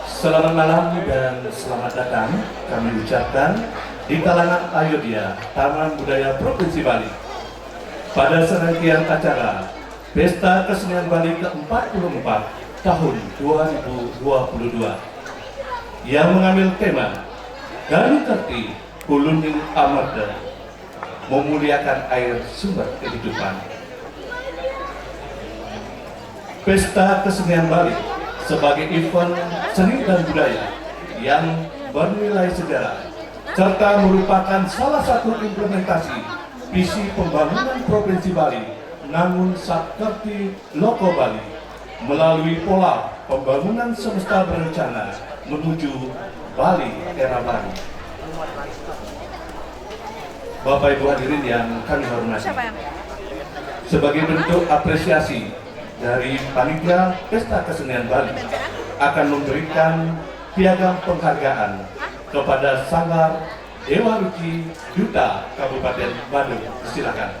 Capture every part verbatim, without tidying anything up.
Selamat malam dan selamat datang kami ucapkan di kalangan Ayodhya Taman Budaya Provinsi Bali pada serangkaian acara Pesta Kesenian Bali keempat puluh empat tahun dua ribu dua puluh dua yang mengambil tema Galuh Kerthi Uluning Amerta, memuliakan air sumber kehidupan. Pesta Kesenian Bali sebagai event seni dan budaya yang bernilai sejarah serta merupakan salah satu implementasi visi pembangunan Provinsi Bali, Nangun Sakerthi Loko Bali, melalui pola pembangunan semesta berencana menuju Bali era baru. Bapak Ibu hadirin yang kami hormati, sebagai bentuk apresiasi dari Panitia Pesta Kesenian Bali, akan memberikan piagam penghargaan kepada Sanggar Dewa Ruci, Duta Kabupaten Badung. Silakan.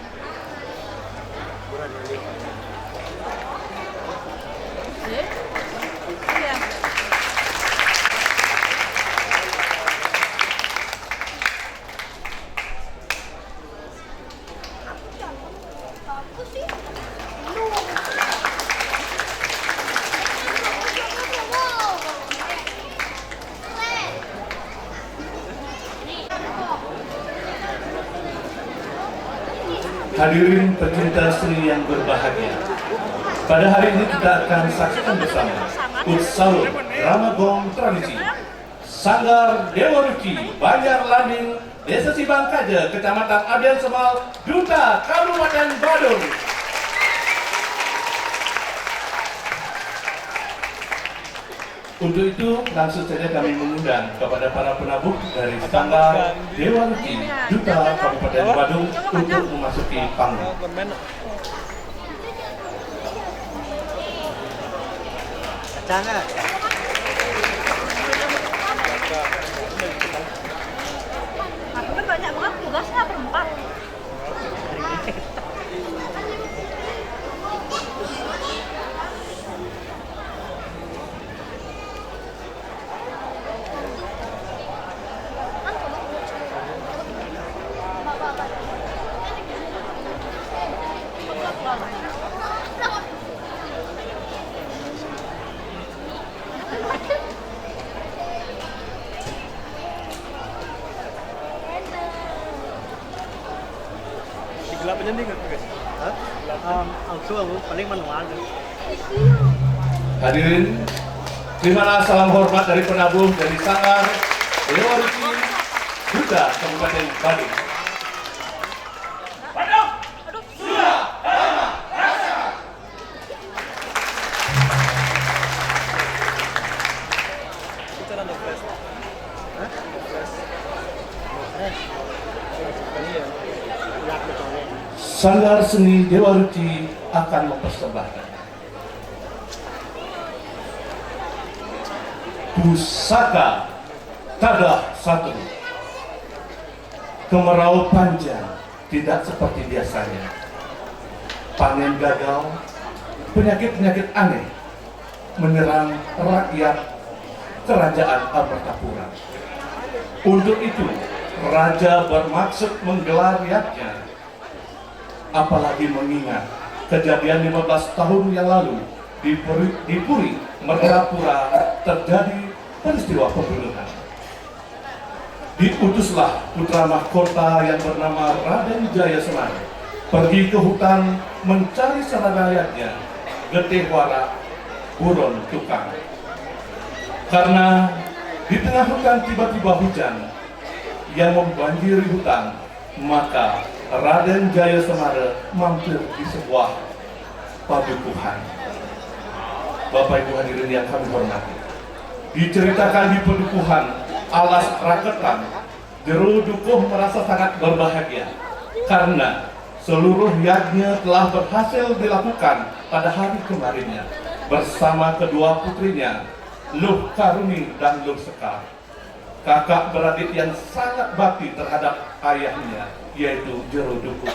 Hadirin pecinta seni yang berbahagia, pada hari ini kita akan saksikan bersama Utsaro Drama Gong Tradisi Sanggar Dewa Ruci, Banjar Landing, Desa Sibangkaja, Kecamatan Abiansemal, Duta Kabupaten Badung. Untuk itu, langsung saja kami mengundang kepada para penabuh dari Sanggar Dewa Ruci, Duta Kabupaten Badung, untuk memasuki panggung. Aku kan banyak banget tugasnya, berempat. Gelap aja nih, guys. Hah? Um, langsung aku paling manual tuh. Hadirin, terimalah salam hormat dari penabuh dari Sanggar Dewa Ruci, Duta Kabupaten Badung. Sanggar Seni Dewa Ruci akan mempersembahkan pusaka tadah satu. Kemarau panjang tidak seperti biasanya. Panen gagal, penyakit-penyakit aneh menyerang rakyat kerajaan Amartapura. Untuk itu, raja bermaksud menggelar yadnya, apalagi mengingat kejadian lima belas tahun yang lalu di Puri, di Puri Mertapura terjadi peristiwa pembunuhan. Diutuslah putra mahkota yang bernama Raden Jaya Semar pergi ke hutan mencari saudara rakyatnya, Getih Warak Buron Tukang. Karena di tengah hutan tiba-tiba hujan yang membanjiri hutan, maka Raden Jaya Semar mampir di sebuah padukuhan. Bapak Ibu hadirin yang kami hormati, diceritakan di padukuhan alas raketan, Jero Dukuh merasa sangat berbahagia karena seluruh yadnya telah berhasil dilakukan pada hari kemarinnya bersama kedua putrinya, Luh Karuni dan Luh Sekar, kakak beradik yang sangat bakti terhadap ayahnya, yaitu Jero Dukuh.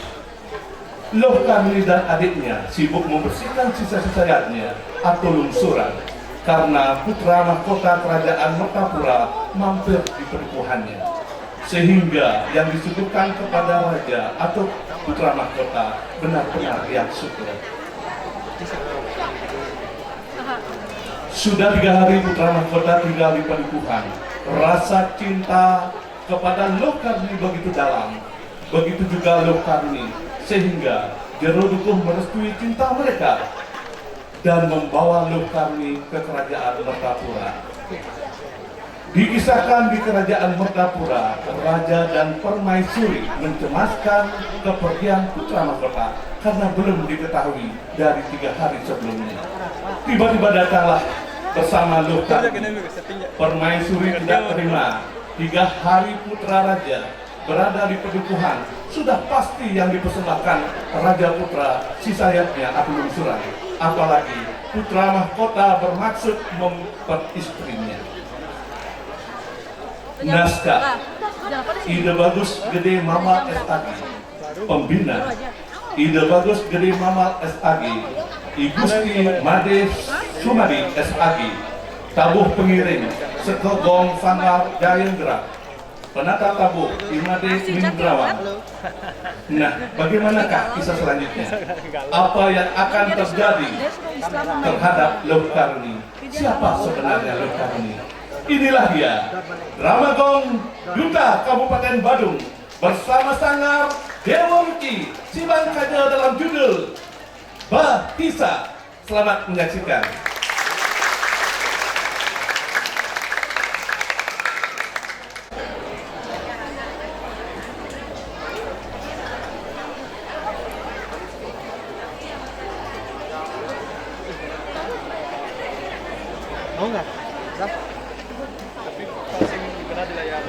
Loh Karni dan adiknya sibuk membersihkan sisa-sisa yadnya atau lungsuran karena putra mahkota kerajaan Mertapura mampir di padukuhannya. Sehingga yang disuguhkan kepada raja atau putra mahkota benar-benar yang syukur. Sudah tiga hari putra mahkota tinggal di padukuhan. Rasa cinta kepada Loh Karni begitu dalam, begitu juga Loh Karni, sehingga Jero Dukuh merestui cinta mereka dan membawa Loh Karni ke kerajaan Mertapura. Dikisahkan di kerajaan Mertapura, raja dan permaisuri mencemaskan kepergian putra mahkota karena belum diketahui dari tiga hari sebelumnya. Tiba-tiba datanglah bersama Loh Karni. Permaisuri tidak terima, tiga hari putra raja berada di padukuhan, sudah pasti yang dipersembahkan raja putra sisa yadnya atau lungsuran. Apalagi putra mahkota bermaksud memperistrinya. Naskah: Ida Bagus Gede Mamal S.Ag. Pembina: Ida Bagus Gede Mamal S.Ag, I Gusti Made Sumadi S.Ag. Tabuh pengiring: Seka Gong Sanggar Jayendra. Penata tabuh: I Made Mindrawan. Nah, bagaimanakah kisah selanjutnya? Apa yang akan terjadi terhadap Loh Karni? Siapa sebenarnya Loh Karni? Inilah dia, Drama Gong, Duta Kabupaten Badung, bersama Sanggar Dewa Ruci, Siban Kaja dalam judul Bahisa. Selamat menyaksikan. Mau nggak? Tapi pasti dikenal di layar.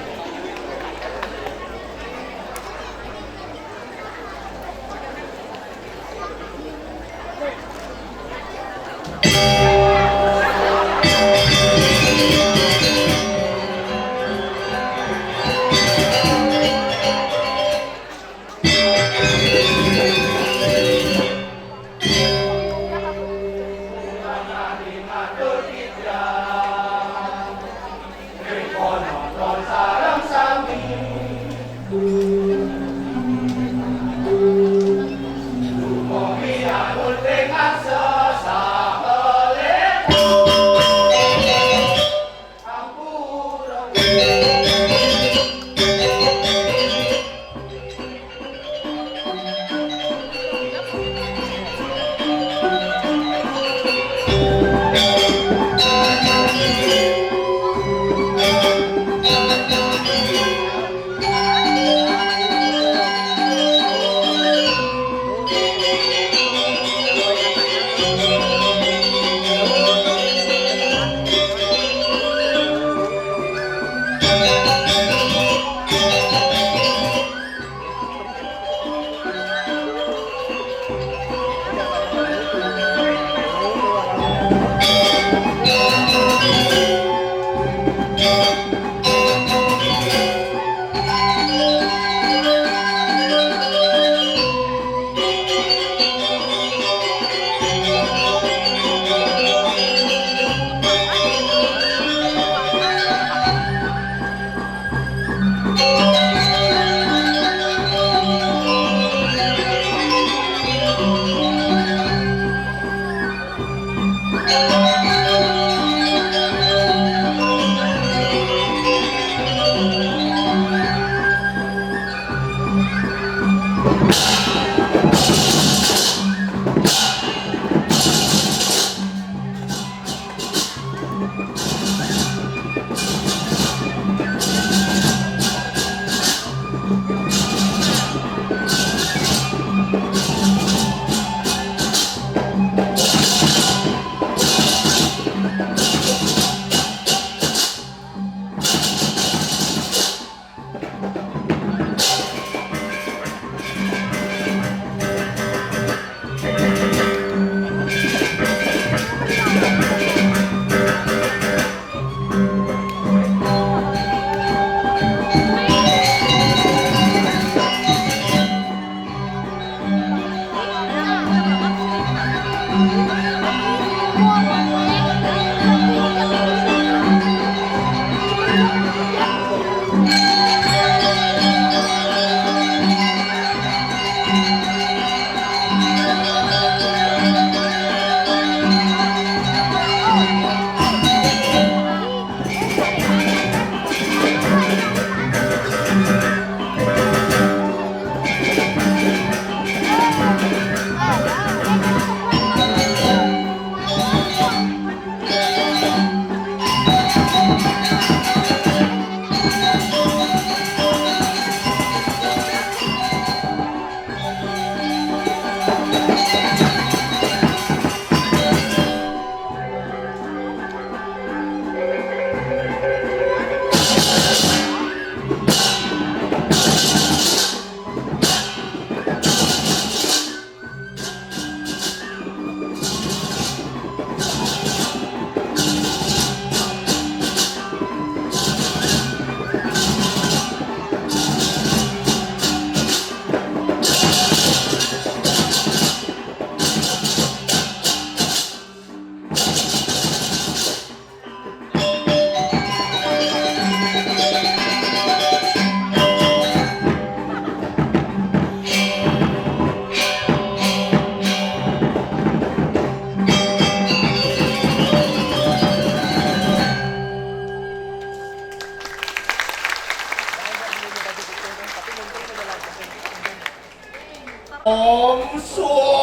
Om Swastiastu,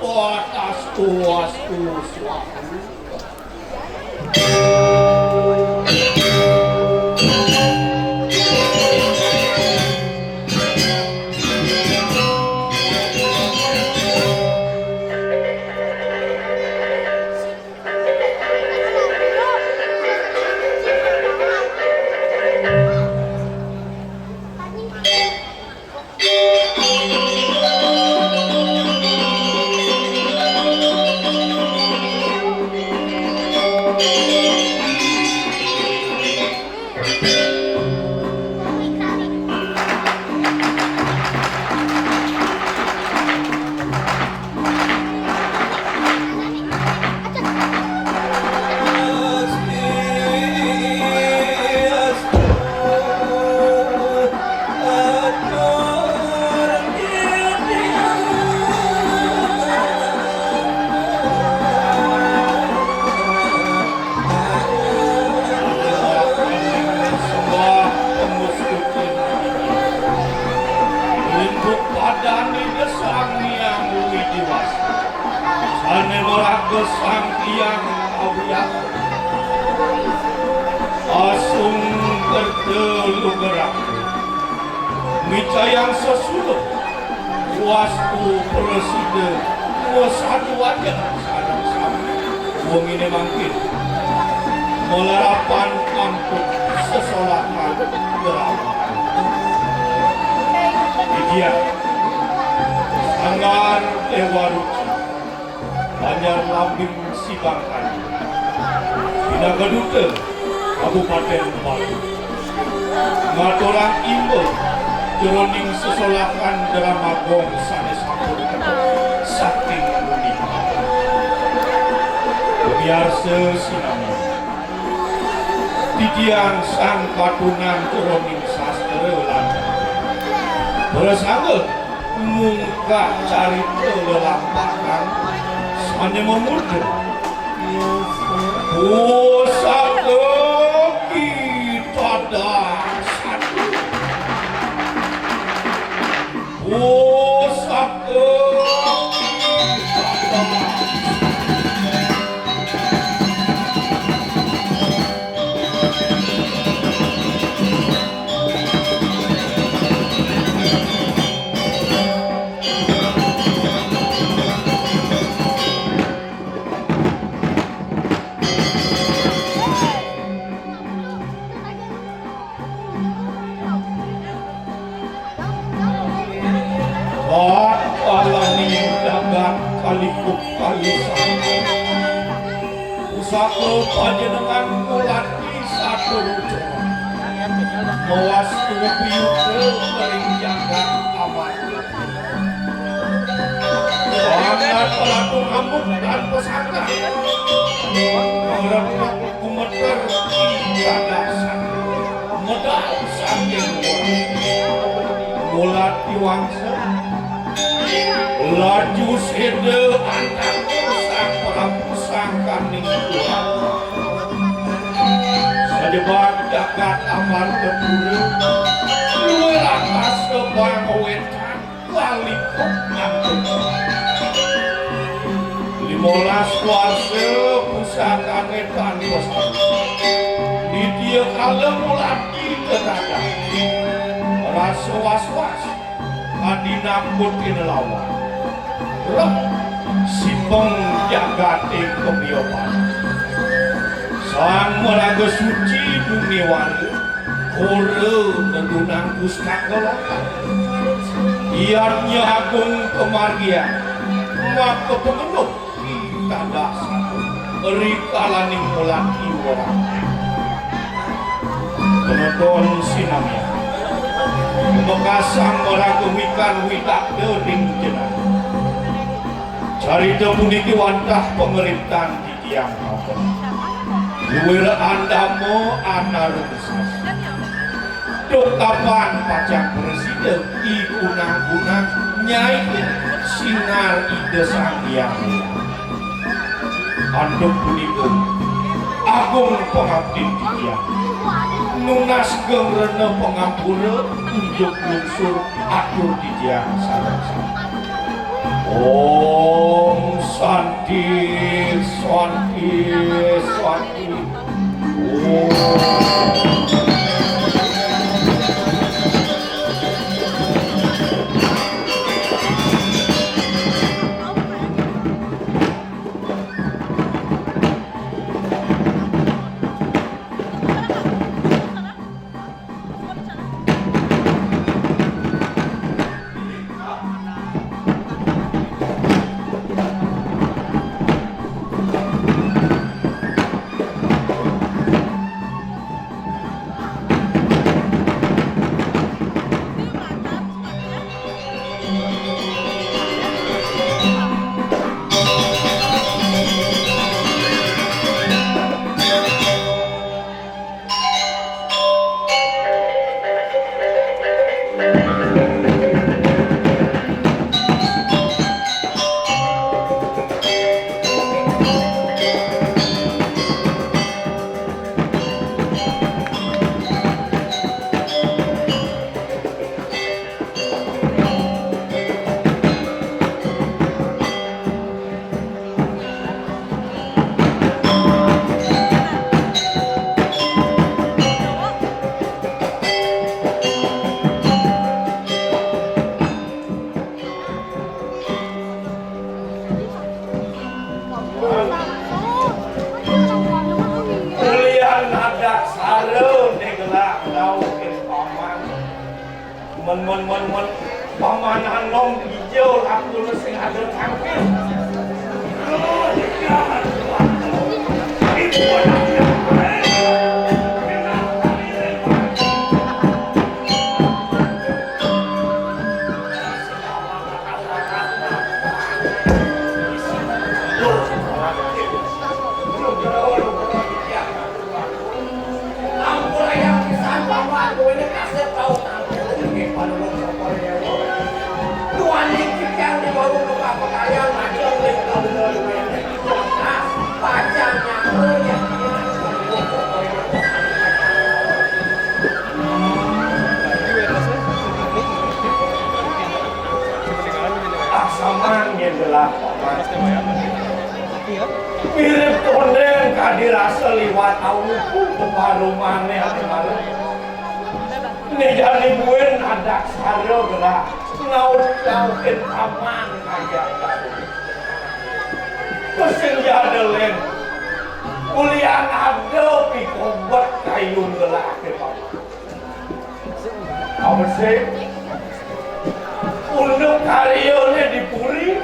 Tadastu, Astu, Swaha. Ring padan Ida Sang Hyang Widhi Wasa, sané maraga Sang Hyang Awiya, asung kerta lugerang, micayang sesuluh wastu prasida, wastu waja sareng sami wenginé mangkin malarapan antuk sesolahan drama. Didian Sanggar Déwa Ruci, Banjar Lambing Sibangkan, Pinaka Duta Kabupatén Batu, ngaturang imba jroning sesolahan drama gong sané sampun saking punika. Pamiarsa sinami, titiang sang katunan jroning sastra lan prasangga mungkah carita lelampahan sané mamurda Pusaka Gitadan Satu. Pusaka Gitadan. Balaning jagat kalikup kalisang. Pusaka panjenengan ngulati satur ucur. Mawastu piyuta ring jagat amarta. Sangat ratu ngamuk tanpa sangka. Ngrepek gumeter ing kadasan. Medal saking luar. Ngulati wangsa. Laju séda antar sang prabu sangkaning Tuhan. Sajebag jagat amartapura. Luwih rakas bang wétan. Kalikup ngantuk. Limolas warsa pusakané tan pesan. Didiya kala ngulati tenaga. Rasa was-was adi nakutin lawan. Rep sipeng jagaté kabiyopan. Sang maraga suci bumi wara. Ora nedunang pustaka lokal. Yadnya agung pamargian, maka pamenuh ing tanda satu, rikalaning mulan iwara. Penonton sinamian, mekasang maraga wikan widakda ring jenengan. Carita puniki wantah pangriptan Tiang Papa. Luwir andama anarungsas. Duk kapan pacang prasida i kunang-kunang nyai singar Ida Sang Hyang Widi. Antuk punika agung pangaptin titiang. Nunas geng rena pangampura, unjuk lungsur atur titiang sareng sami. Om Santi, Santi, Santi. Om. Ulian adak sara né gelah rauh ring paman. Men, men, men, men, paman anom ijo lakuna sing ada tangkil. Aksaman nyen gelah paman. Mirib tondén kadi rasa liwat awuku bebarumané ati malu. Né jani buin adak sara gelah ngaut-ngautin paman ajak baru. Mesin jada lén. Ulian ada pikobet kayun gelah ké paman. Apa sih? Unduk karyané di puri,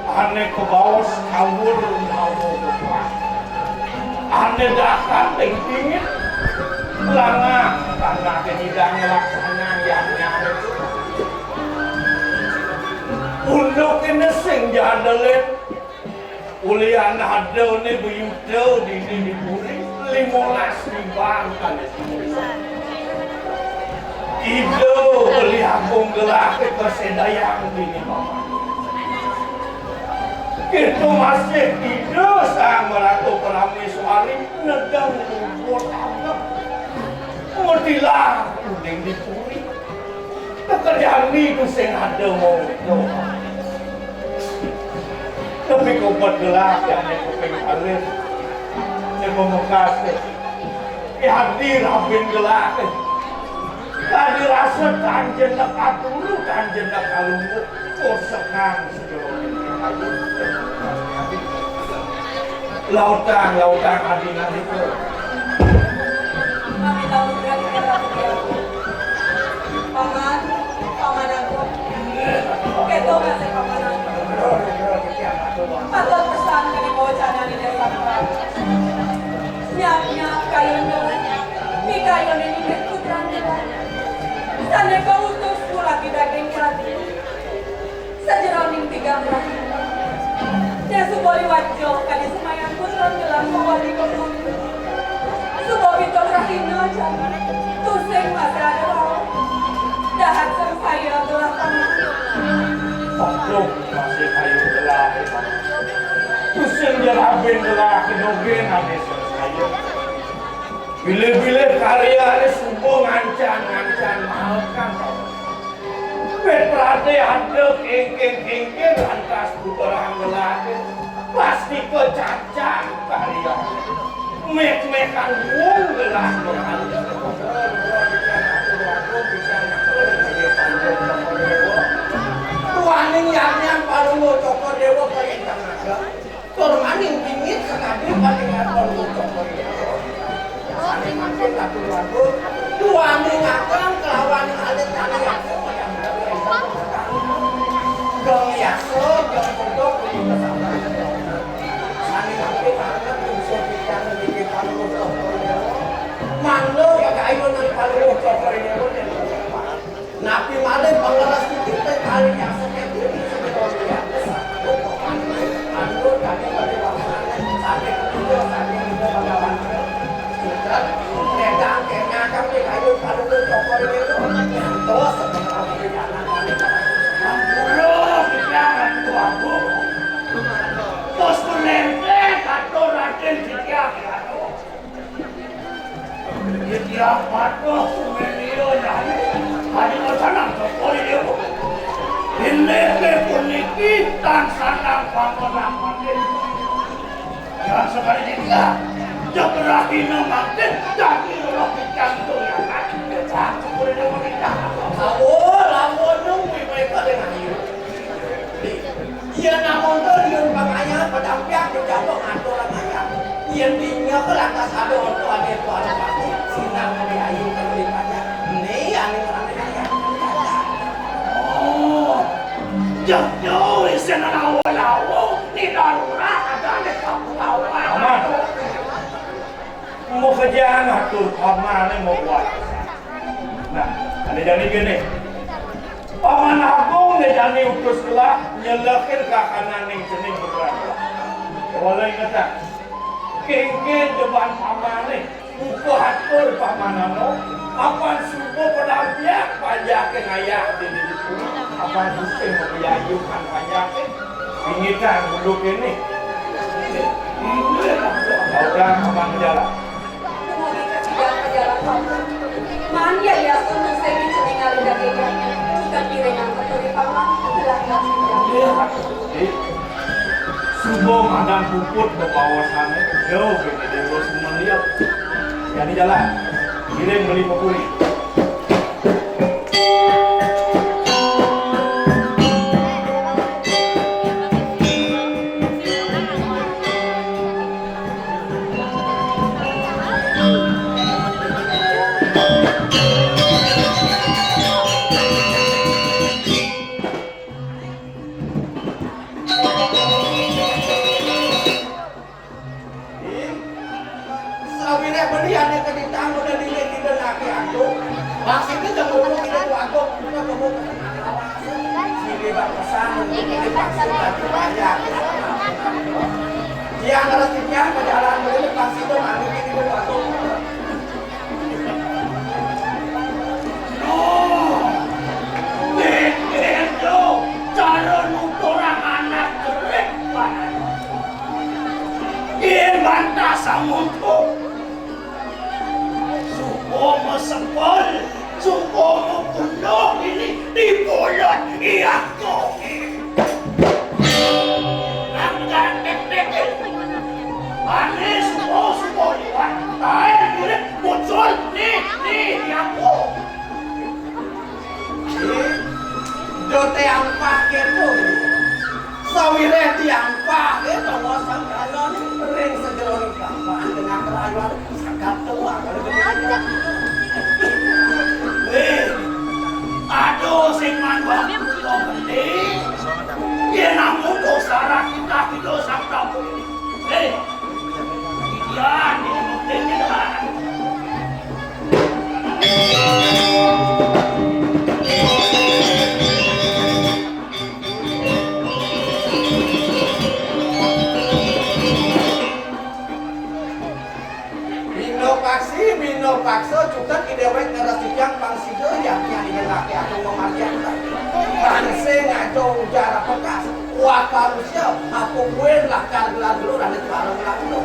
ané kabaos kawur nawa bebah. Ané dahat ing pingit, langang, karena ané nyidang nglaksanayang yadnyané. Unduk kéné sing jada lén. Ulian adané bayuta dini di puri, limolas tiban kané. Ida Beli Agung gelah kasédayang dini paman. Kéto masih Ida Sang Ratu Paraméswari nedeng luhur abet. Matilah uning di puri. Teka jani tusing ada mau doa. Tapi kobet gelah ané kuping alit. Né pamekas. Yadi rabin gelah. Tadi rasa tan jenek aturu, tan jenek alungguh. Kosekan. Lautang, lautang adi nandika. Paman, paman agung. Kéto masih paman agung. Patut pesan kadi bawacanané Désa Prabu. Nyap-nyap kayun gelah. Mikayuné inggih putran gelah. Sané kautus kulaki daging kulaki. Sajeroning tigang rahina. Nya suba liwat joh kadi semayan putran gelah mawali ka puri. Suba pitung rahina jani. Tusing masih ada rauh. Dahat sangsaya gelah paman. Aduh, masih kayu gelah. Tusing ja rabin gelah, dogén ané sangsaya. Bilih-bilih karyané suba ngancan-ngancan maékan. Wit pradé ada kéngkén-kéngkén lantas puterang ngelatih. Pasti kecacang karyané. Mék-mékan wong gelah berhalus. Tuaning yadnyan Palungguh Cokor Déwa kalintang naga. Tur maning bingit sakadi paningal Palungguh Cokor Déwa. Sané mangkin Ratu Déwa Agung, duaning ageng kelawan alit sané yaksa. Geng yaksa, geng kodok, geng kesabaran. Sané mangkin banget unsur pikiran niki Palungguh Cokor Déwa. Mangda kagayunan Palungguh Cokor Déwa. Napi malih pangrastiti paring yasa keti ing semeton liya? Sampun pamane anu tadi pada wangsane sampai ketiga sampai kita bagawan. Sudah, ledang kena kami kayu palu tu tokol dulu. Nyantos sebentar di kanan kami. Ampura, kita anak tuaku. Pos kulente, katur Raden Setia Piatu. Titiang patuh sumelia nyai, adi pesanan Cokor I Déwa. Inggih puniki tan sandang panggonan mangkin. Yan sekali titiang, jeg rahina mangkin, dadi roh titiang itu yakan. Titiang Cokor I Déwa titiang. Awo, lamun nunggu mereka dengan ayu. Yen amonto liun pangayah padampiak dijaga ngatur pangayah. Yen dinya ke lantas ada onto ade tuan pati, sinang ade ayu kali payah. Ni ane ngerane ayah. Oh, jauh-jauh isin lawo-lawo, ni darurat ada ade kampung lawo. Aman. Mau kerjaan atur pamane mau buat. Nah, ane jani gini. Paman Agung né jani utus gelah nyelekin kakananing cening putra. Kawala ingetang. Kéngkén jeban pamané, buka atur pamanano, apan suba padampiak panjaké ngayah di ditu, apan pusing mabiayuhan panjaké, ingetang dulu kéné. Udah, abang jalan. Dumugi ka cidang ka jalan papan. Maan yadiastun mungsing cening ngalih daging yati, ukat pirengang ka puri paman, gelah kasih. Iya, Pak. Jadi, suba madan puput bebaosané, jauh gede dewa suman liat. Jadi jalan, kiring beli papuri. Sawiréh beli ané keditang udah dile kita laki aku. Maksudnya jangan ngomong kita tuh aku, kita ngomong. Sini batasan, ini pasti lagi banyak. Yang harus dipian ke jalan dulu, pasti itu malu ini dulu aku. Duh, pikir tuh, cara nuturang anak jerit banget. Yen bantah samuntut. Suko mesepel, suko mepundok ini di bulan iya koki. Angkat tek-tek. Ane suko, suko liwat. Tae mirip muncul. Nih, nih, aku. Ih, do tiang pah kéto. Sawiréh tiang pah kéto, wosang kanon ring sajeroning gampah dengan kerayuan sakat tuang. Ih, aduh, sing manduh aku to gede. Yén namung dosa kita, kita sang tamu. Ih, iya, ini penting kita. Bina paksi, bina paksa, cutet idéwék ngerestikang pang sida, yakti adi ngenake aku mamargian. Bangsa ngaco ujar apa kas, kuat manusia, apa kue lakar gelar dulu, ada tuara gelar dulu.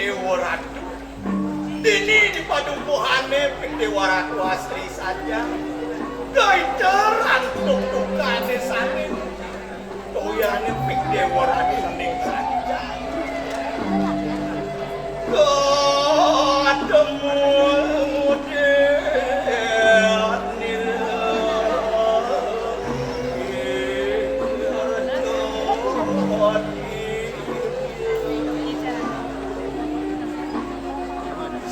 Déwa Ratu. Dini di padungkuhané pik Déwa Ratu asri saja. Kaiteran tuktukané sané. Toyané pik Déwa Ratu ning saja. Ketemu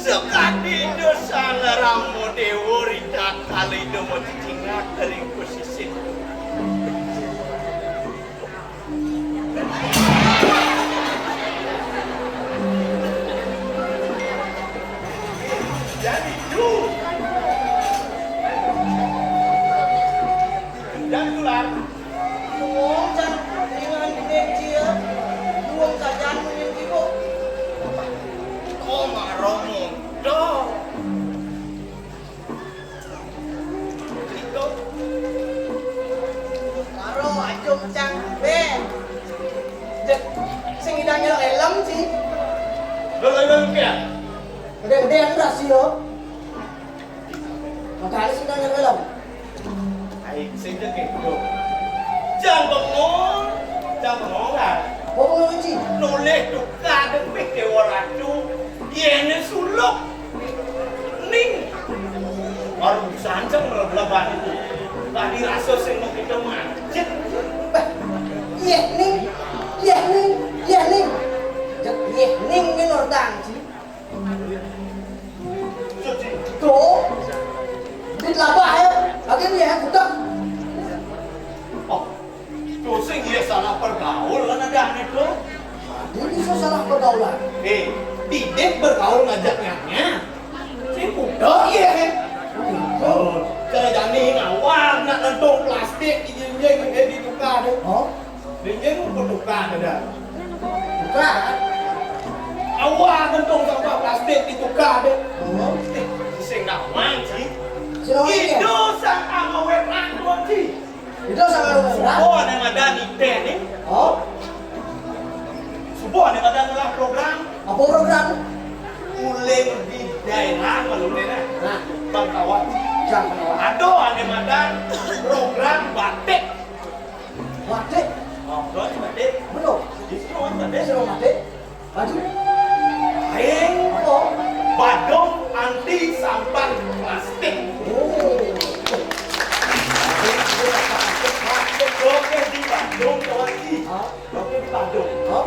Sakadi dosa Rama Déwa ritatkala Ida macicingak ring pasisir. Jadi, Ju. Jangan tular. Wong kan ringan di meja. Wong kajan mungkin ibu. Oh, maromo. Doh. Karo aja cang bé. Jek, sing ngidang nyelok helm sih. Lo lagi bang ya? Gede-gedean ras yo. Makanya sing ngidang nyelok helm. Ayo, sing jek gitu. Jangan bengong, jangan bengong lah. Apa bengong sih? Nolih tukar depik Déwa Ratu. Yéné suluk. Ning. Baru sanceng meleblebani. Tadi rasa sing mau kita macet. Bah, iya ning, iya ning, iya ning. Jek iya ning minor tangji. Tuh, dit labah ya, lagi nih ya, budak. Oh, Tuh sing iya salah pergaul kan ada aneh tuh. Dia bisa salah pergaulan. Eh, didik bergaul ngajaknya. Si kuda iya. Oh, cara jani ngawar nak ngantung plastik di jinjing eh di tukar tuh. Oh, jinjing pun tukar ada. Tukar. Awak ngantung sampah plastik di tukar tuh. Oh, eh, sing ngawang sih. Itu sang awet rangkut sih. Itu sama lu, Bang? Suba ané madan ité nih. Oh? Suba ané madan ngelah program. Apa program? Uling di daerah malu nih, nah. Nah. Bangkawan. Bangkawan. Ada ané madan program batik. Batik? Oh, program batik. Belum. Di sini orang batik. Sini orang batik. Maju. Aing, oh, Badung anti sampah plastik. Oh. Oke, di Badung, kawan, di. Hah? Oke, di Badung. Hah?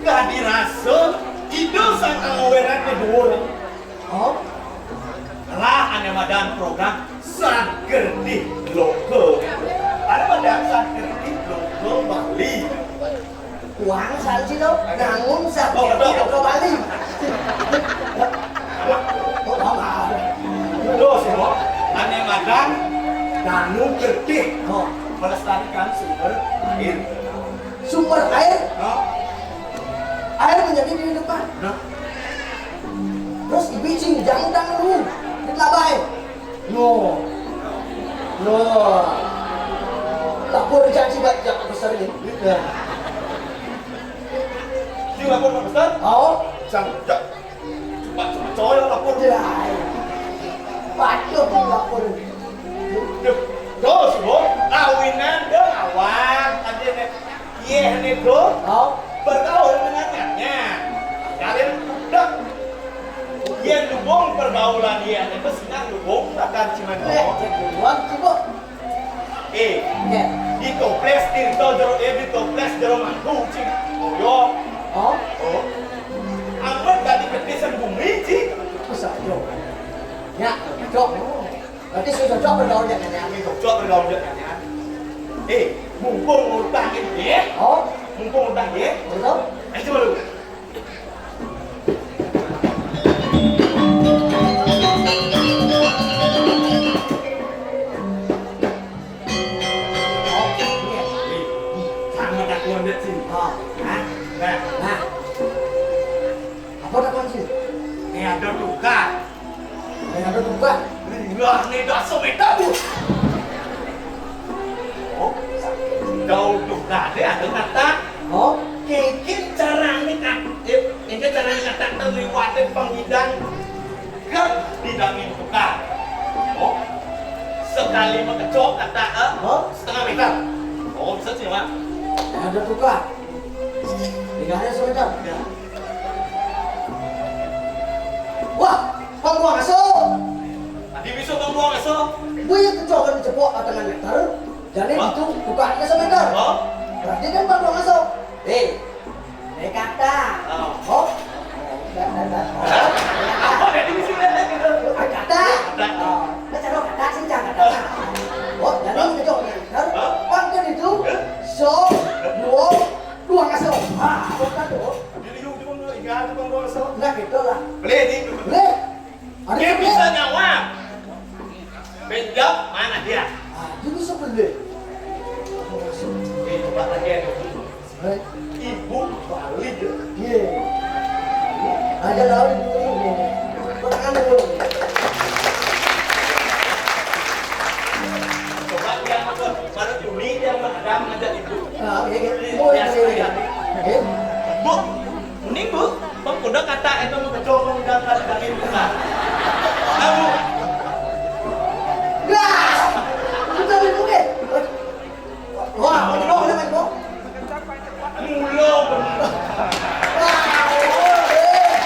Kadi rasa, ida sang angaweran ke dhuwur. Oh. Lah, ané madan program Sagerdih Loka. Ané madan Sagerdih Loka Bali. Uang salji lo, dangun Sagerdih Loka Bali. Oh, apa? Terus, lo, ané madan Danau Gerdih. Oh. Melestarikan sumber air. Sumber air? Hah? Air menjadi kehidupan. Nah. Terus ibi cingjang utang lu. Di Telabai. No. No. Lapor janji baik jak besar ini. Ya. Di lapor Pak Besar? Oh. Sang, jak. Cepat, cepat, coy, lapor. Ya. Waduh, lapor. Duh, terus, Bu, kawinan dong, awak. Tadi nih. Yéh né, Bro. Hah? Bergaul dengan nyanyi. Kalian udah. Yén lubung pergaulan yéh né, bes nak lubung takar ciman. Eh, cek duluan, coba. Eh, ditoples tirta jero, eh, ditoples jero mangku, cing. Oh, yo. Hah? Oh. Amat tadi petis bumi, cing. Bisa, yo. Ya, cocok. Berarti sudah cocok bergaul dengan yang itu. Cocok bergaul dengan yang itu. Eh, mumpung utang ini, ya. Oh. Mumpung utang, ya. Betul. Ayo, coba lu. Sama tak kuat sih. Oh. Hah? Nah. Nah. Apa tak kuat sih? Ini ada tukar. Yang ada tukar. Lah, ini dah semeta tu. Oh, jauh tukar dia ada kata. Oh, kikit cara ni kan. Eh, Ini cara kata terliwat pangidang ke di dangin tukang. Oh, sekali makecok kata, eh, oh, setengah meter. Oh, bisa sih, Mak. Ada tukang. Tinggalnya semeter. Ya. Wah, pangguang aso. Tadi bisa pangguang aso. Buya kecokan cepok setengah meter. Jadi itu tukangnya semeter. Oh. Berarti kan pangguang aso. Eh, eh, kata. Oh. Oh. Apa jadi di sini? Kata. Kata. Oh. Nah, cara kata sih, jangan kata. Oh, jadi itu. Hah? Pangkat itu. Hah? So, dua, dua kasih. Ah, apa tuh? Jadi, yuk, cuma nggak, nggak, cuma nggak usah. Nah, gitu lah. Boleh, di. Boleh. Ada. Dia bisa nyawab. Benjam, mana dia? Ah, dia bisa beli. Eh, coba lagi ya. Ibu balik ya. Iya. Ada lawan ibu ini. Pertanyaan dulu. Coba dia apa? Baru Juni dia menghadap ngajak ibu. Ah, iya, iya. Oh, iya, iya, iya. Iya. Bu, mending, Bu, Bang Kuda kata itu mau kecoba udah kali dari buka. Abu. Gas. Betul, Bu, eh. Wah, mau dibawa, udah, Mas, Bu? Mulo. Wah, eh.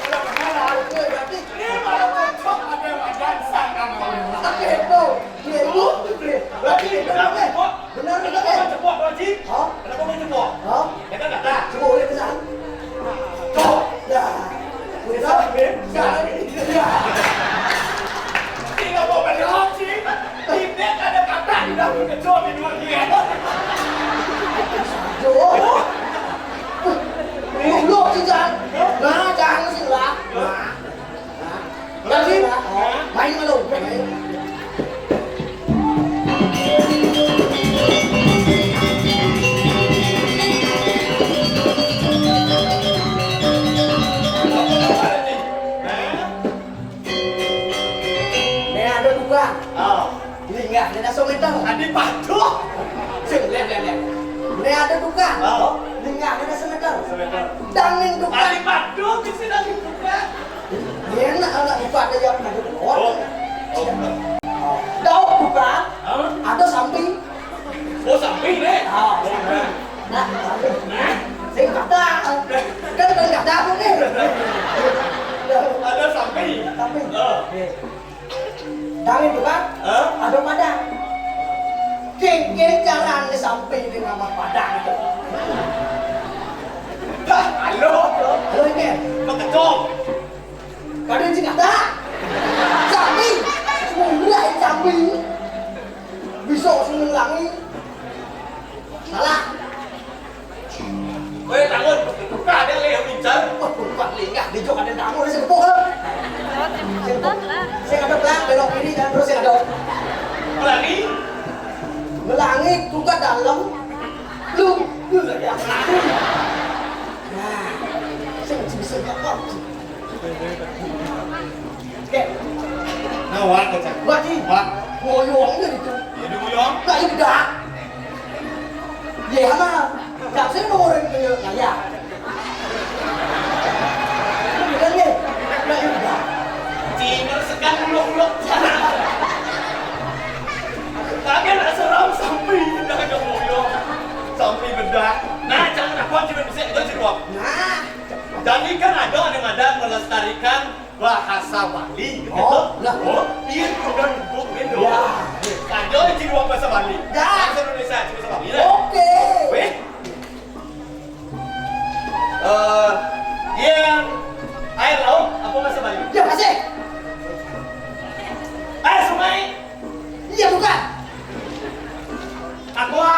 Udah pernah lah, oke, berarti ini malah cocok ada wajan sangka mau. Oke, Bu. Iya, Bu. Berarti ini benar, Bu. Benar, benar, Bu. Kenapa mau cepok, Pak Haji? Hah? Kenapa mau cepok? Hah? Ya kan kata. Coba udah pesan. Cok. Ya. Bisa, Bu. Ya. Ya. Ini nggak mau balik lagi. Ini ada kata di dalam kecil di luar dia. Aduh. Goblok sih, Jan. Nah, jangan sih lah. Nah. Nah. Lagi? Main lu. Main. Nih ada tukang. Oh. Linggah dia dah semeter. Tadi patuh. Sing, lihat, lihat, lihat. Nih ada tukang. Oh. Linggah dia dah semeter. Semeter. Dangin tukang. Tadi patuh, bisa dangin tukang. Dia nak anak buka ada yang ada tukang. Oh. Oh. Daun tukang. Hah? Ada samping. Oh, samping, Nek. Ah, samping. Nah, samping. Nah. Sing kata. Kan kan kata aku nih. Ada samping. Samping. Oh. Oke. Dari itu kan, hah? Ada padang. Kengkeng jalan di samping di nama padang itu. Hah, halo. Halo, ini. Makecok. Kadang sing kata. Samping. Semua mulai samping. Bisa semua ulangi. Salah. Weh, tangan. Buka ada leh yang bincang. Wah, buka linggah. Di jok ada tangan, ada sekepuh, kan? Saya ada pelan, belok kiri, dan terus saya ada. Pelangi? Melangi, buka dalam. Lu, lu, ya, pelangi. Nah, saya nggak bisa jawab. Oke. Nah, wak, kocak. Wak, Ji. Wak. Ngoyongnya gitu. Ya, di ngoyong. Nah, ini dah. Ya, sama. Gak sih mau orang ke kaya. Bener nih. Nah, ini dah. Cina sekan ulok-ulok. Tapi nak seram sampai dah ke ngoyong. Sampai bedak. Nah, jangan aku cuma bisa itu jeruk. Nah. Jadi kan ada yang ada melestarikan bahasa Bali, gitu. Oh, lah. Oh, iya, udah nyebut gitu. Ya. Ada yang di luar bahasa Bali. Ya. Bahasa Indonesia, bahasa Bali. Ya. Oke. Weh. Eh, iya. Air laut, apa bahasa Bali? Ya, masih. Air sungai. Iya, bukan. Aqua.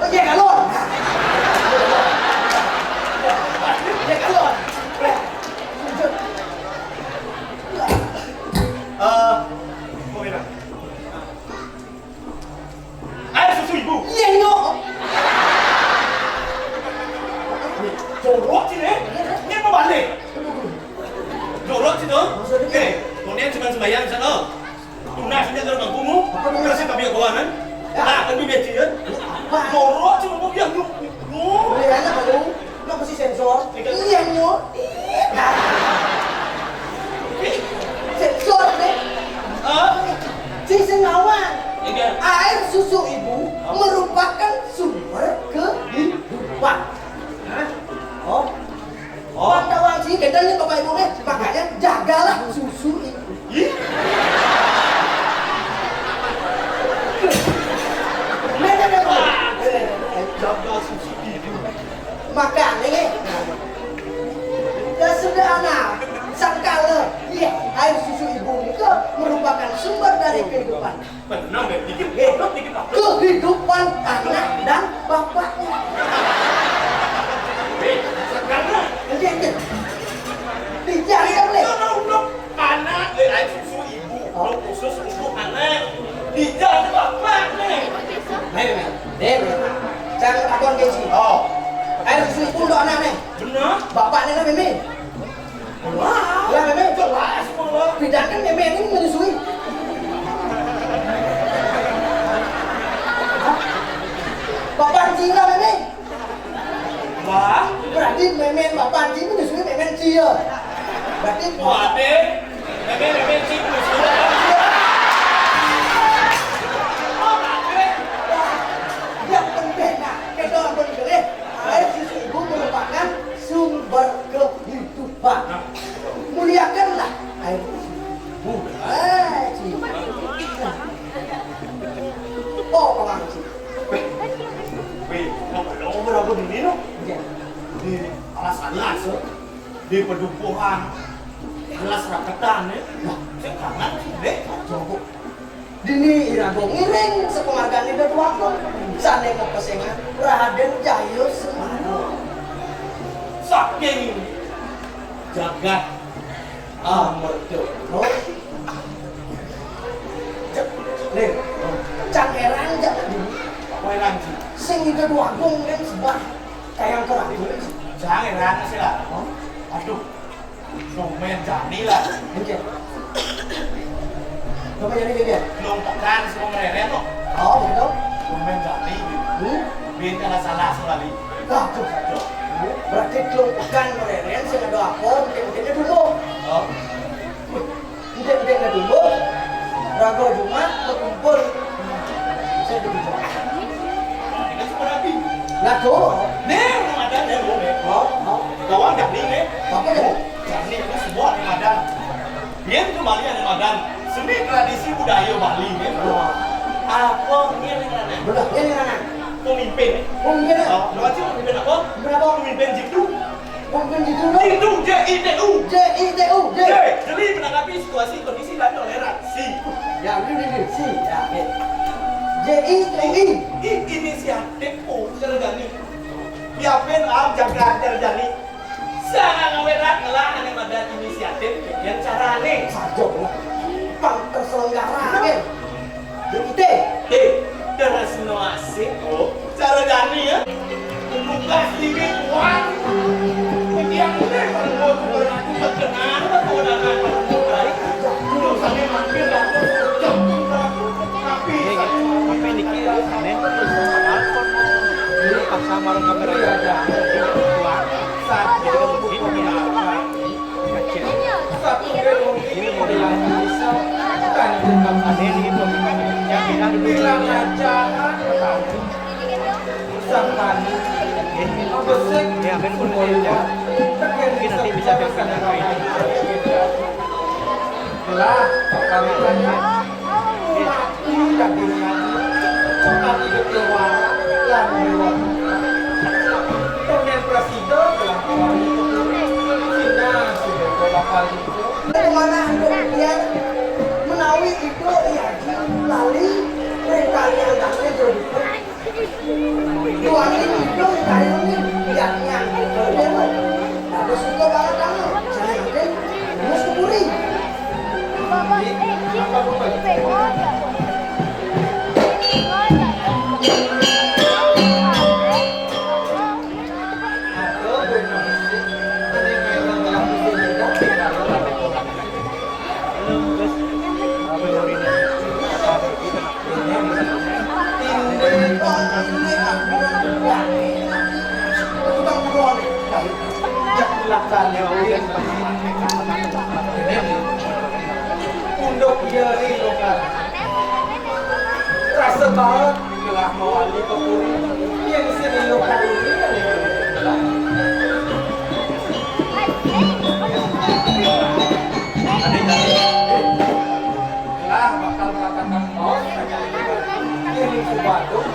Oh, iya, galon. Iya, galon. Eh, oh, iya. Air susu ibu. Iya, iya. Jorok sih, nih. Ini apa balik? Jorok sih, tuh. Maksudnya? Nih, kemudian cuma sembahyang, sana. Tunas aja terus bangkumu. Apa tuh? Terus tapi kawanan. Ya. Nah, kan dia Makanya, ya sudah, anak, sangkala, iya, air susu ibu itu merupakan sumber dari kehidupan. Benar, deh. Dikit, eh, dikit, dikit. Kehidupan anak dan bapaknya. Eh, sekarang. Iya, iya. Dijaga, boleh. Anak, eh, air susu ibu. Oh. Khusus untuk anak. Dijaga bapak, nih. Nih, nih, nih. Jangan takon gaji. Oh. Air susu ibu untuk anak, nih. Benar. Bapaknya, nih, Mimi. Wah, lah, Meme. Jelas, Meme. Pidana Meme ini menyusui. Hah? Bapak Cina, Meme. Wah. Berarti Meme, Bapak Cina menyusui Meme Cia. Berarti Wah, deh. Meme, Meme Cina menyusui Bapak Cia. Oh, Meme. Yang penting, nah, kita pun boleh. Air susu ibu merupakan sumber kehidupan. Muliakanlah air susu ibu. Eh, Ci. Oh, Bang Ci. Wih, wih, ngobrol-ngobrol aku di sini, no? Iya. Di alas-alas, no? Di pedukuhan. Alas raketan, ya. Nah, saya kangen, sih, deh. Coba. Dini iraga ngiring sapangargan Ida Déwa Agung. Sané mapesengan Radén Jaya Semana. Saking jagat Amerta. Cek, nih, cang éran jagat dini. Apa éran, Ji? Sing Ida Déwa Agung kan sebah kayang keraton. Cang éran sih lah. Aduh. Tumben jani lah. Oke. Tumben jani, oke. Belum tekan, sebelum rere tuh. Oh, begitu? Tumben jani, gitu. Hmm? Bin kena salah sekali. Waduh. Waduh. Berarti belum tekan rere, sing ada apa, mungkin-mungkinnya dulu. Oh. Mungkin-mungkinnya dulu. Raga Jumat, berkumpul. Saya dulu. Ini seperti. Lah, tuh. Nih, Ramadan ya, Bu. Oh, oh. Kawan jani, nih. Apa ya? Jani itu sebuah Ramadan. Biar kembali ada Ramadan. Seni tradisi budaya Bali, nih. Oh. Apa ini yang Ramadan? Benar, ini Ramadan. Pemimpin. Pemimpin. Oh, berarti pemimpin apa? Pemimpin apa? Pemimpin jitu. Pemimpin jitu, no? Jitu, J I T U. J I T U, J. J, jeli menanggapi situasi kondisi dan toleransi. Ya, ini, ini, si. Ya, oke. J I T U. I, inisiatif, oh, cara jani. Piapin, am, jaga, cara jani. Sangat ngawerat ngelah ane madan inisiatif, pikiran carane. Saja, lah. Pang terselenggara, kan? Jadi, teh. Teh, terus no asik, oh. Cara jani, ya. Tugas ini kuat. Yang udah kalau mau berlaku berkenan, berkenan, berkenan. Terus saya mampir, lalu tapi Ini kan, tapi niki aneh. Padahal kon mau ini pas sama orang kamera ya, ya. Jadi kan begini, ya. Ini mau bilang. Aneh nih, itu. Ya, bilang dulu. Ini, ini. Ya, kan, pun ya. Mungkin nanti bisa bikin video ini. Lah, kami tanya, mati dagingnya, kami kecewa, lan dewa. Pengen presiden telah kawani, Cina sudah bakal itu. Kemana anda, ya? Menawi itu, ya, lali, ring kali yang tak ada. Tuan ini hidup di kayu ini, lihatnya. Kalau dia mau, bagus juga banget kamu. Saya nanti, terus ke puri. Bapak, eh, Cik, Cik, Punduk iya ri lokal. Rasa banget gelah mawali ke puri. Yang sini lokal ini kan itu. Lah, bakal mengatakan mau, ini si Badung.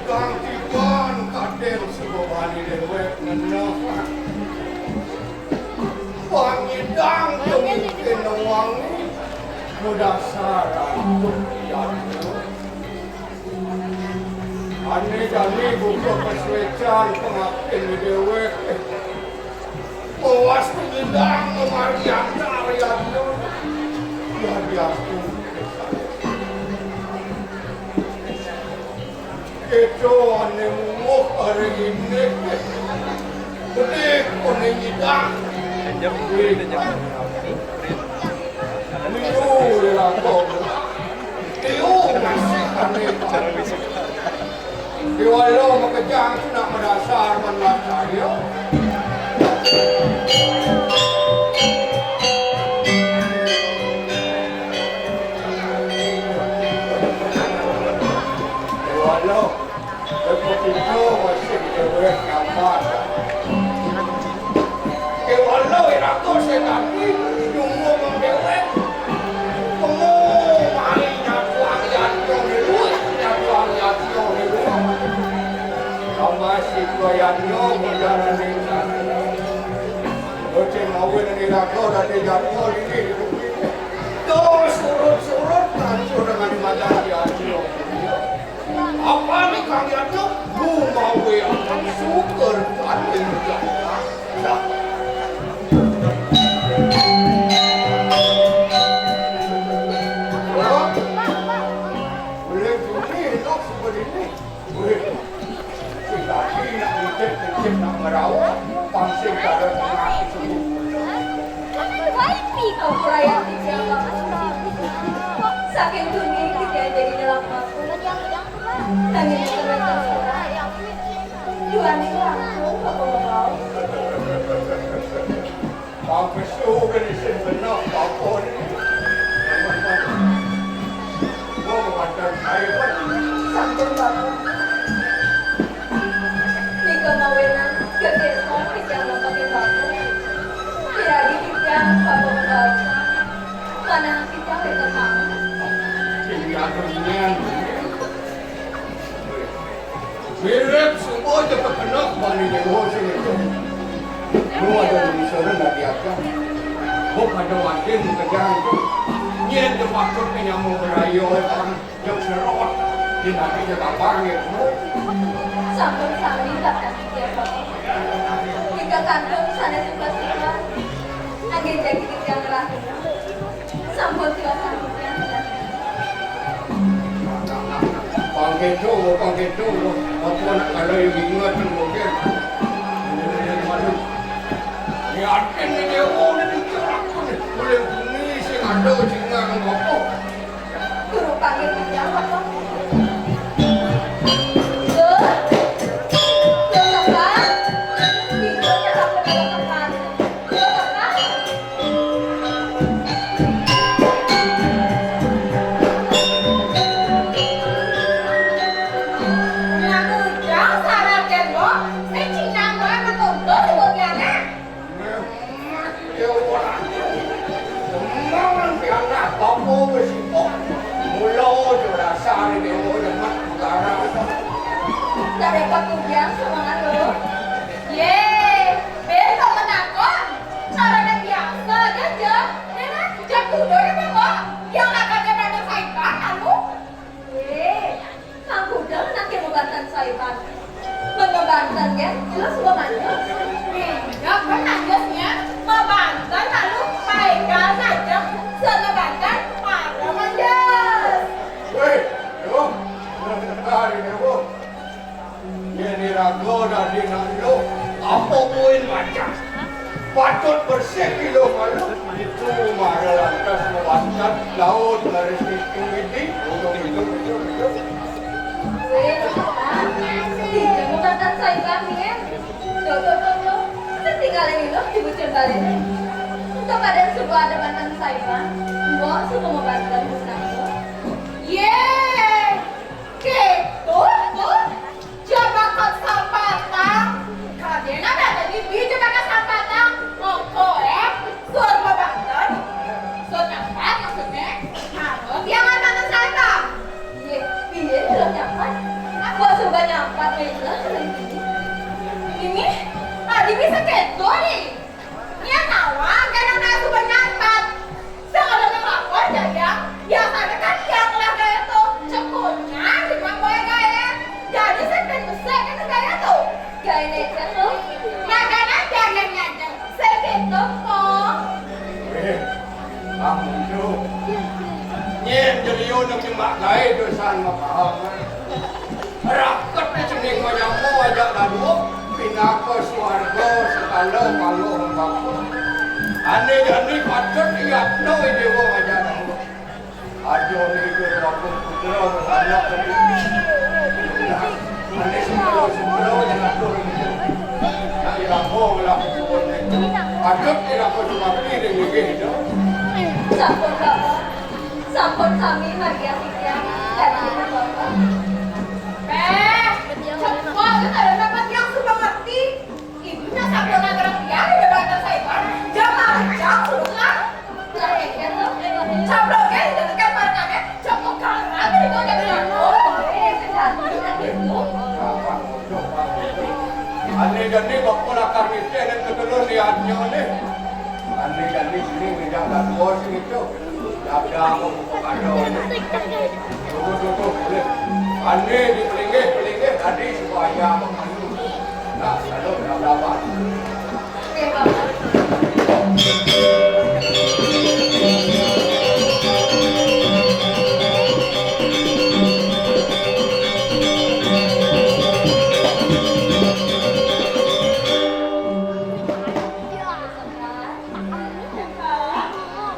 Kang tiban kadén sebebani déwék ngenah. Panyidang yo mungkin wangi. Mudah saran untuk dianyo. Ané jani buka pasuécan pangaptin di déwék. Mawas panyidang mamarian carian yo. Ya diampun. Kéto ané mumuh ari ini. Pedih ané nyidang. Minggu di lakon. Iyo masih ané. Diwalo makejang tu nak madasar mandat cahyo. Diwalo. Epekito masih déwék nyaman. Kéwala iraga sétati nyunggung déwék. Kemo mai nyatuang yanyo di luar, nyatuang yanyo di luar. Sama si kuayanyo modal ning sana. Océ mawin iraga dadi jadwal ini di bumi. Dong surut-surut, hancur dengan mata yanyo. Apa nih kang Yatno? Gumawe akan suker tadi. Nah. Wah, boleh bunyi dok seperti ini. Wih, si tadi nak ngintip-ngintip nak ngerawat, pangsing kada tengah itu. Baik nih kau kuraya tiga. Saking tuni kita jadi dalam waktu. Nanging ternyata salah. Juané langsung bapak-bapak. Pang pesu kan isin benak bapak ni. Gua memandang saya kan. Sampun bapak. Nika mawinan kegiatan titiang bapak bapak. Piragi titiang bapak-bapak. Manah titiang wénten tamu. Tinggal nian. Mirip suba ja kakeneh bani déwa sing itu. Lu ada di sana nggak diajak. Gua pada wadin kejang itu. Nyén ja patut nyambung beraya orang jam serot. Di nanti ja kabar ya. Sampun sami tak kasih dia. Tiga kantong sana suka-suka. Angin jadi tiga ngerah. Sampun tiwas sampun. Pang kéto, pang kéto. Apa nak kalau yang ingat tu mungkin. Malu. Ni atin ni dia, oh, ni bicara aku ni. Boleh bunyi sing ada, sing nggak apa. Guru panggil kerja apa? Tuh. Tuh, apa? Itu yang aku katakan. Yé, ben kok menakon. Carane biasa aja, ja. Nena, jak kuda ya, Bang, kok. Yang akan dia pada saipan, anu. Eh, Kang Kuda nake mau banten saipan. Mun mau banten, ya, jelas mau Adi nak lo, apa buin macam? Patut bersih kilo malu. Itu mara lantas mawasat laut ngarisi itu. Weh, Bapak, sing jago kata saya kami, ya. Tuh, tuh, tuh, tuh. Sing tinggalin dulu di bujur balik. Untuk ada sebuah ada bantan saya, Bang. Mbok, semua mau bantan, Bang. Ye, kéto to, jaba ka sampatang. Kadéna dadi biji jaba ka sampatang. Mongko, eh, sur mabanten. Sur apa maksudnya? Harus yang ada saya, Bang. Iya, iya, belum nyampat. Aku suka nyampat, Bang. Ini, tadi bisa kéto nih. Nya tawang, kadang asuban nyampat. Sing ada nang lapor, jaya. Biasanya kan yang lah gaya tuh, cekunnya cuma boy gaya. Jadi saya pengen besar kan gaya tuh. Gaya nature tuh. Makanan jangan ngajak. Saya gitu kok. Eh, kamu tuh. Nyén jeliu nang nyemak gaya dosan mah paham. Raket di sini manyambo ajak dadua, pinaka suarga sekala panggung bapa. Ané jani patut iyatno déwa ajak dadua. Aja mikir waktu putra anak tadi. Ané sumber-sumber yang atur ini. Nak ilamo lah. Patut ilamo sumati di gigi itu. Sampun, Bapak. Sampun sami margiang titiang. Kadi Bapak. Eh, cepot, kada dapat yang suka ngerti. Ibunya sampun nagara tiang di depan saya, Pak. Jangan jauh, Pak. Lah, iya, tuh. Cabloknya itu tekan markanya, cepot kalah dari gua jadi aku. Eh, sedang, sedang itu. Ané jani bapa lakar nitih dan ketelun di hatinya nih. Ané jani sini ngejak dadua sini tuh. Ada apa buka kado ini? Tunggu, tunggu, boleh. Ané di pelinggih, pelinggih tadi supaya apa? Nah, lalu berapa?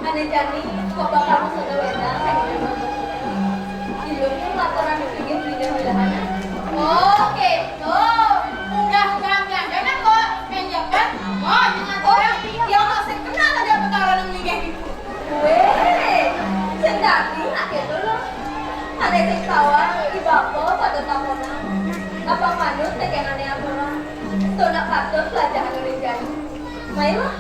Ané jani, kok bakal sudah wédang, kan? Ilun kan laporan dulu, dia beli dah mudahan. Oh, gitu. Udah, udah, udah, udah, kok. Enjokan, oh, jangan orang. Dia masih kenal ada petaran yang melinggih di. Wéh, sing dadi, nak gitu loh. Ané sing tawang, di bapa pada takonan. Apa manut, tekan ané aturan. Tuh nak patut pelajaran ané jani. Ayolah.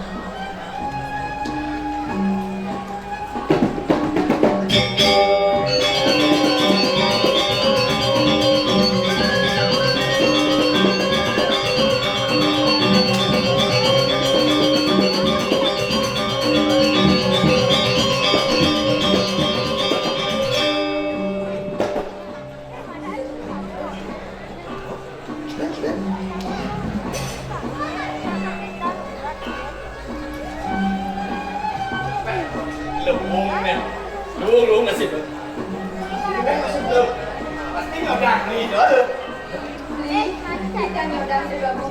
Lembung nih. Lembung, lembung masih tuh. Ini masih tuh. Pasti nggak berani tuh. Beli, kita nggak berani juga, Bu.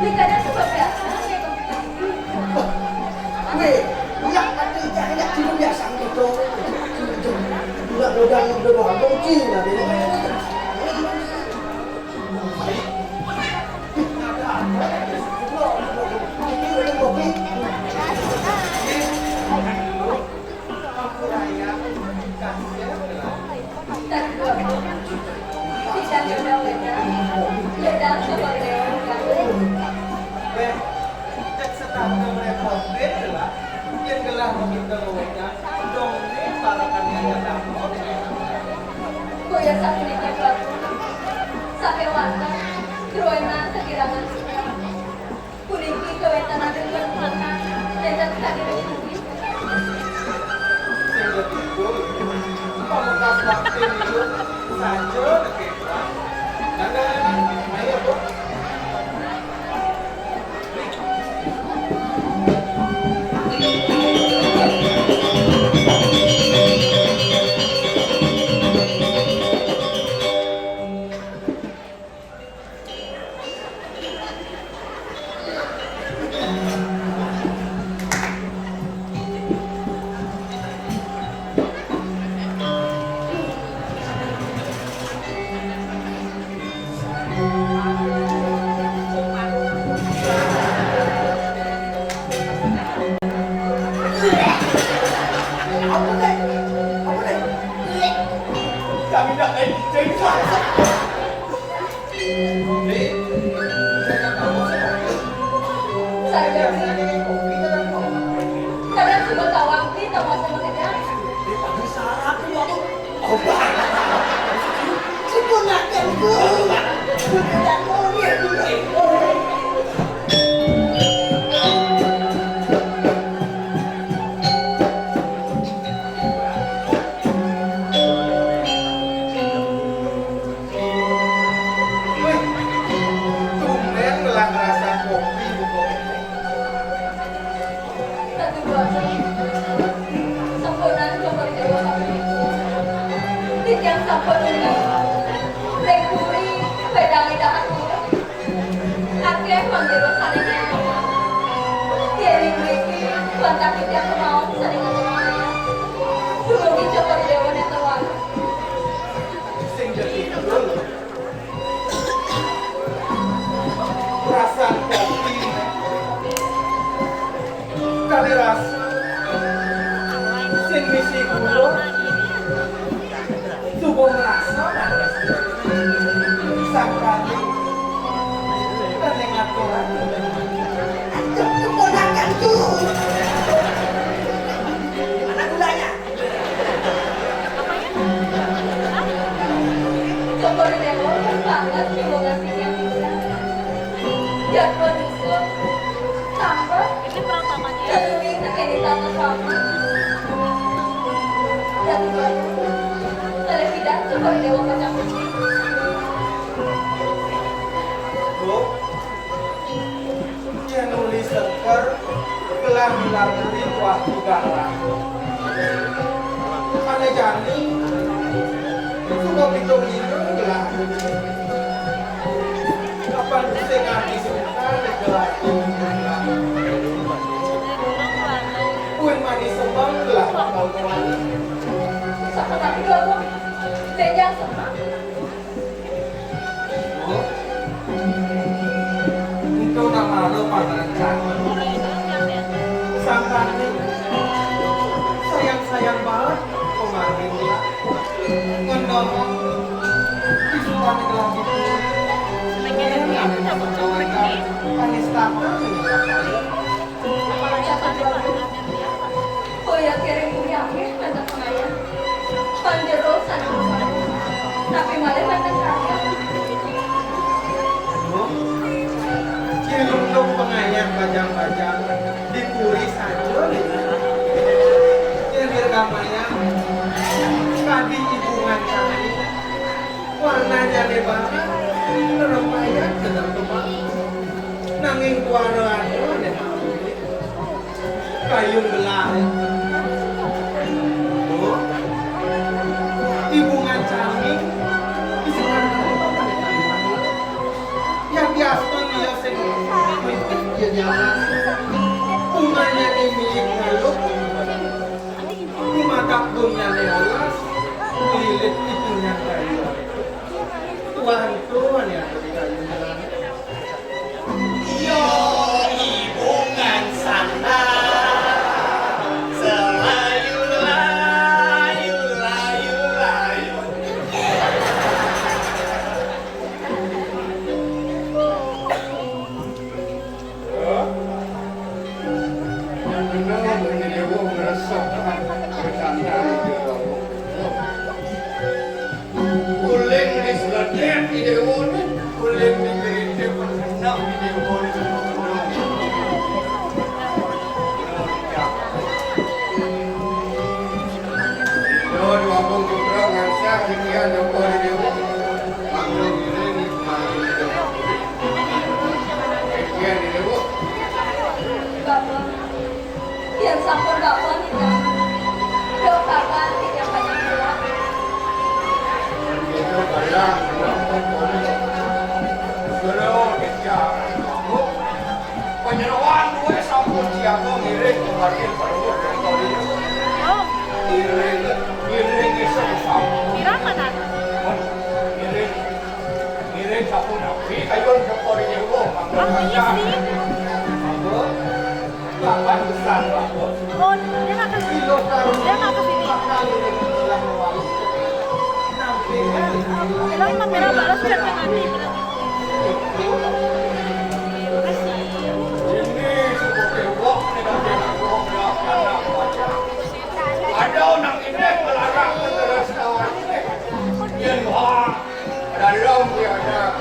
Beli kadang sebab biasa. Wéh, yak ati cah yak cuma biasa gitu. Udah, udah, udah, udah, udah, udah, udah. Kaya sapunika, Prabu. Sakéwanten, druénang kakirangan. Puniki kawéntenan ring pangakan, nénten kadi ring bumi. Sing betul, pamungkas bakti niku saja nekéwan. Nanda, ayo, Bu. Kami dah, eh, jadi salah. Saja, kadang sudah tahu, kita mau sama kerja. Dipanggil Sarah tuh, aku. Obat. Keponakanku. Keponakanku. Wih, tumben ngelah ngerasa kopi buka ini. Ratu Dwaca, sampun cokor dewa sampun iku. Titiang sampun nuli. Ring puri, wedang idahan puri. Akeh manggero sane nyaman. Yen ing mriki, wantah titiang kemawon sane ngaturake. Dumugi cokor dewa nenten wangsul. Sing dadi perasaan kopi. Kali rasa sing misi gula, subuh ngrasa manis. Sakali kene ngaturan. Keponakanku. Anak gulanya. Cokor Dewa banget, terima kasih yang bisa. Jadwal nyusul. Tambah. Ini perang pamannya. Jadi, ini tata krama. Jadi, Pak. Dari tidak, Cokor Dewa kacang kucing. Bu, yen uli seker, gelah dilalui waktu garang. Ane jani, suka pitung dina gelah. Kapan sing ati suka gelah. Kuwi mani semang gelah bakal kuat. Sapa tadi lho, Bu? Benjang semang. Bu, itu namanya pangrencana. Sangkane sayang-sayang banget kemarin lah. Ngendong isukan lagi. Pengen ada perjuangan. Panis takut. Boya kiring kuwi akeh wonten pengayah. Panjero sané. Tapi malih wonten kaya. Aduh, cilundung pengayah bajang-bajang di puri saja nih. Yen dirgamayang, kadi ibu ngancani, warnanya lebar, nerem payah, bener tuh, Pak. Nanging kuara anu, nek Kayung gelah. Bu, ibu ngancani, isingan. Ya biasa dia sing mimpi dia jalan. Bunganya ini milik ngaluk. Rumah takbunnya dia alas, lilit ibunya kayu. Tuhan, Tuhan ya, kayung gelah. Iya, ibu ngan sana. Selayu, layu, layu, layu. Hah? Bener, bener, ibu ngerasa bercanda, ibu. Uling disledek di dewa ni, uling digeritik pun senang di dewa ni. Dua, dua pun putra ngansak sekian joko di dewa. Ambil uling di kemari di dewa. Sekian di dewa. Yen sampun bapak ninggal, dok kapan titiang panjang kuat? Yen kene barang, sampun kono. Segera kejar. Panjenengan duwe sampun siaga ngiring kemari perlu kembali. Oh. Ngiring, ngiring iso sampun. Pira, Pak Tan? Ngiring, ngiring sampun nabi, ayo joko di dewa, mangga. Ah, iya sih. Mangga. Lapan besar, Pak Bos. Oh, dia nggak ke, dia nggak ke sini. Kilo karung bakal ini adalah warung. Nanti Ini sebagai wong nih, dari anak wong, ya, anak wajah. Ada orang ini melarang terus kawan ini. Yen wah, dalam dia ada.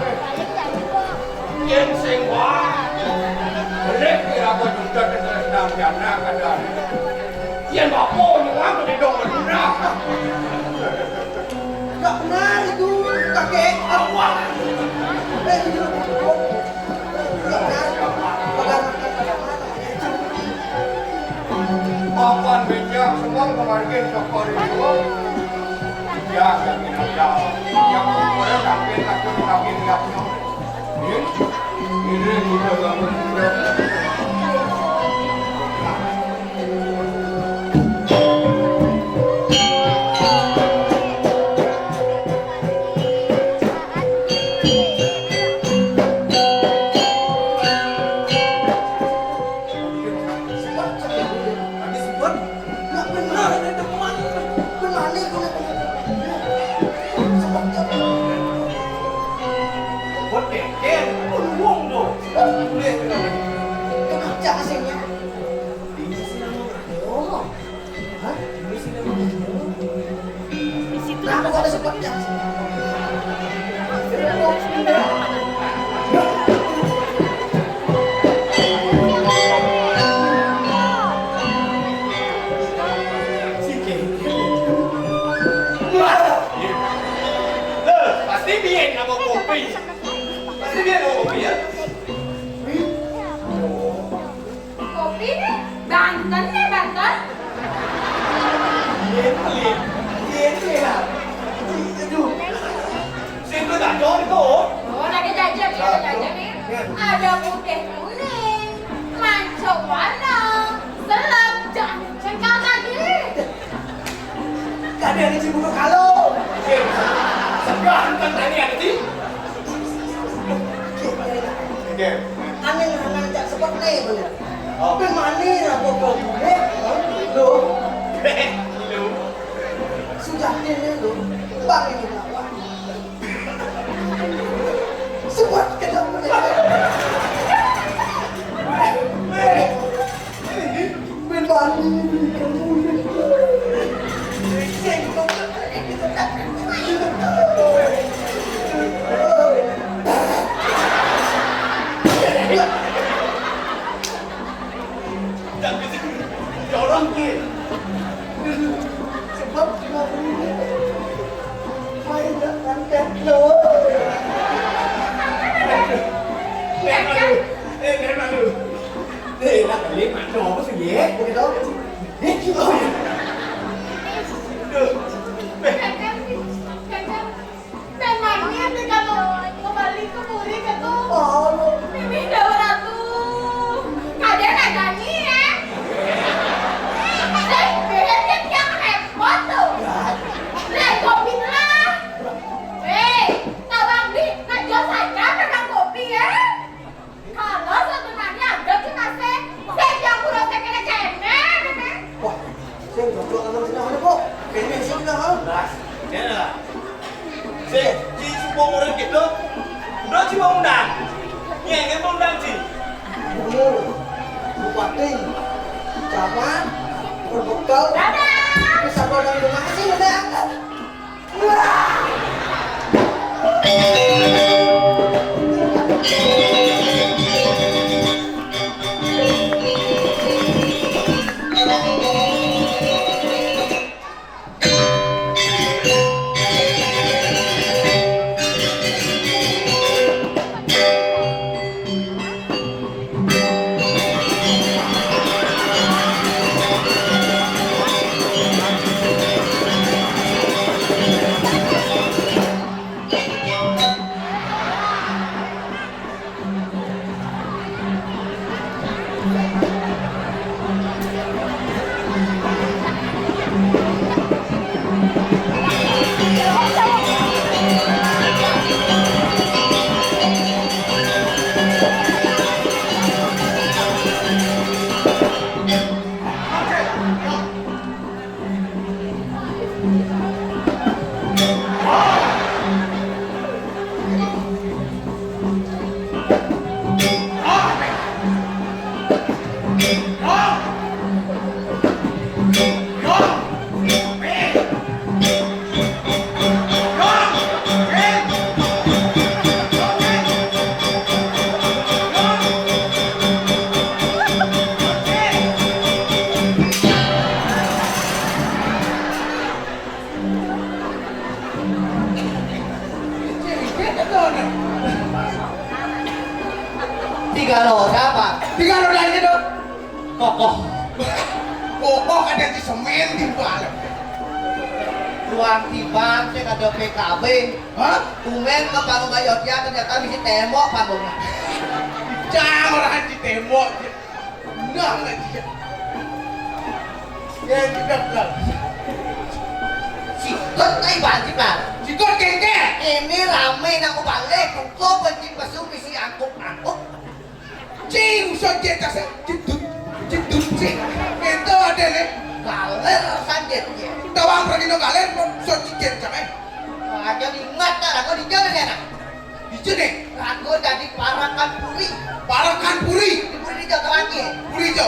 Yen sing wah, balik kira apa juga terus nang jana kadang. Yen apa nyuwang gede dong bener. Nggak benar itu, kakek. Awak. Eh, itu. Nggak benar. Papan becak semua kemarin sokor itu. Ya, ya, ya. Yang kemarin sampai takut, sampai lihatnya. Ini, ini juga ganggu juga. Sebab cak ini, lagi sebut, nggak benar ada teman. Benar nih, benar, benar. Sebab cak ini. Buat kengkeng, buat wong tuh. Sebab boleh, benar. Kenapa cak asingnya? Ini sih nama. Oh. Hah? Ini sih nama. Kenapa kok ada sebabnya? Si Keke. Wah, iya. Eh, pasti biyen sama kopi. Pasti biyen sama kopi ya. Kopi nih, Banten nih, Banten. Iya, iya, iya, iya. Aduh. Sing tuh tak jor tuh. Oh, lagi jajan, iya, jajan nih. Ada putih kuning, manco warna, selap, jangan cengkal lagi. Kadang ada cibuku kalau. Sekarang kan tadi ada di. Oke. Aneh, aneh, cak seperti itu. Oh. Tapi manis, aku kok. Eh, lo. Lo. Sudah ini lo. Bang ini apa? Sebab kenapa? Eh, eh. Sebab cuma main dan loh. Eh, malu. Eh, nak beli mana apa sih, ya? Begitu. Eh, gila. Duh. Memangnya nih kalau kembali ke puri ke tuh. Oh, lu. Mimi Dewa Ratu. Kadang ada nih, ya. Eh, beda dia, dia repot tuh. Lah, kopi lah. Eh, tawang di, nah, jual saja, pegang kopi, ya. Kalau sebenarnya ada sih, Mas, eh. Saya yang kurang saya kena cemen, eh. Wah, saya nggak tahu sama sini, mana, Pok? Ini sih kita, ha? Jelas. Ya lah. Si, si supo murid gitu. Udah si mau undang. Iya, ini mau undang si. Gubernur, bupati, camat, berbekal. Dadah. Bisa gua dari rumah sih, udah. Tiga roda, Pak. Tiga roda ini dong. Kokoh. Kokoh ada di semen di balik. Ruang tiban cek ada P K B. Hah? Tumben ke panggung Ayodya ternyata bisi tembok panggungnya. Jangan orang di tembok. Nah, nggak dia. Ya, kita bilang. Sikut tai banci, Pak. Sikut kengke. Ini rame nang balik, kuku benci pesu bisi angkuk-angkuk. Cing, usah dia tas, jedut, jedut, cing. Itu ada nih. Galer sanjit, ya. Tawang pergi no galer, usah cicit, cang, eh. Aja ingat, tak, aku di jalan ya, nak. Di sini. Aku jadi parakan puri. Parakan puri. Di puri di jalan ya. Puri jo.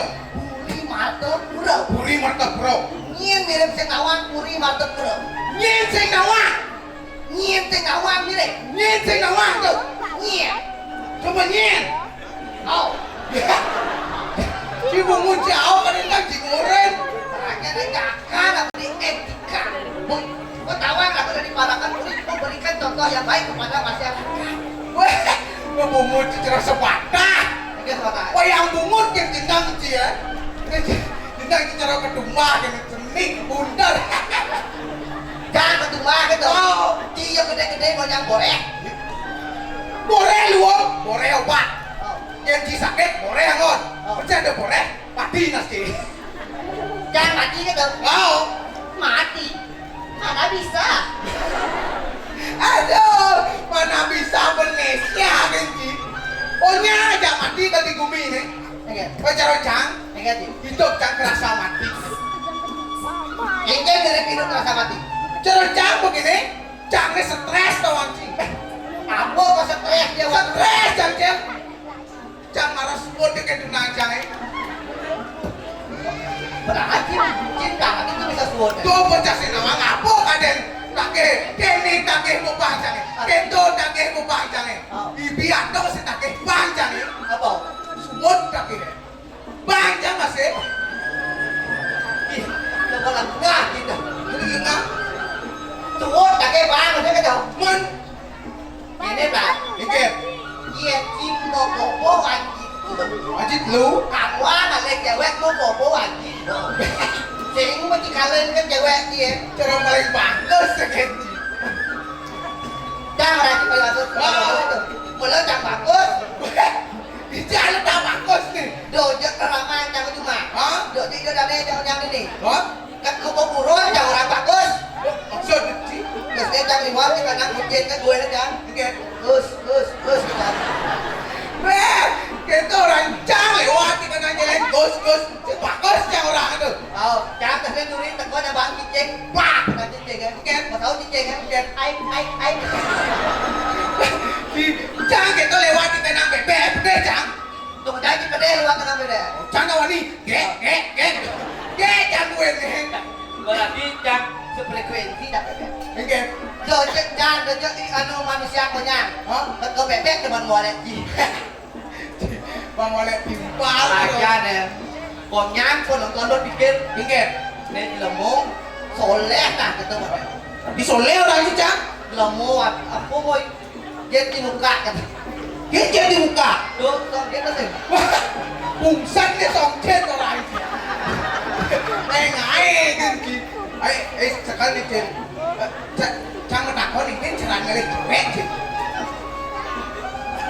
Puri Martopuro. Puri Martopuro. Nyin mirip sing nawang, Puri Martopuro. Nyin sing nawang. Nyin sing nawang mirip. Nyin sing nawang tuh. Nyin. Coba nyin. Oh. Si bungut jauh kan ini kan jiguren. Makanya kakak apa di etika. Bung, kau tahu nggak, aku dari Parakan Kulit memberikan contoh yang baik kepada masyarakat. Wah, bungut cerah sepatah. Oke, sepatah. Wah, yang bungut yang jenang sih ya. Ini jenang cara kedumah, yang seni, bundar. Jangan kedumah gitu. Oh. Dia gede-gede mau yang boreh. Boreh luwung, boreh obat. Oh. Yang di sakit, boreh angon. Oh. Percaya ada boreh, mati nasi. Jangan mati gitu. Mau. Mati. Mana bisa? Aduh, mana bisa Indonesia, Genji? Oh, nya aja mati kalau di bumi ini. Oke. Kau cara cang? Oke, Ji. Hidup cang kerasa mati. Ini dari hidup kerasa mati. Cara cang begini, cangnya stres tau, anjing. Apa kok stres dia? Stres, cang, cang. Cang marah suwun dek itu nang cang, eh. Padahal cin, cin tangan itu bisa suwun. Tuh bocah sing nawang apa kaden? Takeh, kene takeh bubah cang, eh. Kento takeh bubah cang, eh. Oh. Ibi atau si takeh bang cang, eh. Apa? Suwun takeh. Bang cang masih. Ih, coba lah, nah, gitu. Jadi lengah. Suwun takeh bang, ada kata. Mun Ini, Pak. Mikir. Iya, cing mau bobo anjing. Anjing lu? Kamu anak lek cewek mau bobo anjing. Sing mesti kalian kan cewek dia. Cara paling bagus, ya, Genji. Jangan lagi paling bagus. Oh. Mulai yang bagus. Di jalan tak bagus nih. Dojek ramai yang cuma. Hah? Dojek itu ada yang yang ini. Hah? Kan kupu burung, jangan orang bagus. Maksud, Ci? Terus dia cang liwat, dia kena kucing, kan gue aja. Oke. Gus, gus, gus, gitu. Weh, kita orang cang lewat, kita nanya lain, gus, gus. Cek bagus, cang orang itu. Oh, cang, tapi duri, teko ada bang cicing. Plak, kena cicing, kan? Oke. Mau tahu cicing, kan? Oke. Ai, ai, ai. Di, cang, kita lewat, kita nang bebek, deh, cang. Tunggu aja, kita deh, lewat, kena bebek. Cang, kawan nih. Gek, gek, gek. Gek, cang, gue, nih. Berarti cang sefrekuensi dah, kan? Oke. Dojek, cang, dojek, anu, manusia konyang. Hah? Teko bebek, teman mualet, Ji. Bang Walek timpal. Aja nih. Konyang, konyang, konyang pikir. Pikir. Nih, lemu. Soleh, nah, gitu. Di soleh orang itu, cang. Lemu, ap-, apa, boy? Dia di muka, kan? Dia jadi muka. Tuh, tuh, dia tuh, tuh. Wah, pungsan dia songcet orang itu. Eh, ngae, kan, Ji. Eh, eh, sekali, Cin. Eh, ca-, cang matakon, ini cara ngalih cewek, Cin.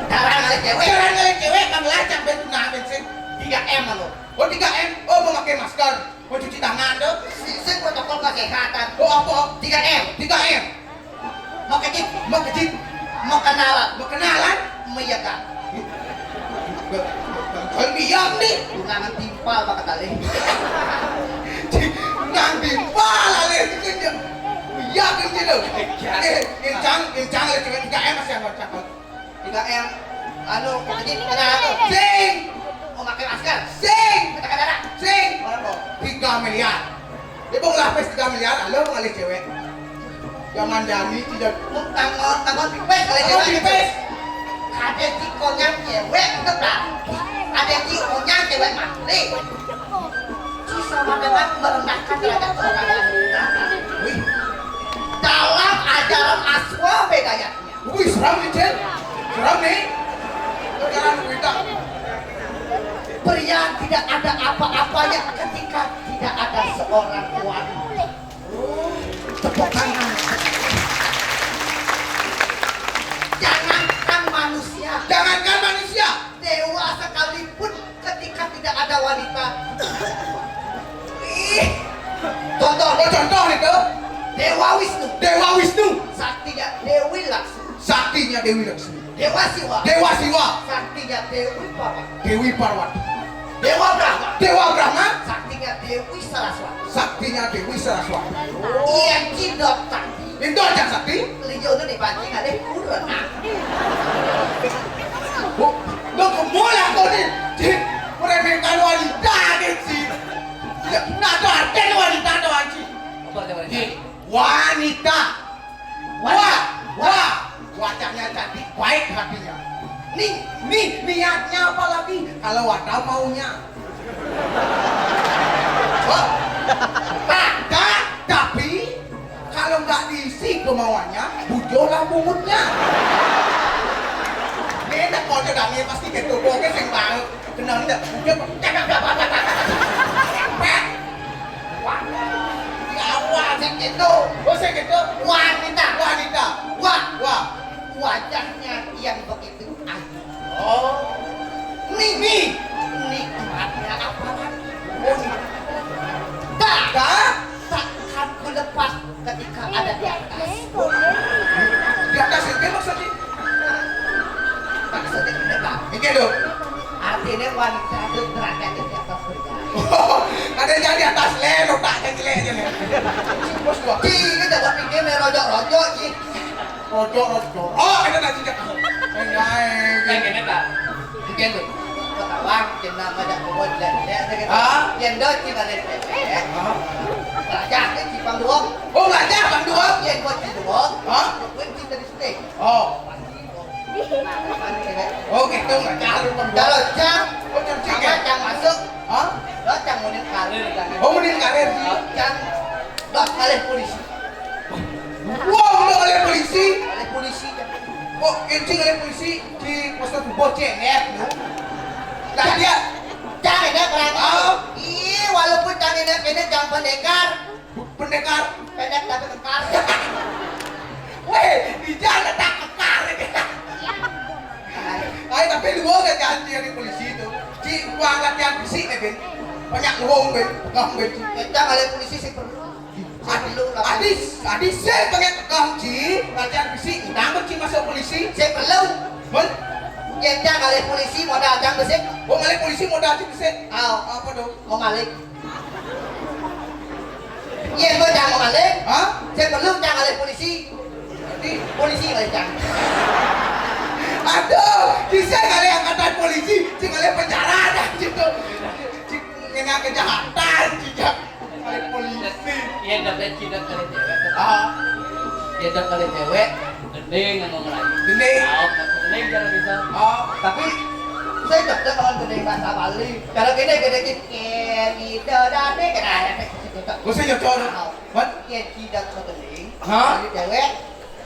Cara ngalih cewek? Cara ngalih cewek, Bang Lacak, ben, nah, bensin. Tiga M, anu. Oh, tiga M. Oh, memakai masker, mencuci tangan, tuh. Sing protokol kesehatan. Oh, apa? Tiga M. Tiga M. Mau kejit. Mau kejit. Mau kenalan. Mau kenalan. Meyegang. Kalau diam nih. Tunangan timpal bakal tali. Nang timpal alih itu dia. Iya, kan gitu. Eh, kencang, kencang, cuma tiga M masih yang cakep. Tiga M, anu, kejit, kenal tuh. Sing. Mau pakai masker. Sing. Kita ke darah. Sing. Orang mau. Tiga miliar. Dia mau ngelapis tiga miliar, lo mau ngalih cewek. Zaman Dani tidak. Lu tangon, tangon pipes kali. Tangon cewek pipes. Ada di konyang cewek, itu berarti ada di konyang cewek mati. Itu sama dengan merendahkan derajat orang. Wih. Dalam ajaran Aswa bedanya. Wih, seram nih, Cil. Seram nih. Sekarang kita. Pria tidak ada apa-apanya ketika tidak ada seorang wanita. Tepuk tangan. Jangankan manusia. Jangankan manusia. Dewa sekalipun ketika tidak ada wanita. Ih. Contoh nih. Oh, contoh nih tuh. Dewa Wisnu. Dewa Wisnu. Saktinya Dewi Laksmi. Saktinya Dewi Laksmi. Dewa Siwa. Dewa Siwa. Saktinya Dewi Parwati. Dewi Parwati. Dewa Brahma. Dewa Brahma. Saktinya Dewi Saraswati. Saktinya Dewi Saraswati. Iya, Cidot Sakti. Itu aja Sakti. Lijo tuh dipancing ada kurang. Bu, lu kemula kau nih. Cik, meremehkan wanita nih, Cik. Tidak, tidak ada artinya wanita tuh, Cik. Apa artinya wanita? Cik, wanita. Wah, wah. Wajahnya cantik, baik hatinya. Nih, nih, niatnya apa lagi? Kalau ada maunya. Oh. Ada, tapi kalau nggak diisi kemauannya, bujurlah bungutnya. Ini enak kocok, pasti gitu. Pokoknya sing tahu. Kenal ndak? Bujur. Wah, ya Allah, sing gitu. Oh, sing gitu. Wanita. Wanita. Wah, wah. Wajahnya yang begitu ayu. Oh. Nih, nih. Nikmatnya apa lagi? Oh, nih. Tak, tak, takkan ku lepas ketika ada di atas. Di atas itu maksudnya? Maksudnya gini, Pak. Ini dong. Artinya wanita itu derajatnya di atas pria. Ada yang di atas le, lo tak yang jelek aja le. Bos gua. Ci, ini dapat pinggir nih, rojok-rojok, Ci. Rojok, rojok. Oh, ada tak cicak. Enggak, eh. Kayak gini, Pak. Mungkin tuh. Ketawa, kena ngajak ke bos, jelek, jelek, jelek. Hah? Yang do, Ci, balik, jelek. Hah? Raja, Ci, pang duong. Oh, raja, pang duong. Yang buat Ci duong. Hah? Gue Ci dari sini. Oh. Oh, gitu, nggak tahu, Bang. Kalau Cang, oh, Cang Cing, sama ya? Cang masuk. Hah? Lo Cang mending karir, kan? Oh, mending karir, sih. Cang, lo kalih polisi. Wah, udah kalih polisi? Kalih polisi, Cang. Kok Cang kalih polisi di pos tubuh, Cang, ya? Lah, dia Cang ini berani. Ah. Ih, walaupun Cang ini, ini Cang pendekar. Pendekar. Pendek tapi kekar. Weh, di jalan tak kekar. Ay, tapi lu mau gak janji dari polisi itu? Ci, gua latihan fisik nih, Ben. Banyak ngomong, Ben. Pegang, Ben. Kita kali polisi sih perlu. Perlu lah. Adi, Adi, saya pengen pegang, Ci. Latihan fisik. Nambah, Ci, masuk polisi. Saya perlu. Ben? Kita kali polisi modal jang besik. Oh, kali polisi modal jang besik. Aw. Apa dong? Mau malik. Iya, gua jangan balik. Hah? Saya perlu jangan balik polisi. Di polisi balik jangan. Aduh, bisa kali angkatan polisi, sing kali penjara dah gitu. Sing kena kejahatan, sejak kali polisi. Iya, dapet cinta kali cewek. Ah. Iya, dapet kali cewek. Gending ngomong Melayu. Gending. Tahu, gending cara bisa. Oh, tapi saya cocok kalau gending bahasa Bali. Kalau gini, gini, gini, gini, gini, gini, gini, gini. Gue sih cocok. Tahu. Mat? Ya, tidak segending. Hah? Kalau cewek,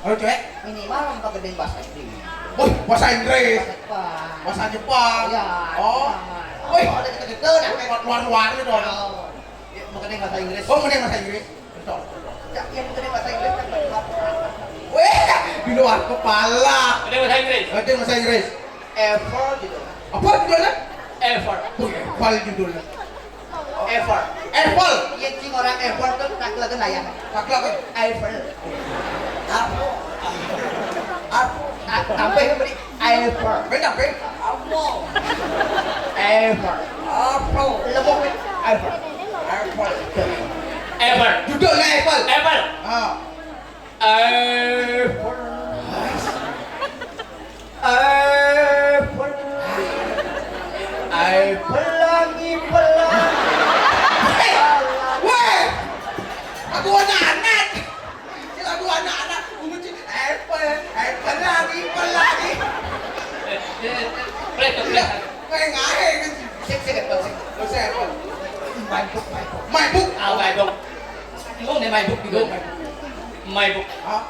kalau cewek? Minimal lah pakai bahasa Inggris. Oh, bahasa Inggris. Bahasa Jepang. Bahasa Jepang. Ya, oh. Jepang. Wih. Oh, ada gitu-gitu, nah, kayak luar-luar gitu. Oh. Ya, pakai bahasa Inggris. Oh, pakai bahasa Inggris. Betul. Ya, yang penting bahasa Inggris kan di luar kepala. Weh, di luar kepala. Ada bahasa Inggris. Ada bahasa Inggris. Ever gitu. Apa judulnya? Ever. Wih, Ever judulnya. Ever. Ever. Iya, cing, orang Ever tuh tak lagi layan. Tak lagi. Ever. Apa? Apa? Tambah beri. Ever. Beda, Ben. Apa? Ever. Apa? Lemuk. Ever. Ever. Ever. Judulnya Ever. Ever. Ah. Ever. Ever. Ever lagi pelan. Weh. Aku anak-anak. Lagu anak-anak, bunyi, "Apple, apple lagi, apple lagi." Eh, eh, eh, play tuh, play. Kayak ngahe kan sih. Sik, sik, sik, sik. Terus saya apa? My book, my book. My book. Ah, my book. Ngomong deh, my book gitu. My book. Hah?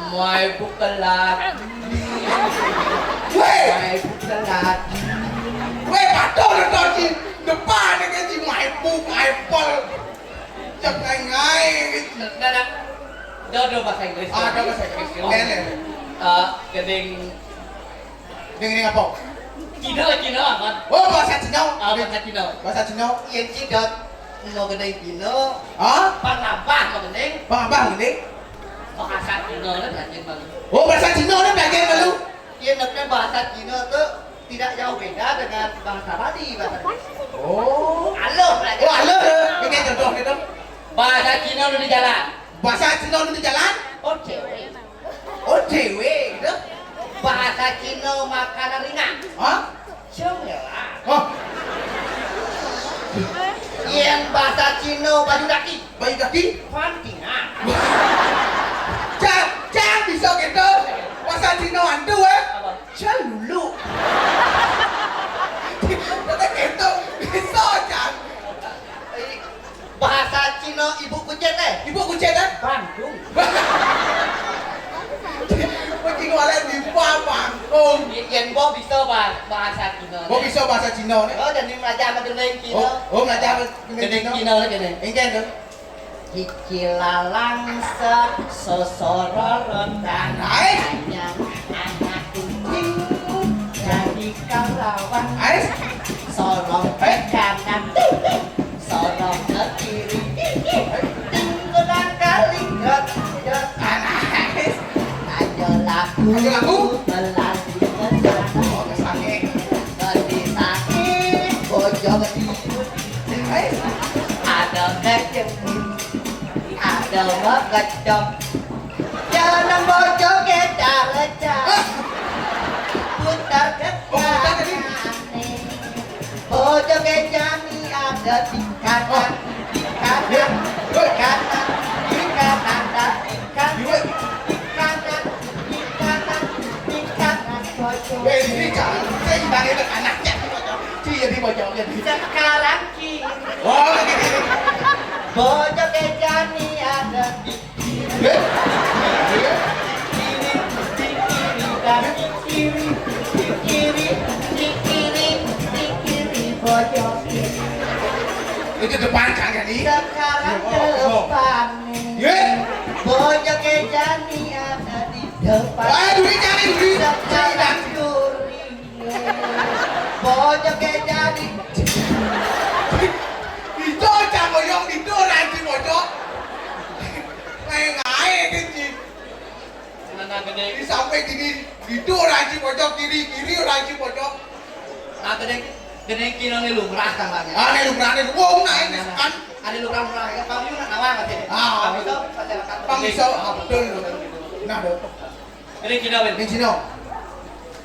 Mai bukelat. Weh! Mai bukelat. Weh, patuh nonton di depan ni kan, si Maipu, Maipel. Cak ngai-ngai. Nah, nah. Dah, dah bahasa Inggris. Ah, dah bahasa Inggris. Oh. Dah, dah. Eh, gending. Gending apa? Cina, Cina, kan? Oh, bahasa Cina. Ah, bahasa Cina. Bahasa Cina. Yang Cina. Mau gending Cina. Hah? Pangabah mau gending. Pangabah gending. Bahasa Cina lah belajar malu. Oh, bahasa Cina lah belajar malu. Iya, tapi bahasa Cina tu tidak jauh beda dengan bahasa Bali, bahasa Inggris. Oh. Aluh belajar. Oh, aluh tu. Bikin contoh gitu. Bahasa Cina udah di jalan. Bahasa Cina udah di jalan? Oh, cewek. Oh, cewek gitu. Bahasa Cina makanan ringan. Hah? Cemela. Oh. Yang bahasa Cina baju daki. Baju daki? Pantingan. Cang, Cang bisa gitu. Bahasa Cina hantu, eh? Apa? Celulu. Kata gitu. Bisa, Cang. Bahasa Cina ibu kucing, eh? Ibu kucing, eh? Bandung. Kucing oleh di Bandung. Yen boh bisa bah-, bahasa Cina. Boh bisa bahasa Cina, eh? Oh, jadi belajar sama gending Cina. Oh, oh, belajar sama gending Cina. Gending Cina, gending. Enggak, tuh. Cicilalang sesororotan. Ais. Yang anak kucing jadi kawan. Ais. Sorong ke kanan, sorong ke kiri. Tinggal kali. Ais. Aja laku. Aja laku. Melaju ke sana. Oh, ke sana. Bojong di, ais, ada kejepit, ada mengecok. Jalan bojong ke cara-cara. Putar ke kanan. Bojong ke jani ada di kanan, di kanan, di kanan, di kanan, dan di kanan, di kanan, di kanan, di kanan, bojong. Weh, ini jangan, saya ibaratnya anaknya. Iya, di bojongnya di. Sekarang kiri. Oh, lagi kiri. Bojong ke jani ada di kiri. Eh? Di kiri, di kiri, dan di kiri, di kiri, di kiri, di kiri, bojong kiri. Itu depan, Kang Jani. Sekarang depan nih. Ye. Bojong ke jani ada di depan. Ah, duri, jani, duri. Sekarang duri. Bojong ke jani. Itu cak boyong itu ranci bojong. Ngae-ngae gitu. Nah, nah, gending. Di samping gini, gitu ranci bojong, kiri, kiri ranci bojong. Nah, gending, gending Cina ni lumrah kan, Bang, ya? Ah, ni lumrah ni. Wong naik ni kan. Ada lumrah-lumrah ya, Bang, you nak nawang aja. Ah, Bang, itu masyarakat Bang Iso, ah, betul. Nah, betul. Gending Cina, Bang. Gending Cina.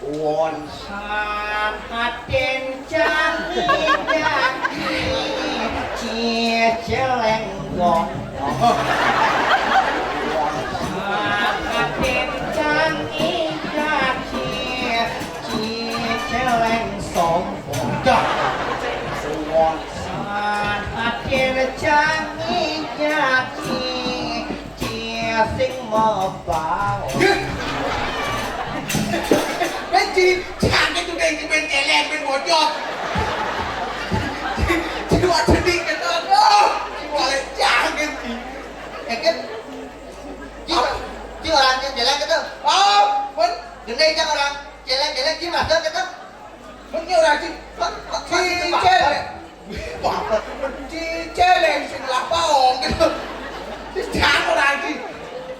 Won san hatin jani jaki, ci celeng gong. Won san hatin jani jaki, ci celeng sombong. Dah. Won san hatin jani jaki, ci sing mebal. Weh, ci, jangan tu deh, ci main celeng, main bocor. Ci, ci, wah, jadi kena, aduh, ci, boleh jangan, ci. Eh, kan? Ci, ci orang yang celeng gitu. Oh, pun. Gede aja orang celeng-celeng, ci masuk gitu. Mungkin orang ci, ci, celeng. Wah, ci celeng sing lah paong gitu. Ci jangan orang ci.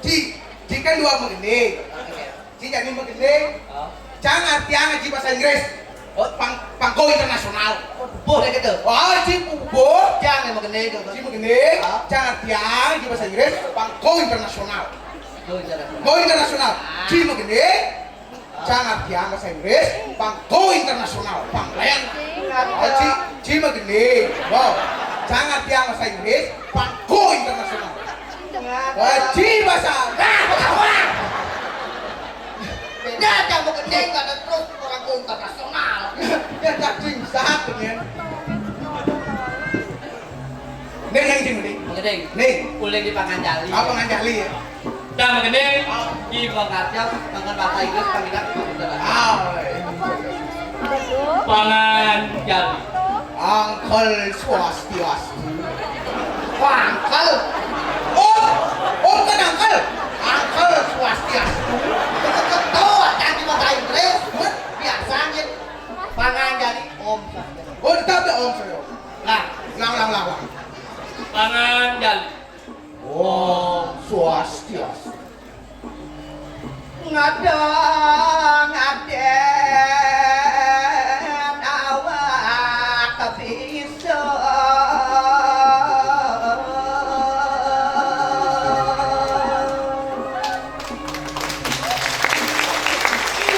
Ci, ci kan dua mengenai. Ci jadi mengenai. Hah? Jangan artian ci bahasa Inggris. Oh, pang, pangko internasional. Oh, boleh gitu. Oh, ci bubuh. Jangan mengenai gitu. Ci mengenai. Hah? Jangan artian ci bahasa Inggris. Pangko internasional. Go internasional. Go internasional. Ah. Ci mengenai. Jangan artian bahasa Inggris, pang go internasional, pang layan. Eh, ci, ci mengenai. Wow. Jangan artian bahasa Inggris, pang go internasional. Eh, ci bahasa. Nah, apa? Beda aja mau gede, nggak ada terus orang go internasional. Ya, cacing saat ini. Nih, yang sini, nih. Mengenai. Nih. Boleh dipanganjali. Apa nganjali ya? Dah, Ini di Mekarta dengan bahasa Inggris panggilan kita. Ah, iya. Panganjali. Uncle Swastiastu. Uncle. Om, om kan uncle. Uncle Swastiastu. Betul, jangan di bahasa Inggris. Biasanya panganjali om. Oh, tetap ada om saya. Nah, ulang, ulang, ulang, ulang. Panganjali. Om Swastiastu. Ngadang aden awak bisa.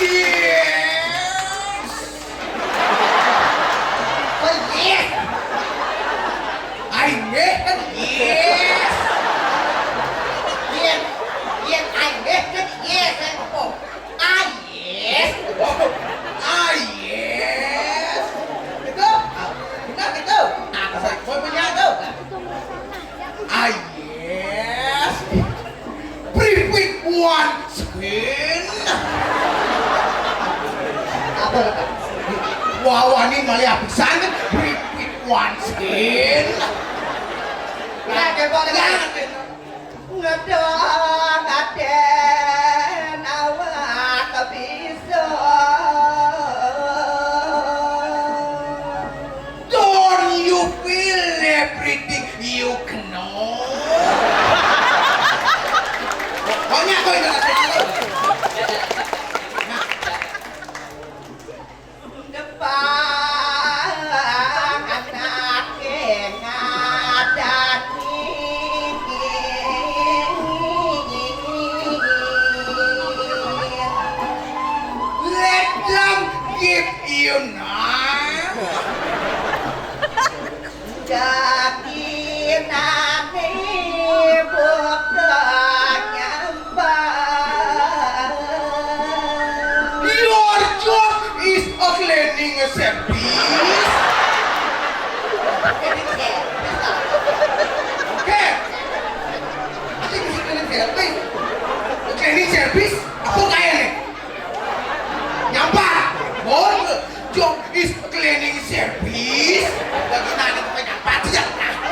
Yes. Oh, yes. I made it. Yes. Yen, yen I made it. Yes, I go. Ah, yes. Ah, yes. Gitu. Ah, benar gitu. Ah, saya mau punya tuh. Ah, yes. Pripit one skin. Apa? Wah, wah, ini malah pisan. Pripit one skin. Nah, coba dengan ngedang aden awak bisa. Don't you feel everything you know? Pokoknya kau internasional. Depan anake ngadani. Let them give you now. Daginane buka nyambang. Your job is a cleaning service. Oke. Ini bisa cleaning service. Cleaning service apa kaya nih? Nyampah. Oh, job is cleaning service. Lagi nanya ke penyampah aja.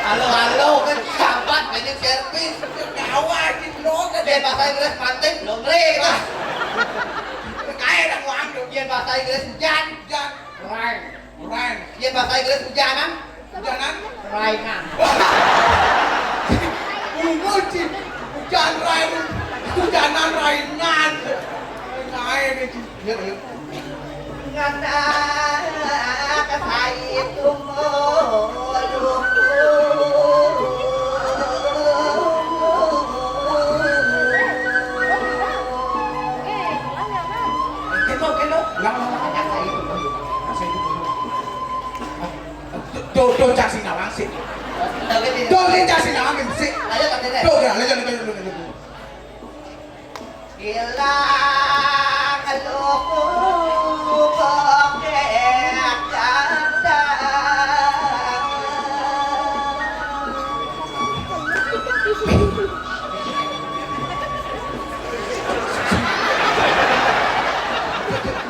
Halo, halo, kan sampah, cleaning service. Nyawa aja lo kan. Yen bahasa Inggris panting, laundry. Kaya dah uang tuh. Yen bahasa Inggris hujan, hujan. Rain. Rain. Yen bahasa Inggris hujanan, hujanan. Rainan. Bungo, Ci. Hujan rain. Hujanan rainan. Ae, Ci. Yuk, yuk. Ngana kasai tumuluku. Keno, keno. Ulang, ulang, ulang. Kasai tumuluku. Kasai tumuluku. Tuh, tuh, cak sinawang sih. Tuh, ini cak sinawang sih. Ayo, Kak Dede. Tuh, ya, lanjut, lanjut, lanjut, lanjut. Ilang luku bokek datang.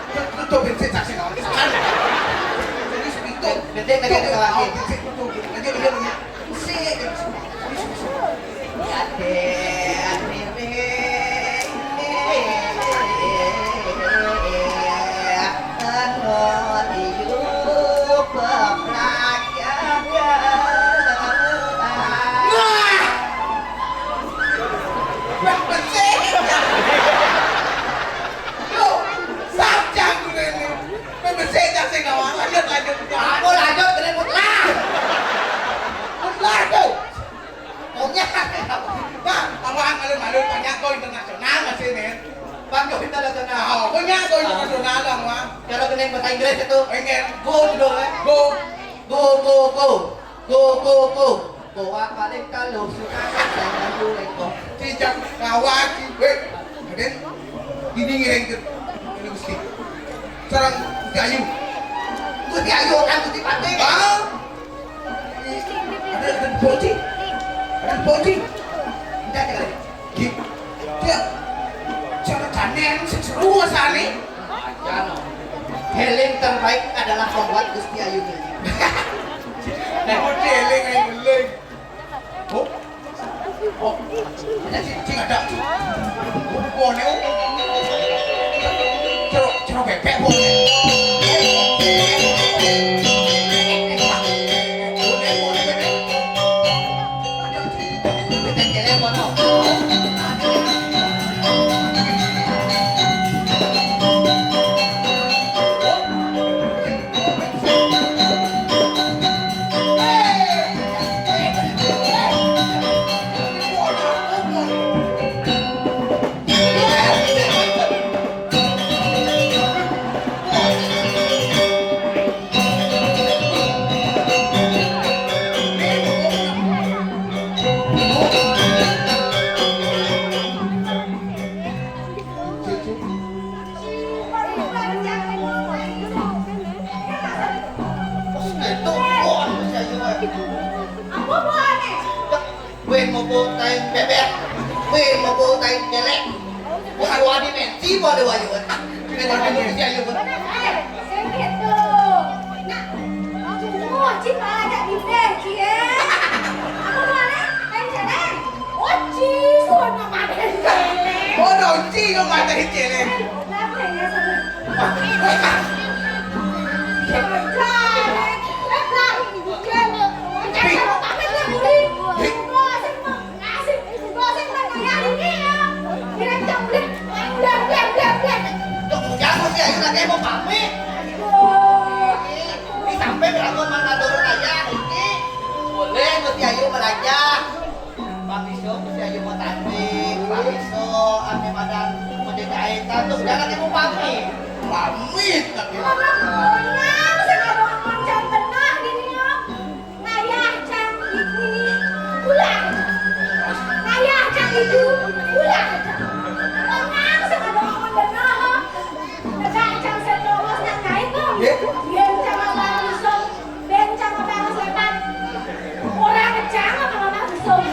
Tuh, tuh, tuh, bensin, cak sinawang. Bensin, bensin, bensin, bensin. Wah! Wah, bersih. Loh, Sam, jangan dulu ini. Bersih, jangan sih, kawan. Lanjut, lanjut. Aku lanjut, kena mutlak. Mutlak tuh. Pokoknya, nah, awak malu-malu banyak go internasional masih nih. Bang, go internasional. Oh, banyak go internasional dong, Bang. Kalau kena bahasa Inggris itu, pengen go dulu, eh. Go. Go, go, go. Go, go, go. Go apa deh kalau suka saya dulu, eh, go. Tidak, kawan, weh. Aden, ini ngiring ke ini Gusti. Sareng Gusti Ayu. Gusti Ayu kan Gusti Patih. Ah. Ada, ada di Boji. Ada di Boji. Enggak, enggak. Di, Cara tanen seru rasane. Healing terbaik adalah obat Gusti Ayu. Eh, mau dieling, eling. Oh. Oh. Ada sing, sing ada. Oh, oh, oh. Cero, cero bebek, oh. Wih, mau bawa tain bebek. Wih, mau bawa tain kelek. Wah, dua dimensi mau ada wayuan. Dengan dimensi ayo. Eh, sing gitu. Nah, cuma cipta aja di teh, cie. Aku mana? Tain kelek. Oh, ci, suara mana? Oh, no, ci, no, mata cele. Kenapa ya, sama? Tuh, jangan sih, ayo lagi mau pamit. Ini sampai berangkat mana turun aja, ini. Boleh, Gusti Ayu meraja. Pamiso, Gusti Ayu mau tanding. Pamiso, ane madan mau jadi aetan. Tuh, jangan ibu pamit. Pamit, tapi. Ngomong, ngomong, sing ada ngomong jam benar gini, ya. Ngayah cang ini, ulah. Ngayah cang itu, ulah. Ngomong, sing ada ngomong benar, ha. Tegak cang setongos nak kait, ha. Ye? Ye, cang abang usung. Bencang apa harus lebat? Orang kejang apa mama busung?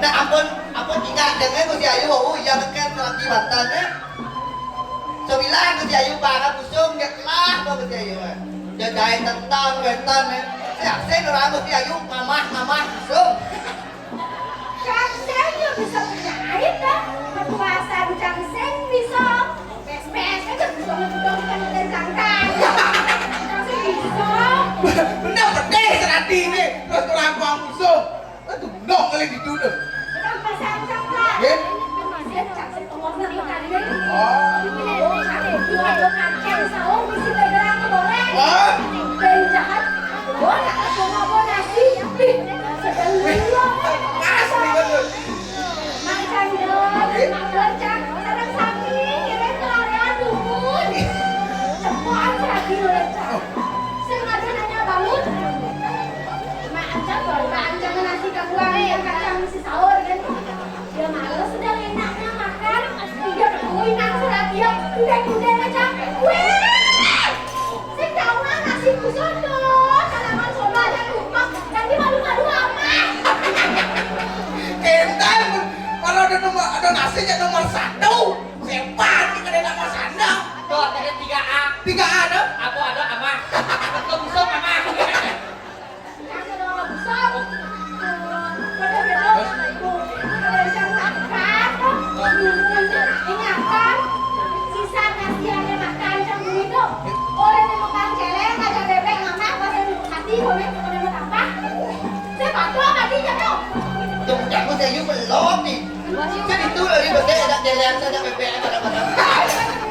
Nah, ampun, ampun, tinggal dengar Gusti Ayu, oh, iya, kan, lagi bantan, ya. Sebilang Gusti Ayu, para busung, dia kelah, apa Gusti Ayu, eh. Dia jahit tentang, bentan, ya. Siap, saya orang Gusti Ayu, mamah, mamah, busung. Cang Seng yo bisa menjahit, dah. Perluasan Cang Seng bisa. Bes-bes aja bisa ngeduduk kan, bukan jangkang. Cang Seng bisa. Bener pedih serati ini. Terus kurang buang musuh. Itu dong kali di dulu. Bukan pasang cangkang. Ya? Masih Cang Seng pengorban makannya. Oh. Ini loh, aku jual lo kacang, saung, bisi tegelang, goreng. Oh. Dan jahat. Wah, nak apa nasi? Ih, sedang gila. Mas, nih, betul. Makan dong, makan, Cang. Sareng sami, ngirim ke area dumun. Cepokan serabi lo, Cang. Sing ada nanya bangun. Mak Ancang, baru Mak Ancang nasi kabuang, yang kacang isi sahur, kan? Dia males, udah enaknya makan. Dia kuwi nang surat dia, udah-udah aja. Wih! Sing jauh nasi kusut tuh, salaman soba aja tumpah. Nanti malu-malu amat. Kental, kalau ada nomor, ada nasi ya nomor satu. Hebat, kita ada nomor sana. Tuh, ada tiga A. Tiga A, ada? Apa ada, Amah? Untung usung, Amah. Jangan saya yuk belum nih. Jadi itu dari besar ada jalan, ada bebek, ada apa.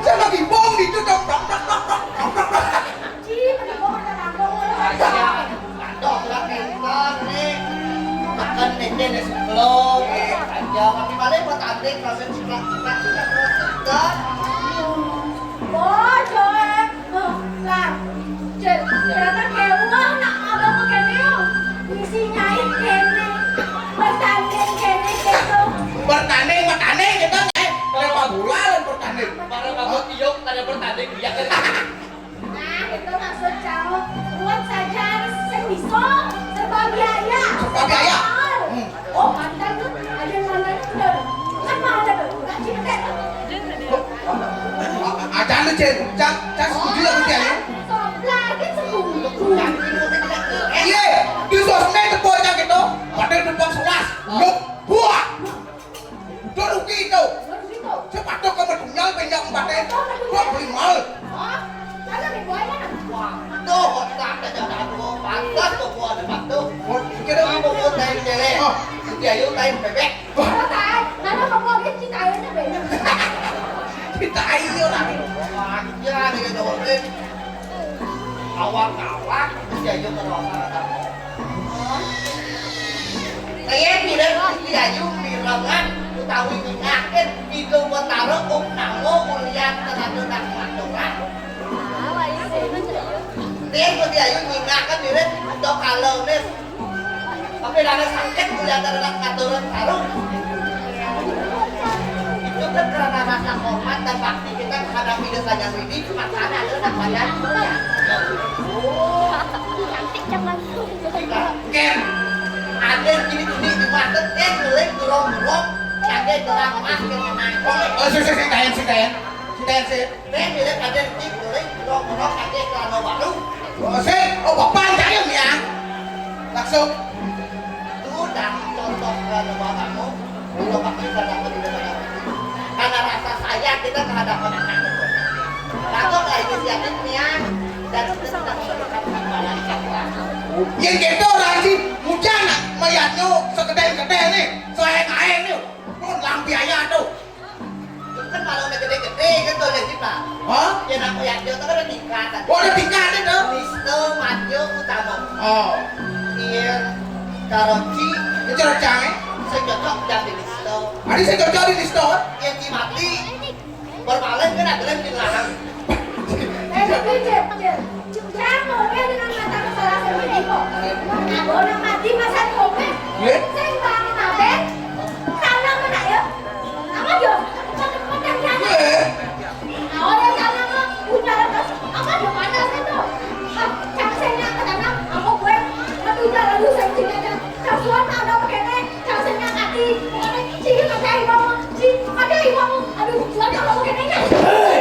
Saya lagi bom di itu, dok, dok, dok, dok, dok, dok, dok. Ci, mending gua makan kangkung lu. Ayo, aduh, lah, pintar nih. Makan nih, dia nih, sebelum, eh, aja. Tapi paling buat Andri, kalau saya ciplak-ciplak, ciplak, terus, terus, terus. Oh, coy. Oh, lah. Cil, ternyata kewah nak abang mau kene, oh. Misi nyait kene. Bertanding kene, gitu. Bertanding, bertanding, gitu, eh. Berapa bulan bertanding? Para bapak tiup, ada bertanding, dia kan. Nah, itu maksud kamu. Buat saja sing bisa, serba biaya. Serba biaya. Mahal. Hmm. Oh, mantan tuh, ada yang mantan tuh udah, udah Cang, Cang setuju ya, Gusti Ayu? Iya, di sosmed tepuk Cang gitu. Ada tepuk sebelas. Yuk, buah. Udah rugi itu. Sepatu kamu tinggal banyak empatnya. Gua beli mal. Tuh, otak aja dah, pantas tuh gua ada sepatu. Oh, kira mau buat lain cewek. Oh. Gusti Ayu lain bebek. Wah. Tahu, tahu. Karena kamu lagi Citayunya beda. Citayu lah. Wah, iya, dia jawabnya. Awak-awak, Gusti Ayu kalau salah kamu. Saya tidak Gusti Ayu mirengan utawi nyingakin itu betara upnama ulian terhadap aturan. Dia Gusti Ayu nyingakan diri untuk kalau nih. Tapi rada sakit kuliah terhadap aturan baru. Itu kan karena rasa hormat dan bakti kita terhadap Ida Sanyang ini, makanya ada namanya. Oh. Ken, ada gini gini di mata, Ken, mulai dorong-dorong, pakai gelang emas, Ken, menang. Oh, oh, sih, sih, sih, Ken, sih, Ken. Sih, Ken, sih. Nih, mirip ada di kulit, ngomong pakai celana baru. Oh, sih. Oh, bapak aja yang ya. Langsung. Itu udah contoh celana bapakmu. Kalau pakai celana baru di depan aku. Karena rasa sayang kita terhadap anak-anak. Langsung lah inisiatifnya. Dan kita sudah menunjukkan kembali kita. Yang gitu orang sih, hujan, melihatnya sekedar-kedar nih, seaeng-aeng nih. Pun lampi aja tuh. Kan kalau udah gede-gede kan tuh udah jiplak. Hah? Ya, nak, ya, dia tuh kan udah tingkat. Oh, udah tingkat itu? Listo, Madio, Utama. Oh. Iya, Karoci. Itu cocok, eh? Saya cocok jadi Listo. Ada saya cocok di Listo, eh? Iya, Ci mati. Berpaling kan ada yang di belakang. Eh, Cil, Cil, Cil. Jangan ngomel dengan mata kepala sendiri kok. Aku orang mati masa ngomel. Iya. Saya bangun apa? Tanah mana ya? Apa dia? Cepat-cepat yang sana. Eh. Nah, oleh sana mah, udah terus. Apa dia panas itu? Ah, cang saya nyangka tanah, apa gue? Aduh, udah, aduh, saya sini aja. Cang Suan mah udah pakai teh, cang saya nyangka di. Pokoknya, sini pakai ibu, sini pakai ibu. Aduh, Suan mah pakai teh. Hei!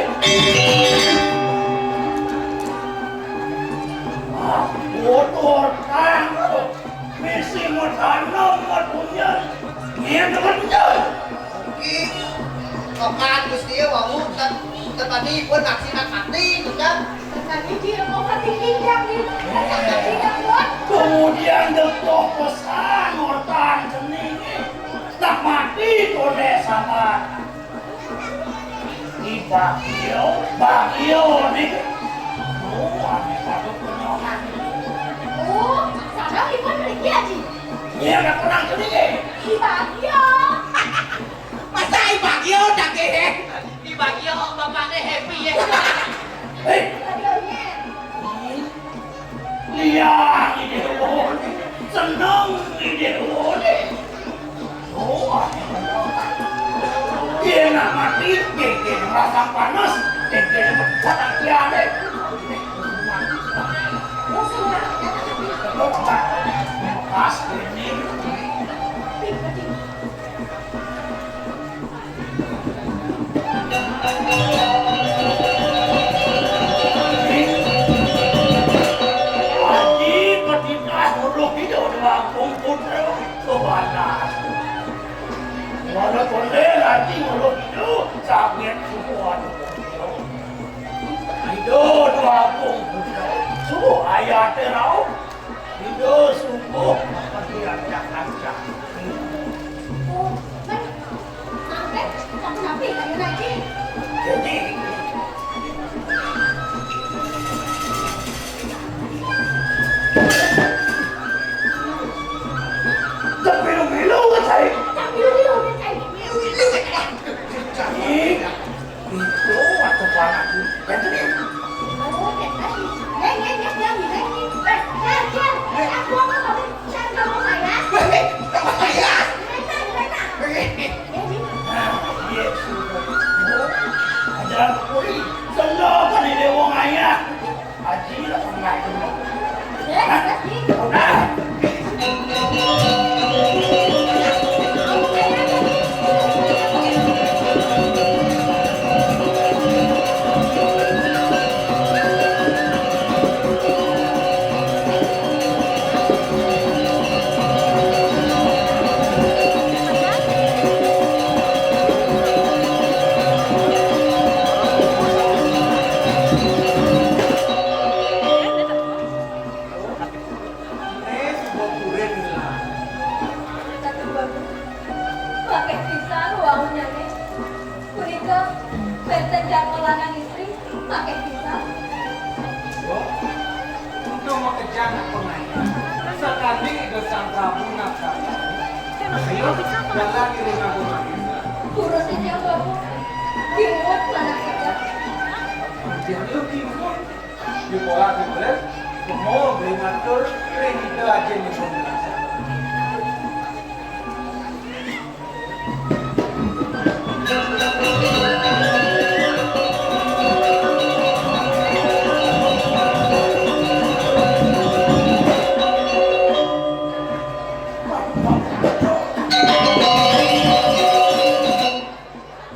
Ah, kotor, tangkap. Misi mut anom mut punyen. Nyen punyen. Oke. Papan Gusti ya, wau, ten-, tepani pun aksi nak mati, gitu kan? Tepani dia mau mati pinggang, gitu. Pinggang, Bos. Kemudian dek toh pesan, ortan, cening. Nak mati, kode sama. Di Bagio, Bagio nih. Oh, ane patut penyongan. Oh, sana ibu pergi aja. Iya, nggak pernah pergi. Di Bagio. Masa di Bagio, Cak, eh? Di Bagio, bapaknya happy ya. Eh. Bagionya. Lihat ini, oh, seneng ini, oh. Oh, yen nak mati, gege merasa panas, gege becat lagi ada. Pas ini. Aji, Madinah, nguruk hidup di Agung Putra, kebalas. Wala konde lagi nguruk hidup, sakit semua. Hidup di Agung Putra, subuh ayat terau. Indo sungguh makan di rancak-rancak. Oh, kan, mampet, tapi tapi ayo lagi. Jadi, tapi lu milu kan saya. Tapi lu milu kan saya. Jadi, itu waktu panas. Jadi, Lanang istri, maké kisah. Wah, untuk makejang pengayaan. Sakadi Ida Sang Prabu napa. Ayo, jalan di rumah rumah kita. Urus aja, Bapak. Kimut, mana kita? Jangan lu kimut. Di pola di beres, semua beri ngatur, beri kita aja nih.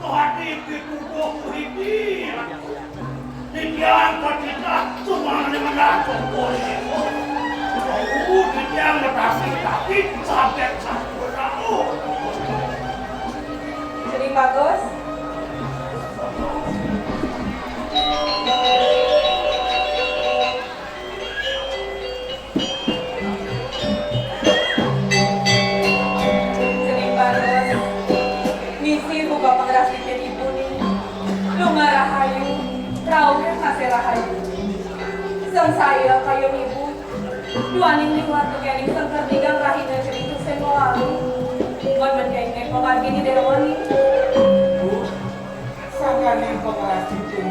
Tadi dituduh kuhiti. Titiang katitah sumangani menah sungkul. Tahu titiang metasi tapi sabek sampun tahu. Jadi bagus. Cening baros, misi buka pangrasitin ibu ni. Lunga rahayu, rauh masih rahayu. Sangsaya kayun ibu, duaning liwat kening sengker tigang rahina cening tusing mawalu. Mon mendaingan pamargin Ida Déwa ni. Sangkaning pangrasitin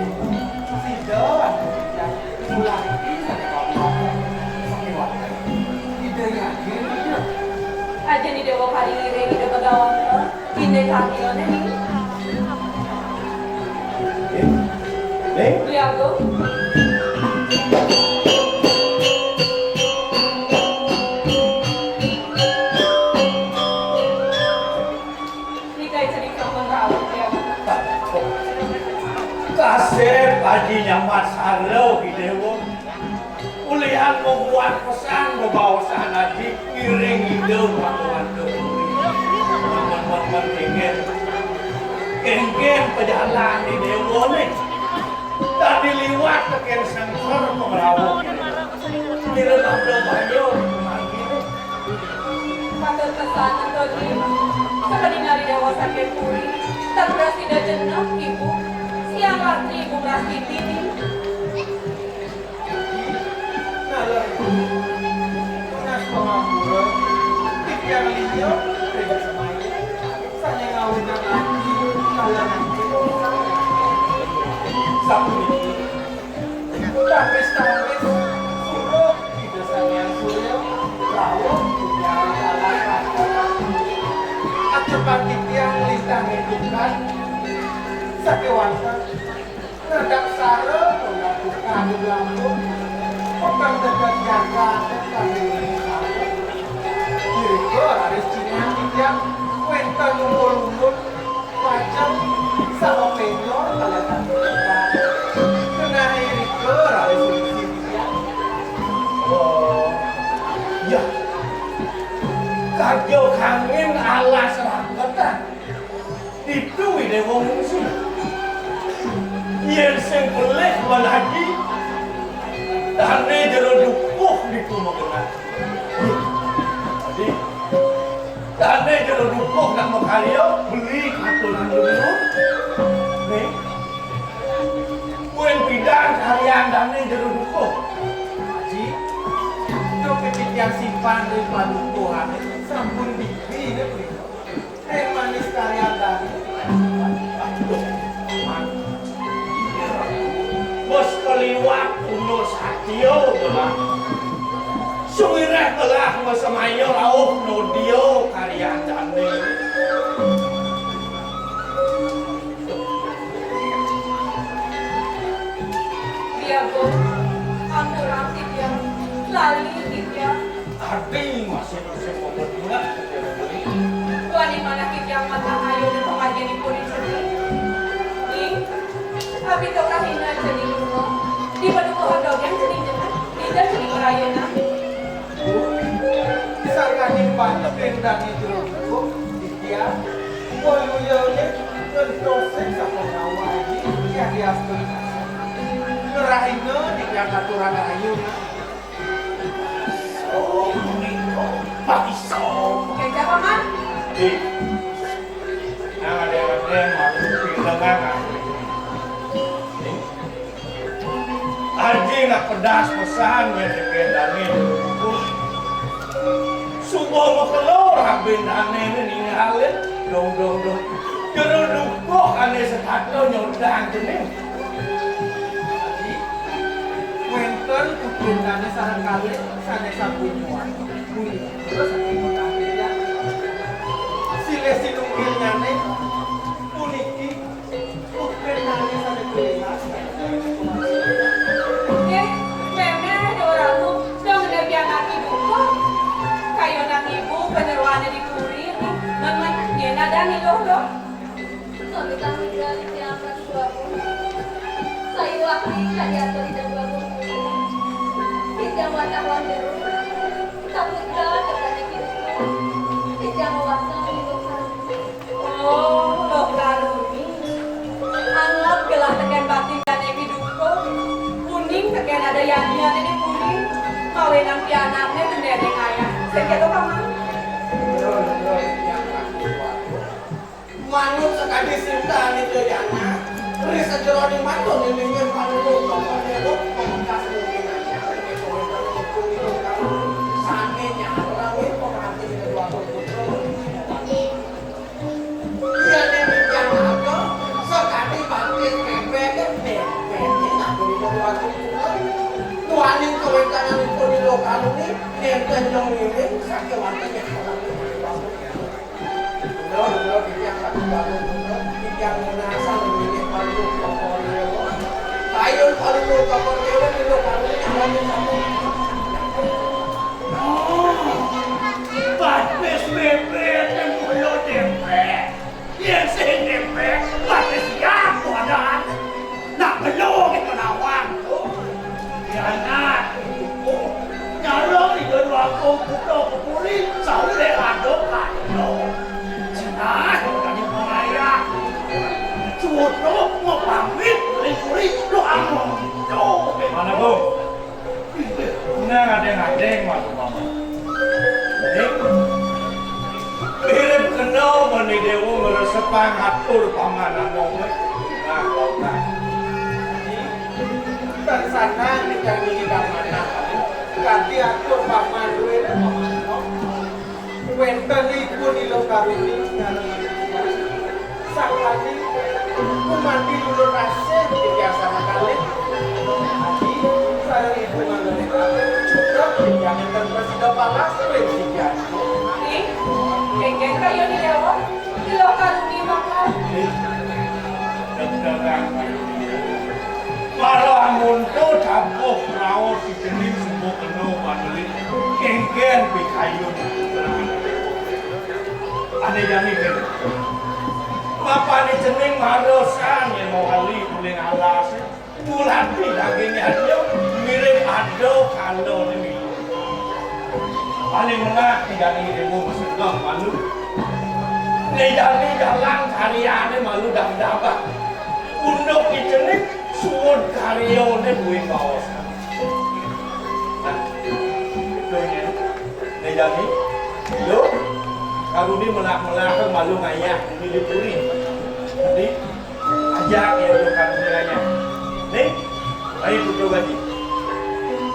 sida anu titiang mulanti sané kapiwatan sané wantah. Ida yakin, Ida? Ajin Ida Déwa kari ngiring Ida Bagawanta, indik kaki oné ni. Ning? Ning? Beli Agung. Nika cening sampun rauh, ya. Kasép Aji nyambat sareng Ida Déwa. Ulihan mabuat pesan bebaosan Aji ngiring Ida Bagawanta. Mon, mon, mon, kéngkén. Kéngkén pajalan Ida Déwa né. Tadi liwat tekén sengker pangrawuh. Mira labda baya di pamarginé. Patut pesan, Ento Dwi. Sakadi nari Déwa saking puri, tan prasida jeneng, Ibu. Siang ratri Ibu ngrastiti. Nalar Ibu, nunas pangampura, titiang liya ring semaya, sané ngawinang ati kalawan Ibu. Sapuniki, Tawis-tawis suruh Ida Sang Hyang Surya rawuh ing alas raka. Acepang titiang lintang indukan sakéwanten ngadap sara tolak tukang lambung peteng deket jagat kami. Irika raris cingan titiang wénten umbul-umbul Pacang saha pénjor kalian. Kenah irika raris ulisi titiang. Oh, ya. Kaja kangin alas raketan. Ditu Ida Déwa ngungsi. Yén sing pelih malagi, dané jero dukuh ditu magenah. Adi, dané jero dukuh nak makarya, beli katuran dulu. Nih. Kuwi pidan karyan dané jero dukuh. Aji, itu pipit yang simpan di padukuhan, sampun bibi ini. Teh manis karya tadi. Aduh, aman. Wes kaliwat umur satya belah. Suwireh belah wes semaya rauh nodia karya jane. Diago, ampurang titiang, lali titiang. Adi masih-masih pembetulan. Wani manah titiang manah ayu dan pamajenipun ing seni. Ing, abdi kaprahina cening lunga. Di padukuhan dogén cening jeneng, dija cening marayunan. Sangkaning pantek ing dane jero dukuh, titiang, waluyane ngentosin sampun ngawagi, yadiastun ngerahina titiang katurang rahayu. Oh, punika. Pak Iso. Oke, siapa, Man? Ih. Nah, ada-ada malu pirengan. Pedas pesan ya, dek dané. Suba makelor abin dané né ningalin. Dong, dong, dong. Jero dukuh ané setata nyodang cening. Wénten putrin dané sareng kalih sané sampun nyuwun. Punika saking pengabdian. Silih sinunggilnyané puniki. Nggih, mémé, Déwa Ratu, dong ngendhé pianak ibu kok. Kayonang ibu panyeroané di puri, nggih, mémé, nggih, nadang iluh, Dong. Suami kami dari tiang kedua. Saya wakil dari atau tidak bagus. Tidak wartawan dulu. Takut gak terjadi gitu. Tidak mewakili. Oh, Loh Karuni. Anggep gelah tekén batin dané piduka. Uning tekén ada yadnyané di puri. Mawinan pianakné gendéné ngayah. Sing kéto, Paman. Manut sakadi sinta nitya yana. Ri sajeroning mata nilingin panuwun tata dewa pamekas mungkin. Sané nyarang pengantin kedua putra. Yén ing titiang raga, sakadi batis mépét, mépét ing atur ipun watu kula. Duaning kawéntenanipun Ida Karuni, nénten nyong ngiring, sakéwanten ing alam. Kula, kula titiang raga bangun kula, titiang ngenasang ngiring palu koko dewa. Kayun palu koko dewa, Ida Karuni nyalani sampun. Batis mépét, kula dempet. Yén sing dempet, batis siap keadaan. Nak belum kita nawang. Kianat, nyalong di dua kampung kutha kepuri, saulé ada kado. Cina, tadi pengayah. Cukup mau pamit, kuri-kuri, lo among. Mana, Bu? Nang adéng-adéng, Mas Paman. Ning, mirip kena mani déwa ngresepang atur Paman Anom. Nah, nah. Tan sanang dikang niki Paman. Kanthi atur Paman duwé Paman Anom. Wénten ipun Ida Karuni ngarep. Sakadi gumanti lulur asih titiang sareng kalih. Adi sareng ibu manggone kalih. Cukup titiang enten prasida palas ring sikian. Ih, kéngkén kayun Ida Karuni makan. Para amonto tabuh raos sicening sembuh kena bandeli. Kéngkén pikayun. Ané jani kéné. Bapané cening marasan yén mau ali uling alas. Tulati dagingé aja mirip ada kandone milu. Paling menah jani ilmu mesegah malu. Né jani jalan karyane malu dam-daman. Unduk dicenik suud karyane buin baos. Nah, itu ya. Né jani, yo, karuni melak-melak malu ngayah di puri. Jadi, ajak ya, yo, karuni ngayah. Nih, ayo, tutup lagi.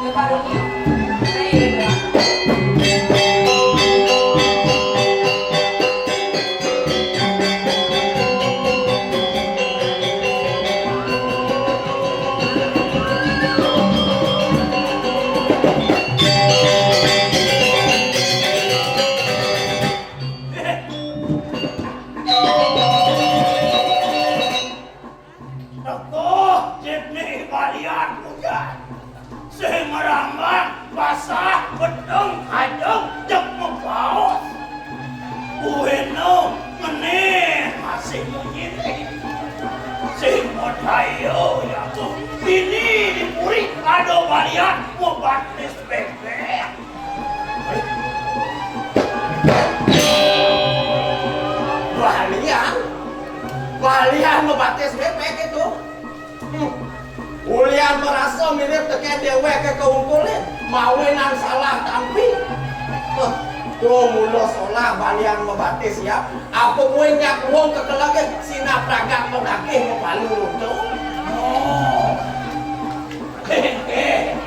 Yo, karuni. Ayo, yo. Teguh, Jimny, Balian, Pujan. Sing ngrambang, basah, bedeng, kajeng, jeg mabaos. Buina ngene masih munyi. Sing modaya, ya, aku. Ini di puri ada balian, mau batis bebek. Balian? Balian mabatis bebek itu? Hmm. Ulian merasa mirip teke dewek ke keungkulin, mawinan salah tampi. Huh. Tuh, mula solah balian mabatis ya. Apa kue nyak wong kekelagin, sinah pragak medakih mapalu tuh. Oh. Heh, heh.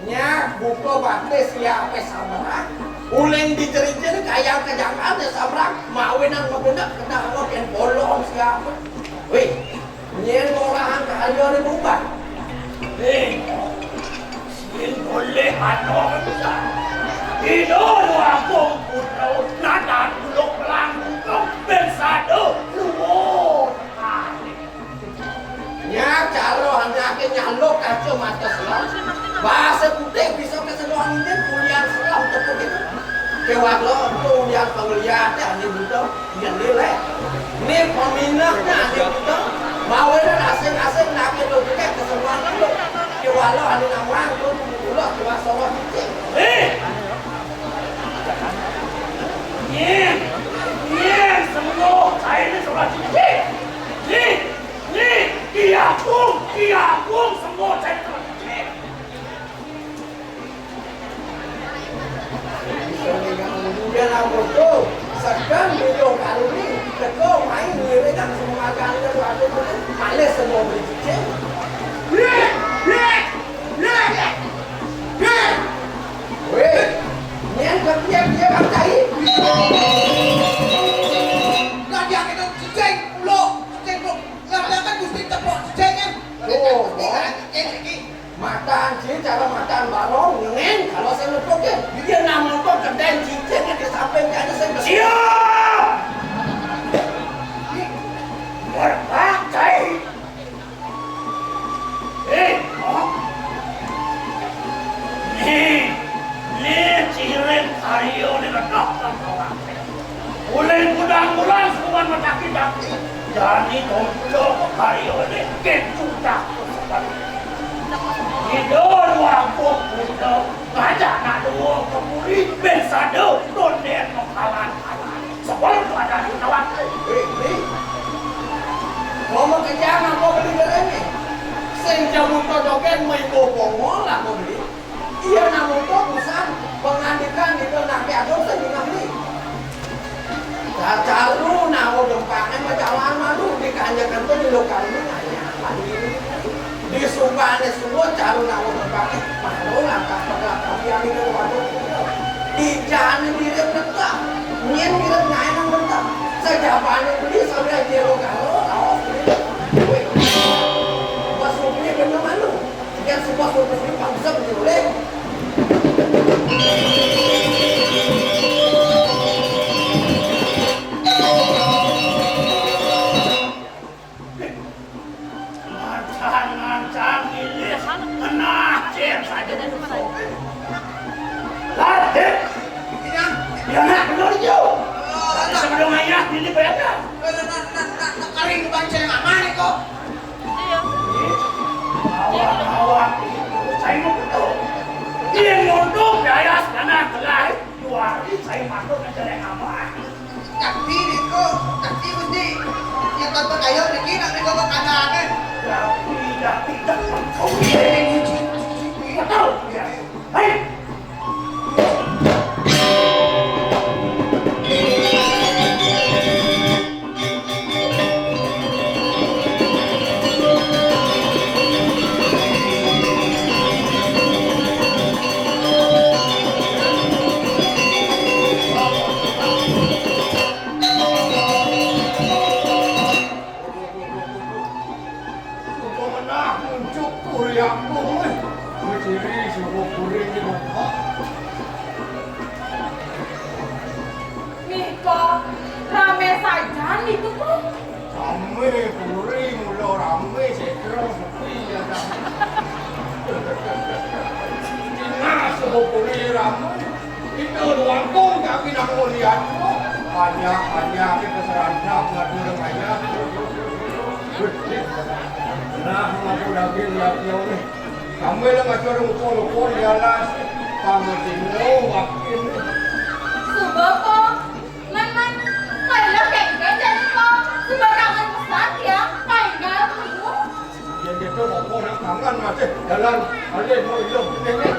Nya, buka batis siapa sabrak. Uling dicericin kayang kejangan ya sabrak. Mawinan mabenek kena awak yang bolong siapa. Wih, nyen orang kaya ni berubah. Eh, sing boleh anom sa. Ino luakung putra nada duluk pelangkung ben sado luwur. Nya cara anake nyaluk kaca mata selam. Bahasa putih bisa keseluruhan ini kuliah selam tepuk itu. Kewat lo itu ulian pengliat ya, ini buta, ini nilai. Ini peminatnya, ini buta. Mawena asing-asing nake lo juga keseluruhan lo. Kewat lo ada nama lo, lo kewat solo cicing. Eh! Nyen, nyen, semua saya ini solo cicing. Nyen, nyen, iya pun, iya pun, semua saya ini solo cicing. Kemudian aku tu, sekarang video kali ni, teko main ngiring semua kali dan waktu tu, malas semua beli cicing. Weh, nyen ketiak dia bang cai. Lah dia kena cicing pulo, cicing pulo. Lah dia kan mesti tepuk cicing kan. Oh, cicing lagi. Matan ci, cara matan barong, nyen, kalau saya ngetuk ya, dia nama ngetuk kedai cicingnya di samping, jadi saya siap! Berpakai! Eh, oh. Nih, nih, ciring kayu nih, ngetuk, ngetuk. Ulih gudang-gudang suman mataki-taki. Jani tondo kekayo ni ketu takut sekali. Ida ruangku kuda ngajak nak dua kepuri ben sada tonden makalan-kalan. Sebab tu ada di kawan. Eh, ni. Kau mau kejar apa beli gerai ni? Sing jamu todokan main bobongol lah kau beli. Iya, namun kok busan pengandikan itu nak diatur sendiri. Cacaru nawa gempangnya berjalan malu dikanjakan tuh di lokal ini nanya. Di sumpahnya semua caru nawa gempangnya malu langkah pelakon yang itu waktu itu. Di jalan diri tetap, nyen diri nyainang tetap. Sejapane beli sampai jero karo awas beli. Wih, pas supnya bener malu. Yang semua suruh kesini, Pak Gusep menyuling. Mancan-mancan ini kena cek saja. Lahir. Dia nak benar jauh. Sebelum ayah ini benar. Kering bancil nama ni kok. Iya. Awak-awak itu saya mau betul. Dia nyontoh daya tanah kelai, dua hari saya masuk ke jalan aman. Tapi niko, tapi mesti yang tanpa kayu niki nak niko ke kanan kan? Tapi, tapi, tak perlu. Betul, ya. Hei! Suka menah muncuk kuriakmu, eh. Menciri suku kuring di muka. Niko, rame saja niku, kok. Rame puri, mula rame, setra sepi, ya, dah. Cina suku puri rame. Kita luangkung kaki nak melihat. Banyak, banyak kita serantap, ngadu banyak. Nah, ngaku lagi lihat dia ni. Kami lah macam rumpun-rumpun di atas. Kami tengok, makin. Suba, kok. Man, man, kailah kengkeng jadi ko. Sembarangan pesan ya, kainggal dulu. Yang gitu, apa nak tangan masih jalan, alih mau hidup ini.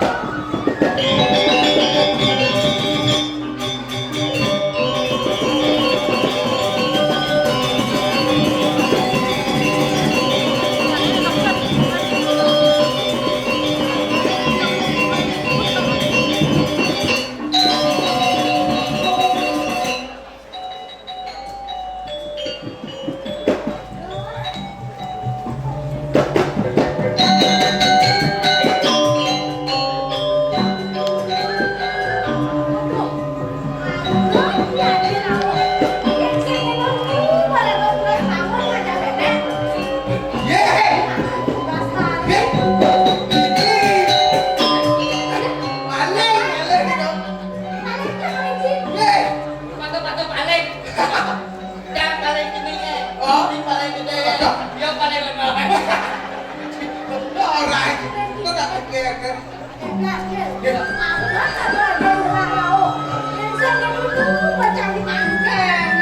Apa kabar, Raden Rao? Yang saya dulu macam di Mangkeng.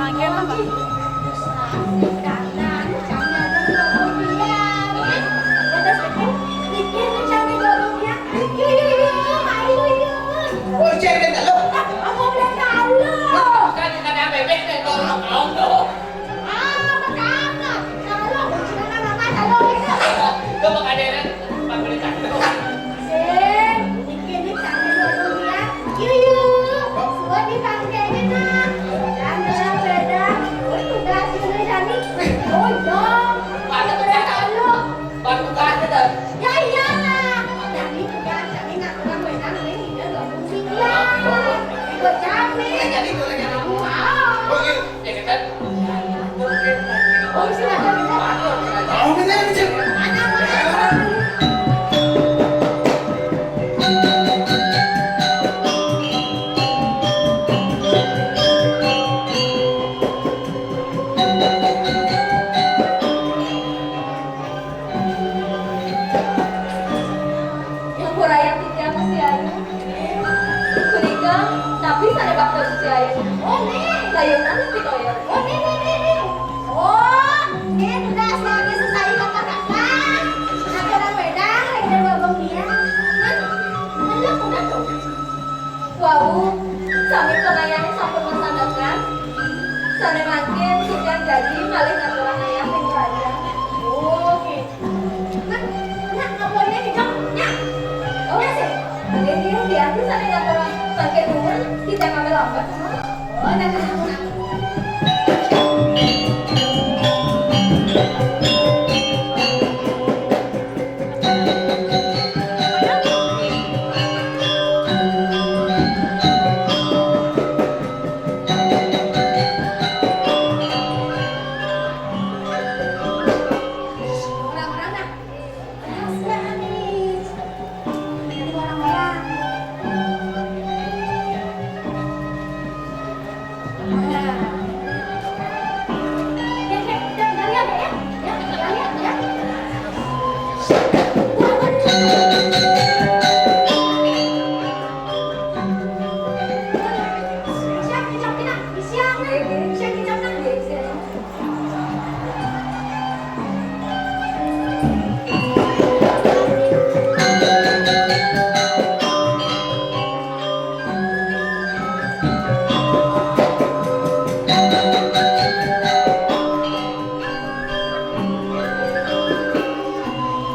Mangkeng apa? Oh, saya udah tahu. Bukan, bukan ada bebek deh, kalau mau tahu. Ah, apa kagak? Kalau lu cuma nama kata lu gitu. Gua mau kaderan, Pak Guru Cakep. Sing, bikin di tangan lu ya. Yuk, yuk. Gua di panggilnya, nah. Dan dalam beda. Udah, sini, sini. Oh, dong. Bantu, Pak. Bantu, Pak. Ya, iyalah. Jadi, udah, jadi nggak pernah menang, ini dia gabung sih. Ya. Gua jamin. Ya, jadi boleh jalan. Mau. Oke. Yang kurayang titiang Gusti Ayu. Punika, tapi sané bakta Gusti Ayu. Oh, né. Layunan tapi toya. Oh, né, né, né, né. Oh, né, tugas lagi selesai kakak-kakak. Ada orang wedang, ada dua bang dia. Hah? Ada, udah tuh. Wau, sami pangayahé sampun masandekan. Sané mangkin titiang jagi malih ngaturang ayah ring kerajaan. Oke. Nah, nah, ampun, Nyak, Nyak. Oh, Nyak sih. Ini dia tuh sané ngaturang mangkin nuwun, titiang ngambil lambat, Mak. Oh, nah, nah, nah, nah. Orang-orang, nah. Rahasia nih. Ini orang-orang.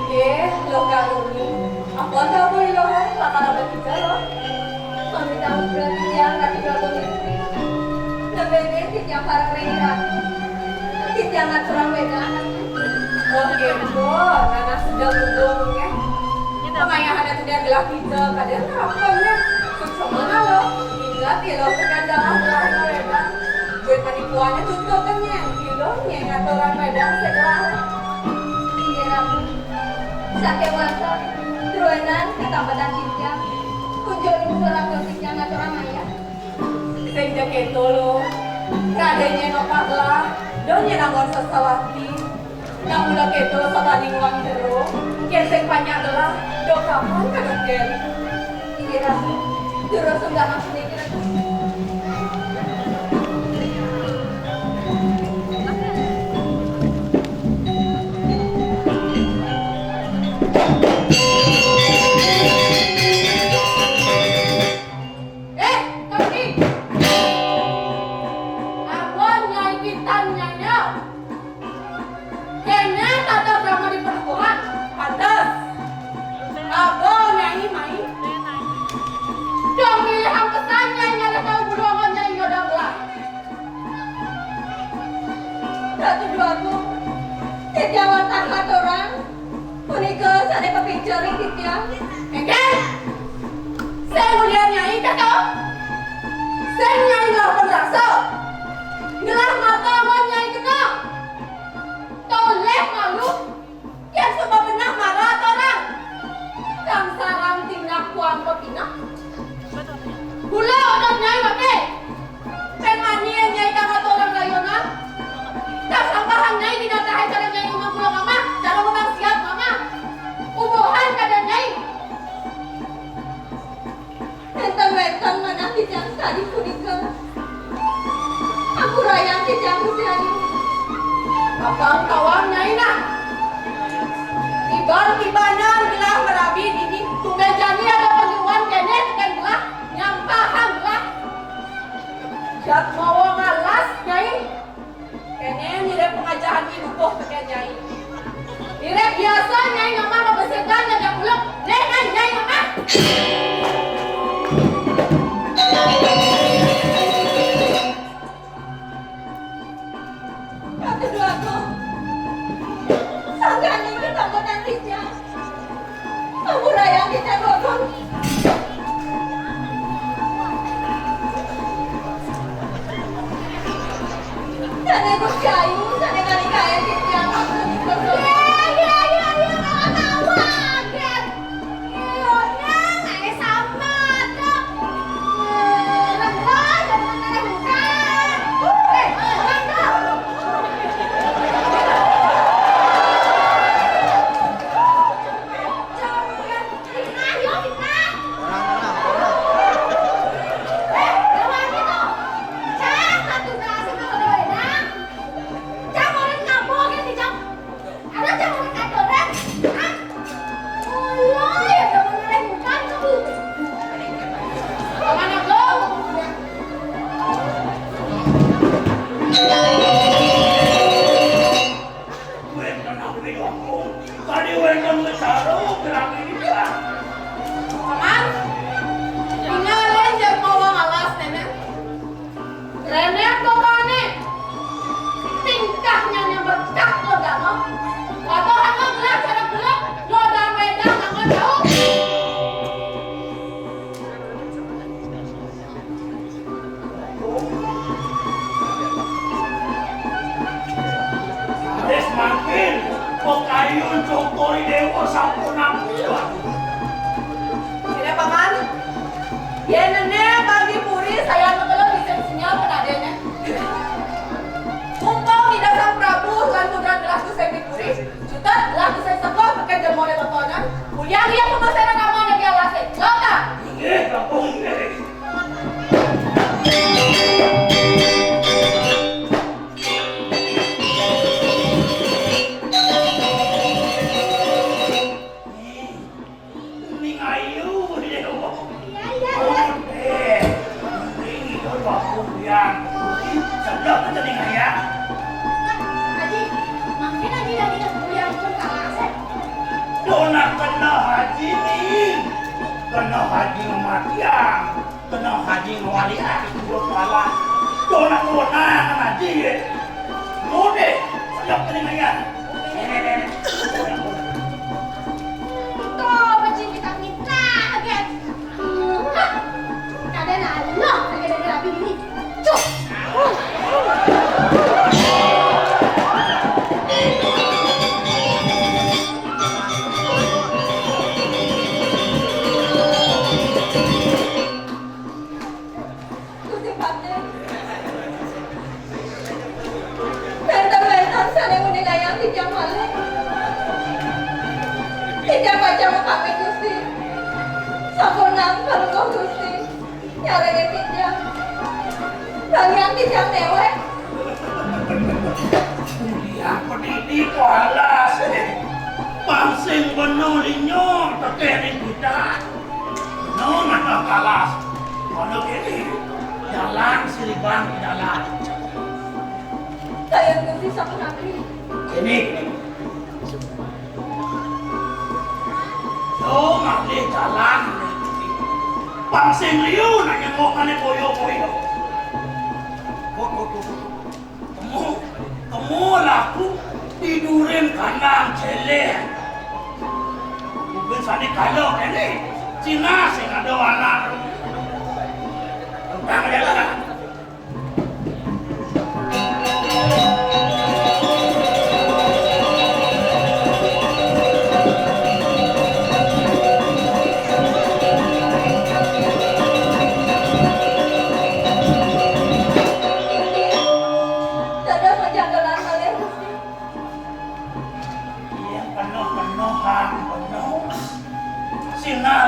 Nggih, Loh Karuni. Ampun, Ratu Iloho, lakar abet kita, Loh. Sami tanggung jawab titiang, Ratu Prabu Menteri. Lebih-lebih titiang pareng ring Ratu. Titiang ngaturang wedang. Oke, Bu. Nanas sudah mendung, ya. Pengayahana sudah gelah kita, kadang apa, ya? Suksma, Loh. Ingat, ya, Loh, tekan dalam gelah wedang. Buat penipuannya tutup, kan, ya? Iloh, ya, ngaturang wedang segelah. Iya, Ratu. Sakéwanten, druénan katampatan titiang, kunjung ring surat titiang ngaturang ayah. Sing ja kéto, Loh. Kadén nyén nopah gelah, don nyén anggon sesawati. Nah mula kéto sabani nguang jero, yén sing panjak gelah, do kapan kadukén. Inggih, Ratu. Jero sunggahan puniki, Ratu. Eh, Tony. Ampun, Nyai Pintan, Nyai. Kéné tata krama di padukuhan. Pantes. Ampun, Nyai, mai. Dong milihang pesan, Nyai, nyalih tau bulu awan, Nyai, nyodang lah. Ratu Déwa Agung, titiang wantah ngaturang, punika sané kapincer ring titiang. Éngkén, sing ulian Nyai kéto, sing Nyai ngelah pangrasa, ngelah mata awan Nyai kena, tolih malu. Yén suba beneh mara aturang, kang sareng tindak kuang pepineh. Mula odot Nyai mati. Pén mani Nyai kang aturang layunan. Kang sambahang Nyai dina tahé cara Nyai ngomong pulang mamah, cara ngomong siap mamah. Ubuhan kadén Nyai. Manah titiang tadi punika. Ampurayang titiang Gusti Ayu. Apang tawang Nyai nah. Tiban-tibanan gelah marabi dini. Tumbén jani ada panyeroan kéné tekén gelah, nyampahang gelah. Jat mawa ngalas, Nyai. Kéné mirib pangajahan I Dukuh tekén Nyai. Mirib biasa Nyai ngamah mabesikan ngajak uluk. Néh kan Nyai ngamah. Ratu Dwagung. Sangganing ketambenan titiang. Ampurayang titiang, Dwagung. Sané Gusti Ayu, sané nganikain titiang. Iya, iya, iya, iya, iya, kawan, kawan. Iya, nang, ané sama, Dok. Iya, nang, Dok, jangan aneh bukan. Eh, orang, Dok. Jangan. Fitnah, yo fitnah. Orang, orang, orang. Eh, lawan itu. Cang, satu berhasil kalau ada wedang. Cang, orang kampung yang di Cang. Ada Cang, orang kantoran. Ah. Oh, iya, ya, jangan malah bukan kamu. Mana kau? Wénten abdi dongkung, kadi wénten becara, gerak ini, gerak. Paman, tingalin jar mawa ngalas, Nénék. Rénék bapakné. Tingkahnya nya berkah lo, Dano. Atau hanya gerak cara gelap, lo dan wedang, angkat jauh. Wis mangkin, pakayun Cokor I Déwa sampun ampun. Kéné, Paman. Yén néné bagi puri, saya mengkelo bisa sinyal penadéné. Mumpung Ida Sang Prabu lan Putra Gelah Guseng di puri, jutet Gelah Guseng Sekoh pakai jemone totonan, uliang iya pemasaran kamu anak dia lasik. Lo tak? Inggih, Kakung, inggih. Ning Ayu, iya, iya. Iya, iya, iya. Oke. Ning Ayu, Pak Kudian. Sedap kita Ning Ayu. Haji, makin Haji lagi ke Kudian pun kalah, sih. Dona kena Haji, Ning. Kena Haji matiang. Kena Haji ngawalian, dua kepala. Dona kona kena Haji, ye. Mode, sedap telinga, ya. Nenek, nenek. Kau bajing kita minta, agen. Hah? Kada nalo, lagi ada rapi ini. Cuk. Gusti Patih. Wénten-wénten sané nguningayang titiang malih. Titiang pacang mapamit, Gusti. Sampunang Palungguh Gusti nyarengin titiang. Balian titiang déwék. Kuliah pendidik walas, eh. Pang sing beno linyo, tekeh ning kita. Nang anak kalas. Kono kene, jalan siliban ke dalam. Kayun Gusti sapunapi? Kene. Yo, ngalih jalan. Pang sing liu nak nyengok ane boyo-boyo. Kok, kok, kok, kok. Temu, temu laku tidurin kandang celeng. Ubin sani kalo kene, Cina sing ada anak. Tentang dia lah. Dadah majagelan malih, Gusti. Iya, penuh, penuh, ha, penuh. Sinah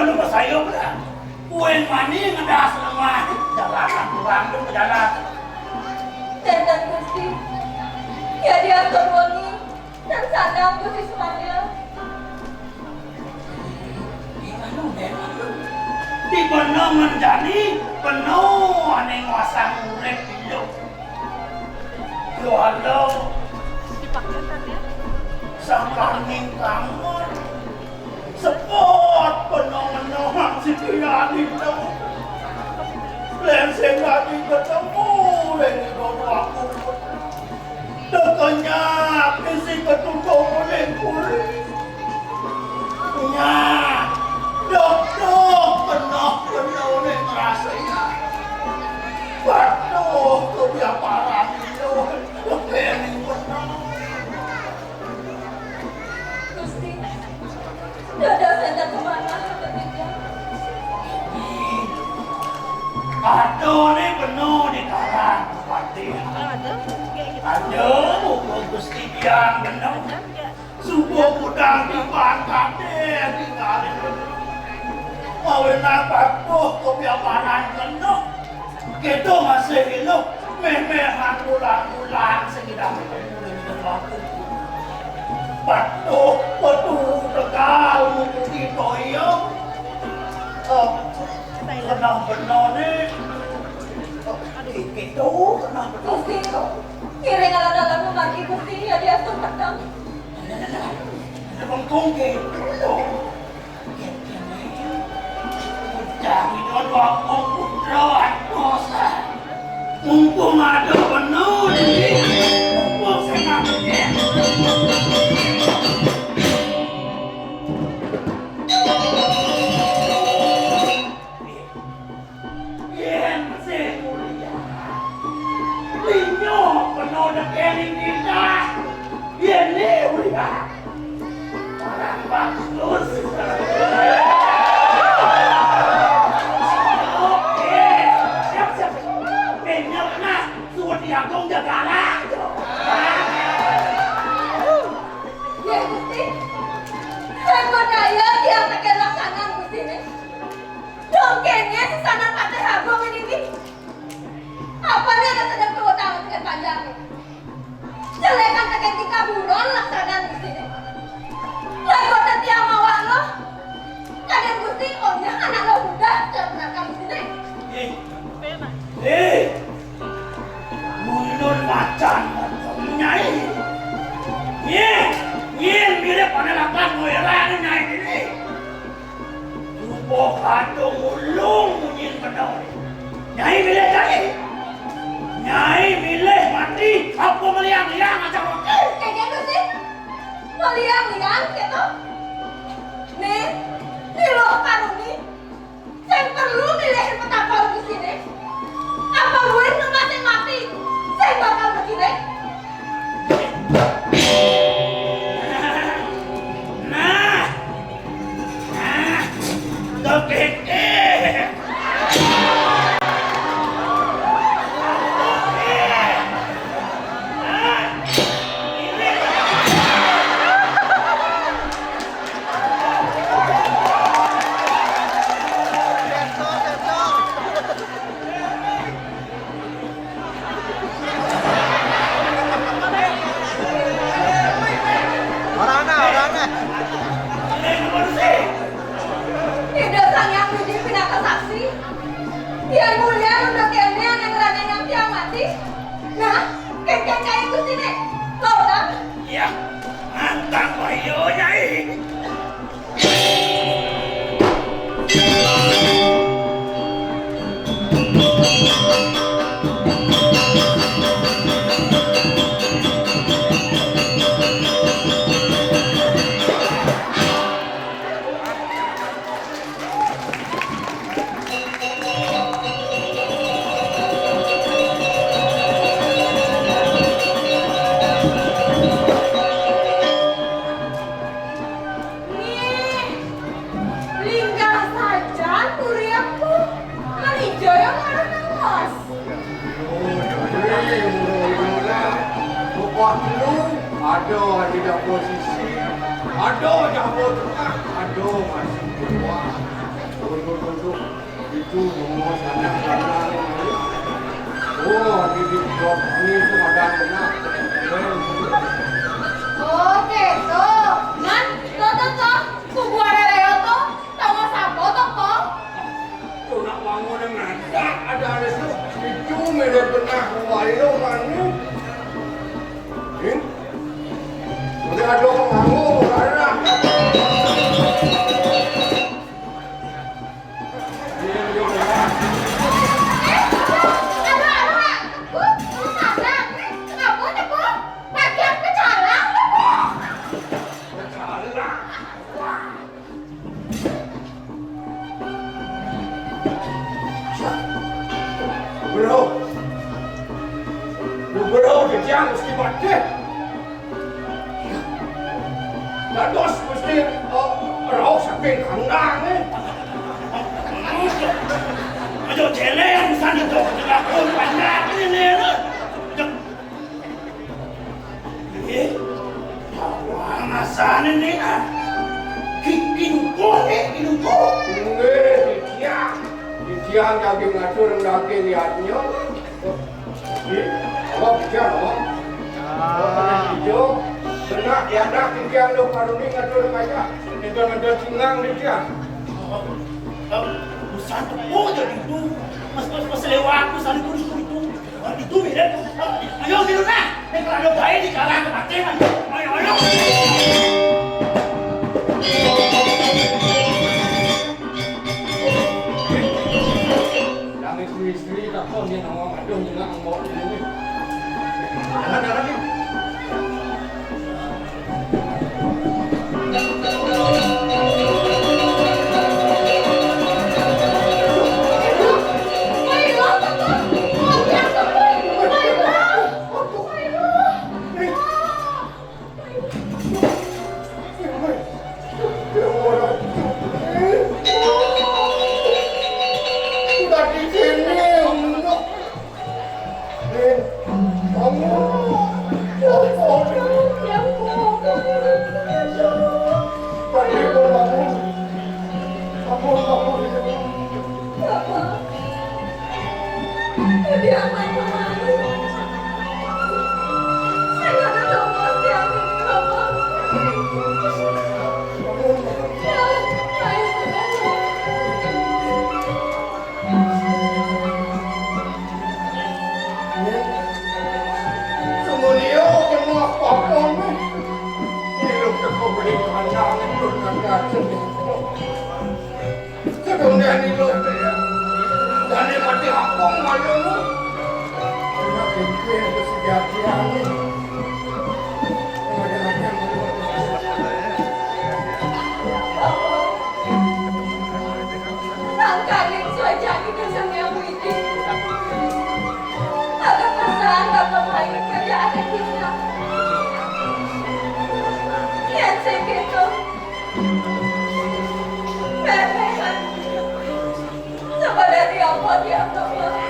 Anu masayup lah. Kuing mani ngedas lemah. Jalan kurang tu jalan. Tenten Gusti. Ya dia terwangi. Dan sana Gusti Sumandil. Di benung menjadi benung ane nguasang urip idup. Yo Allah. Sangkaning kangen. Sepot benung-benung sing pian idup. Len sing dadi ketemu len idup aku. Tekenyap isi ketutup oleh kulit. Nya, dok-dok, penuh-penuh oleh merasa ya. Patuh kebiaparan itu, lebih penuh. Gusti, dados enten kemana ketiga? Aduh, ini penuh di karang, Bupati. Aduh, muka Gusti biang bener. Subuh kudang di pangkate tinggalin. Mawinan patuh kebiaparan penuh. Kita masih hidup, meh-mehan bulan-bulan sing idup. Patuh, patuh, tegal, muka kita iya. Eh, kenal benar nih. Kita kenal benar. Gusti, ngiring ala dalam memargi Gusti, ya dia sempedang. Bengkung ke. Udah, itu dua bungkus doang dosa. Mumpung ada penuh ini, mumpung senang. Yen sing mulia, linyo penuh dekening kita. Yen ni mulia, orang bagus. Oke, siap, siap. Penyok nah, suwun diagung jagalan. Ya, Gusti. Saya percaya dia pakai laksanan, Gusti, nih. Dongkengnya Sesanan Patih Agung ini, nih. Apa nih ada sedang keutamaan dengan panjang, nih? Jelekan tekan tingkah buron laksanan di sini. Lagu tadi yang mawar lo. Kadang Gusti, oh ya, anak lo muda, jangan pernah kamu sini. Eh, eh, mundur macan, Nyai. Nyai, Nyai mirip anak lakan, Nyai ini. Rupa kadung ulung munyin bener. Nyai milih Nyai. Nyai milih mati apa meliang-liang macam apa? Kayak gitu sih. Meliang-liang gitu. Nih, di loh karuni. Saya perlu milih petapa di sini. Apa gue rumah saya mati? Saya bakal begini. Nah, nah, kepikir. Orangnya, orangnya. Ida Sang Hyang Widi pinaka saksi. Yang mulia nunda kene yang rana yang tiang mati. Nah, kengkeng kayak Gusti ne. Kau dah. Iya, mantap, ayo, Nyai. Nih, linggah saja, Puriaku. Mani Jaya malah nangos. Upah lu, ada di dapur sisi, ada dapur tengah, ada masih keluar. Untuk, untuk itu semua sana sana. Oh, di di buat ini itu ada enak. Oh, gitu. Man, tuh, tuh, tuh. Kuburan Leo tuh. Tahu siapa tuh, Kong? Tuh nak bangun yang ngadak ada ada tuh. Itu mirip benar wayo mani. Ini. Udah ada orang bangun, ada. Bro, bro, bro, dia mesti mati. Dados mesti, eh, rauh saking kandang, eh. Aduh, cele yang bisa didok, didok, panjang ini, eh. Eh, apa masane nih, ah? Ki-, kiduko, eh, kiduko. Nggih, titiang. Titiang daging ngatur, daging liatnya. Apa bicara, Bang? Ah. Apa yang hijau? Benar, ya, dah, tinggal lo karuni ngatur aja. Nonton-nonton singang dia. Busan tepung jadi itu. Mas, mas, mas lewat, busan itu, itu, itu. Itu beda tuh. Ayo, tidur nah. Ini kalau ada bayi di kalangan kematian. Ayo, ayo. Langit istri tak kau ni nama aduh ni nak mau ni. Ada lagi. Udah di sini, Semuanya kena apa-apa ni. Hidup teko beli kandang, hidup kandang sendiri. Sedang dia hidup dia. Dan dia mati apa malu ni. Kena pimpin kesejatian ni. Ada-ada malu. Sangkaning suwajane desa Hyang Widi. Agak pesan bapak lain kerja ada kita. Yen sing gitu. Memehan. Sebenarnya apa dia, Bapak?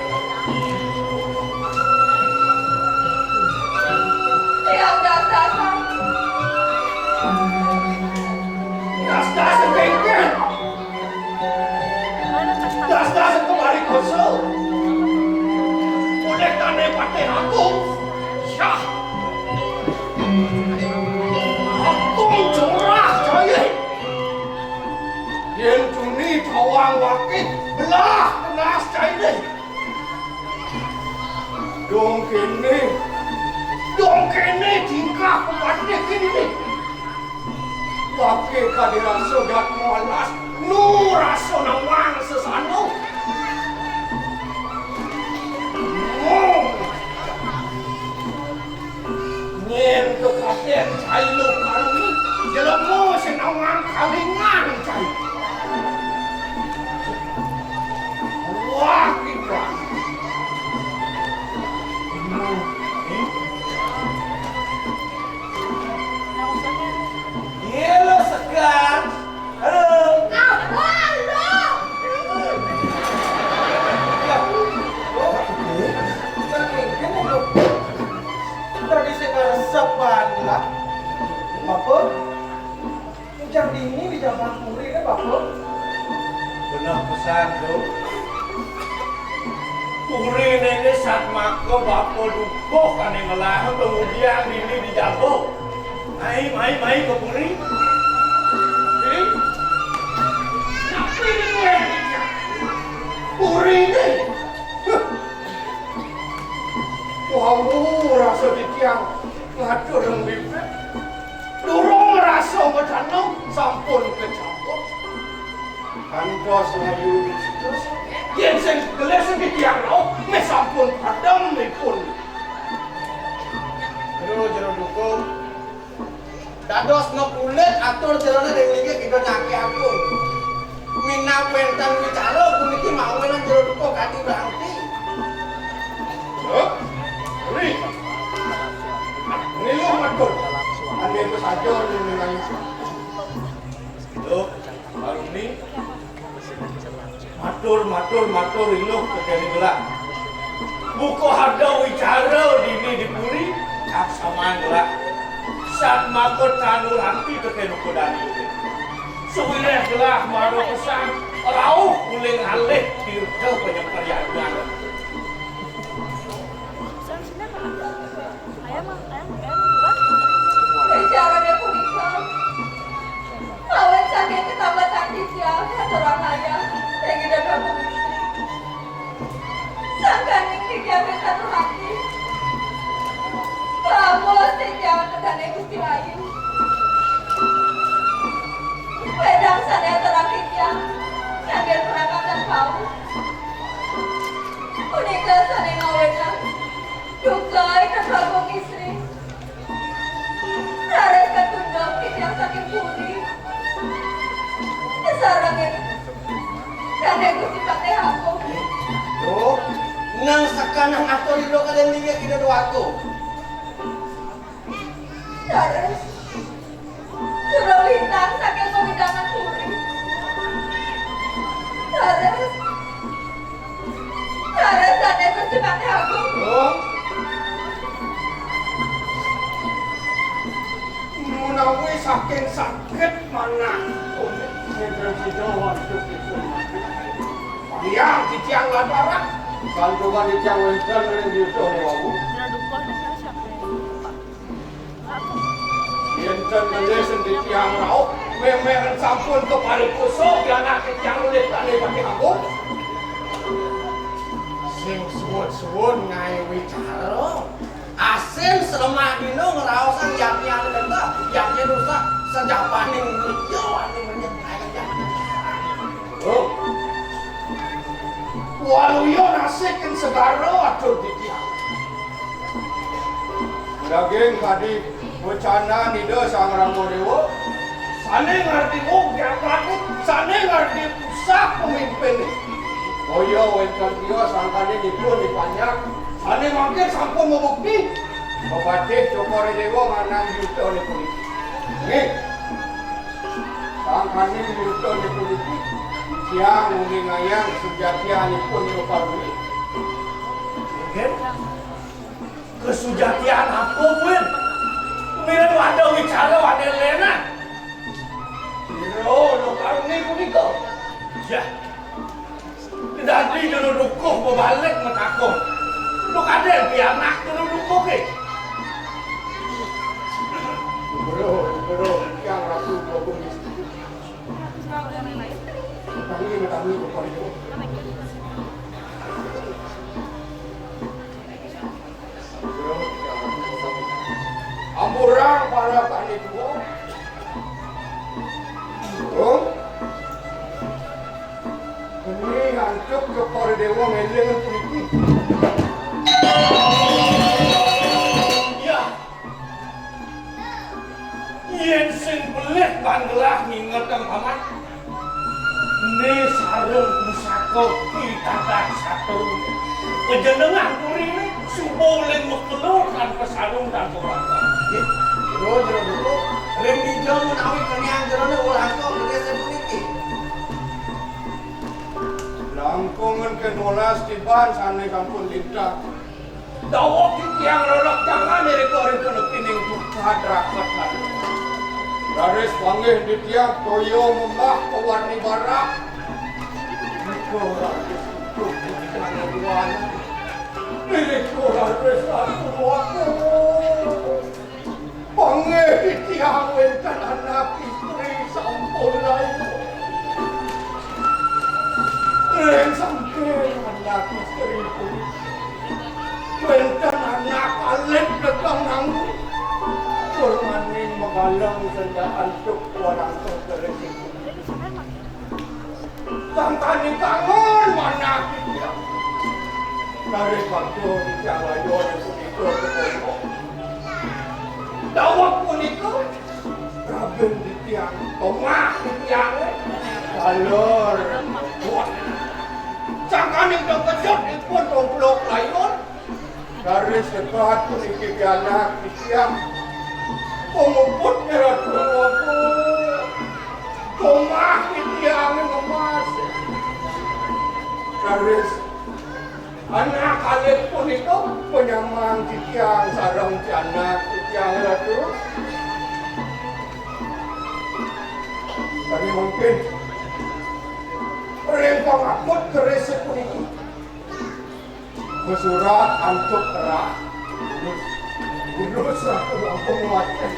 Tiang das-dasan. Das-dasan bengkel. Das-dasan kemari kosong. Oleh tane patih aku. Syah. Aku curah cai. Yen tuni tawang wakit belah kenas caine. Dong kene, dong kene tingkah pepatih kene ni. Wake kade rasa gat malas, nu rasa nawang sesano. Ngong. Nyen kekaten cai lo karuni, jelema sing nawang kalingan cai. Wah, kita. Iya lo segan. Halo. Apa lo? Ya, oh, ini lo. Tadi saya resep banget. Apa? Ujar dini di zaman puri, ya, Bapak? Nah, pesan tu. Puri nene satmaka bapa dukuh ane ngelah pengudian dini di jago. Mai, mai, mai ke puri. Puri? Napi ni puri? Puri ni. Huh. Wau rasa titiang ngatur rembibit. Durung rasa madanau sampun kecabut. Kantos ngayu. Yen sing gelis titiang rauh, meh sampun padem ipun. Jero, jero dukuh. Dados no kulit atur jerone ring linggih Ida Nyaki Agung. Minab wenten wicara puniki mawinan jero dukuh kadi berarti. Hah? Ri. Niluh matur. Ane saja ninang. Duh, Aruni. Matur, matur, matur iluh tekén gelah. Buka ada wicara dini di puri, aksaman gelah. Satmaka tanur ati tekén ukudan iluh. Sawireh gelah mara pesan, rauh uling alih tirta panyeperyagan. Ayam, ayam, ayam, Bicarane punika, awit saking ketambatan titiang ngaturang ayah ring Ida Prabu Istri. Sangkaning titiang wenten hati, kamus titiang anggane Gusti Rayi. Wedang sane aturang titiang, kangge purakaten pauh. Punika sane ngawinan duka Ida Prabu Istri. Raris katunduk titiang saking puri. Sareng Dane Gusti Patih Agung. Duh, nang sekanang atur iluh kalian linggih Ida Dwagung. Raris. Jero lintang saking pawidangan puri. Raris. Raris Dane Gusti Patih Agung. Duh. Menawi saking sakit manah. Sinten sida wantah ipun mati. Titiang, titiang ladarak. Santukan titiang wenten ring yuda wau. Yenten ngelis titiang rauh, memeh sampun kaparikusa, pianak titiang ulih Dane Patih Agung. Sing suud-suud ngae wicara. Asin slemah dina ngraosang yadnyane lentah, yadnya rusak, sejapaning liya ane menyang kaya jaman. Oh. Waluya nasih ken segara atur titiang. Daging kadi wecanan Ida Sang Rama Dewa, sane ngardi ugyak rakyat, sane ngardi pusat pemimpin. Kaya wenten tios sangkaning ipun dipanjak, sane mangkin sampun mabukti. Pepatih Cokor Dewa nganang yuda puniki. Nggih. Sangkaning yuda puniki, tiang nguningayang sujatianipun Cokor puniki. Nggih. Kesujatian apa, Win? Mira ada wicara ane lenan. Ira, lo karuni punika. Ya. Dadi jero dukuh bebalik matakuh. Lo kadén pianak jero dukuh ke. Bro, bro, yang ratu dua kumis. Kami, kami, kami. Ampurang para tani tua. Oh. Ini hancur ke para dewa ngeling puniki. Ya. Yen sing belik banggelah ngingetang paman. Ne sarung pusaka pitatah satu. Kejenengan purine suba uling mekelo tanpa sarung tanpa rangkong. Nggih, jero, jero, jero. Ring dija menawi keniang jerone ulangkong nggih puniki. Langkungan ke dua belas tiban sane sampun lintang. Dawuh titiang rerekangan irika ring penepining tukad raket. Raris panggih titiang toya membah pewarni barak. Ora wis hidup di tanah Tuhan. Milik ora wis aku. Panggih titiang wénten anak istri sampun lair. Ring samping anak istri pun wénten anak alit peteng nanggung. Tur maning megalang sendak antuk warang kerisipun. Sangkani kangen manah titiang. Daripada titiang layon punika kepono. Daweg punika, ragen titiang tomah titiange. Galur. Wah. Sangkani kejut ipun tongklok layon. Raris sekat puniki pianak titiang. Pemuput nyerat pemuput. Tomah titiang ngemas. Raris anak alit punika penyamang titiang sareng pianak titiang, Ratu. Kami mungkin ring pangaput keris puniki. Mesurat antuk kerah. Bulus, bulus aku ampun mati.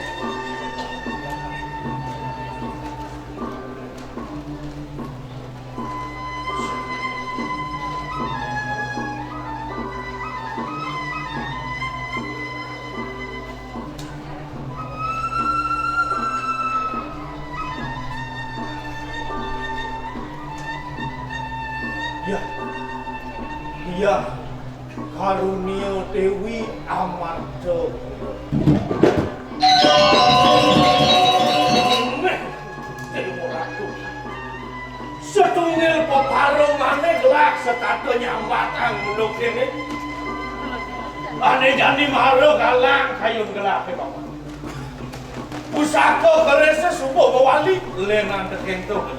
Ya, ya, karunia Dewi Amarta. Neh, Dewa Ratu. Setunggal peparuh maneh gelah setata nyambatang mula kene. Ane jani mara galang kayun gelahe, Bapak. Pusaka kerise subuh mawali, lenan tekento.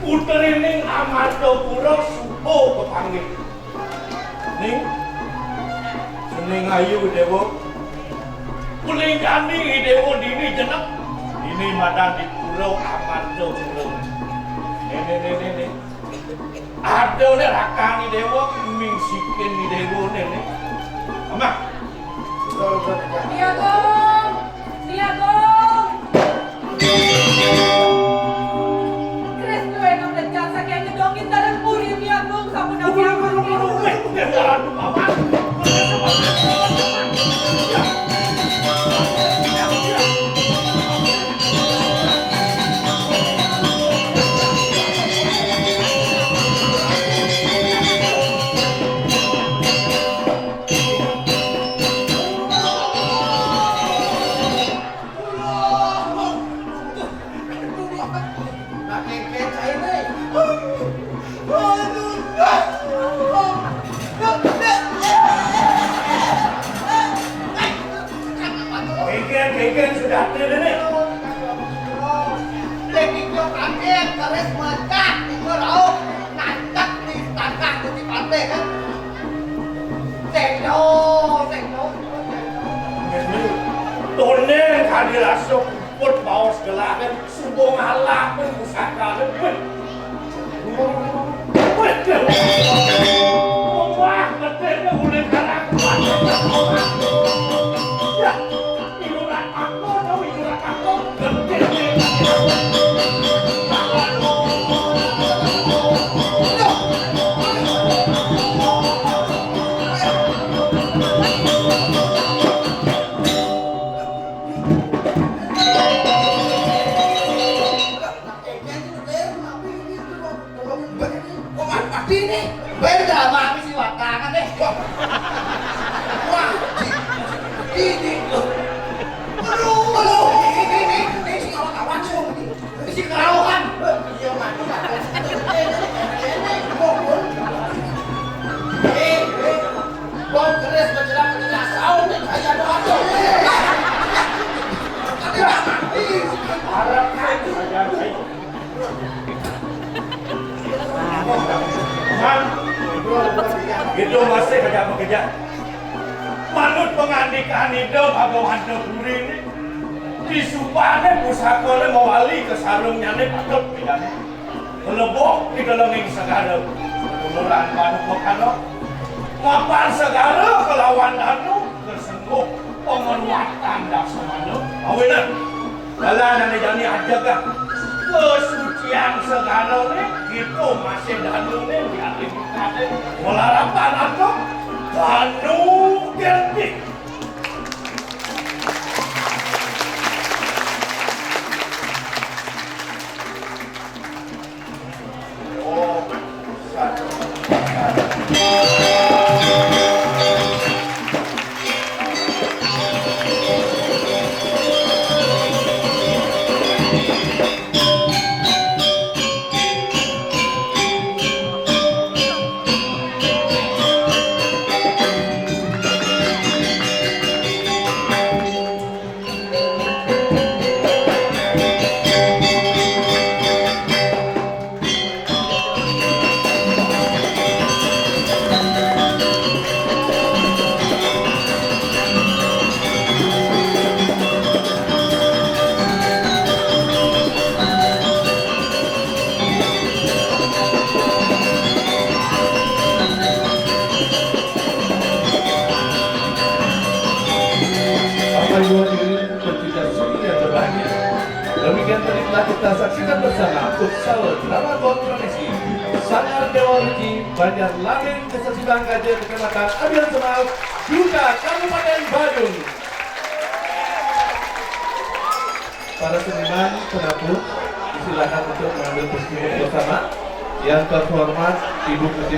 Putrining Amartapura subuh kepanggih. Ning, sening ayu, Dewa. Uling jani Dewa dini jenek. Dini madan di pura Amartapura. Nene, nene, nene. Ada le rakani Dewa, ming sikin ni Dewa, nene. Amah. Ni Agung! Ni Agung! Keris duwe nang lecat saking gedong intaran puri, Ni Agung, sampun. Kengken, kengken, sudah ada nih. Lagi kaget, terus meledak, itu rauh, nancak di tangkah, di pantai, kan? Sendo, sendo. Tone kadi rasa puput baos gelahan, subuh ngalah pun pusaka. Wih. Wih. Wah, betul ulih karang. Ya, iluran aku, tahu iluran aku. Betul. Kok mati nih? Beda mati si watangan deh. Wah. Wah, ini. Aduh, aduh, ini, ini, ini, ini si kawan-kawan semua ini. Isi kerauhan. Iya, mati, mati. Eh, eh. Bang Keris menjelang menjelang sahur nih, kayak ada apa? Harap saya. Man, itu masih kerja bekerja. Manut pengandikan Ida Bhagawan Puri ini. Disubane pusakane mawali ke sarungnyane patut pidane. Kelebok di kelenging segara, kelurahan Batu Pekara, mapan segara kelawan danu, kesengguh pengeruatan daksamana. Awinan, kala nane jani ajegah kesucian segara ni, kita masih danu ni, biar kita ni, melarapan atau danu gerti. Bapak Ibu hadirin pecinta seni yang berbahagia, demikian tadi telah kita saksikan bersama futsal drama Tradisi Sanggar Dewa Ruci Banjar Lamin, Desa Sibang Gajah, Kecamatan Abian Semal, Duka, Kabupaten Badung. Para seniman penabuh, disilakan untuk mengambil posisi bersama. Yang terhormat Ibu Ketua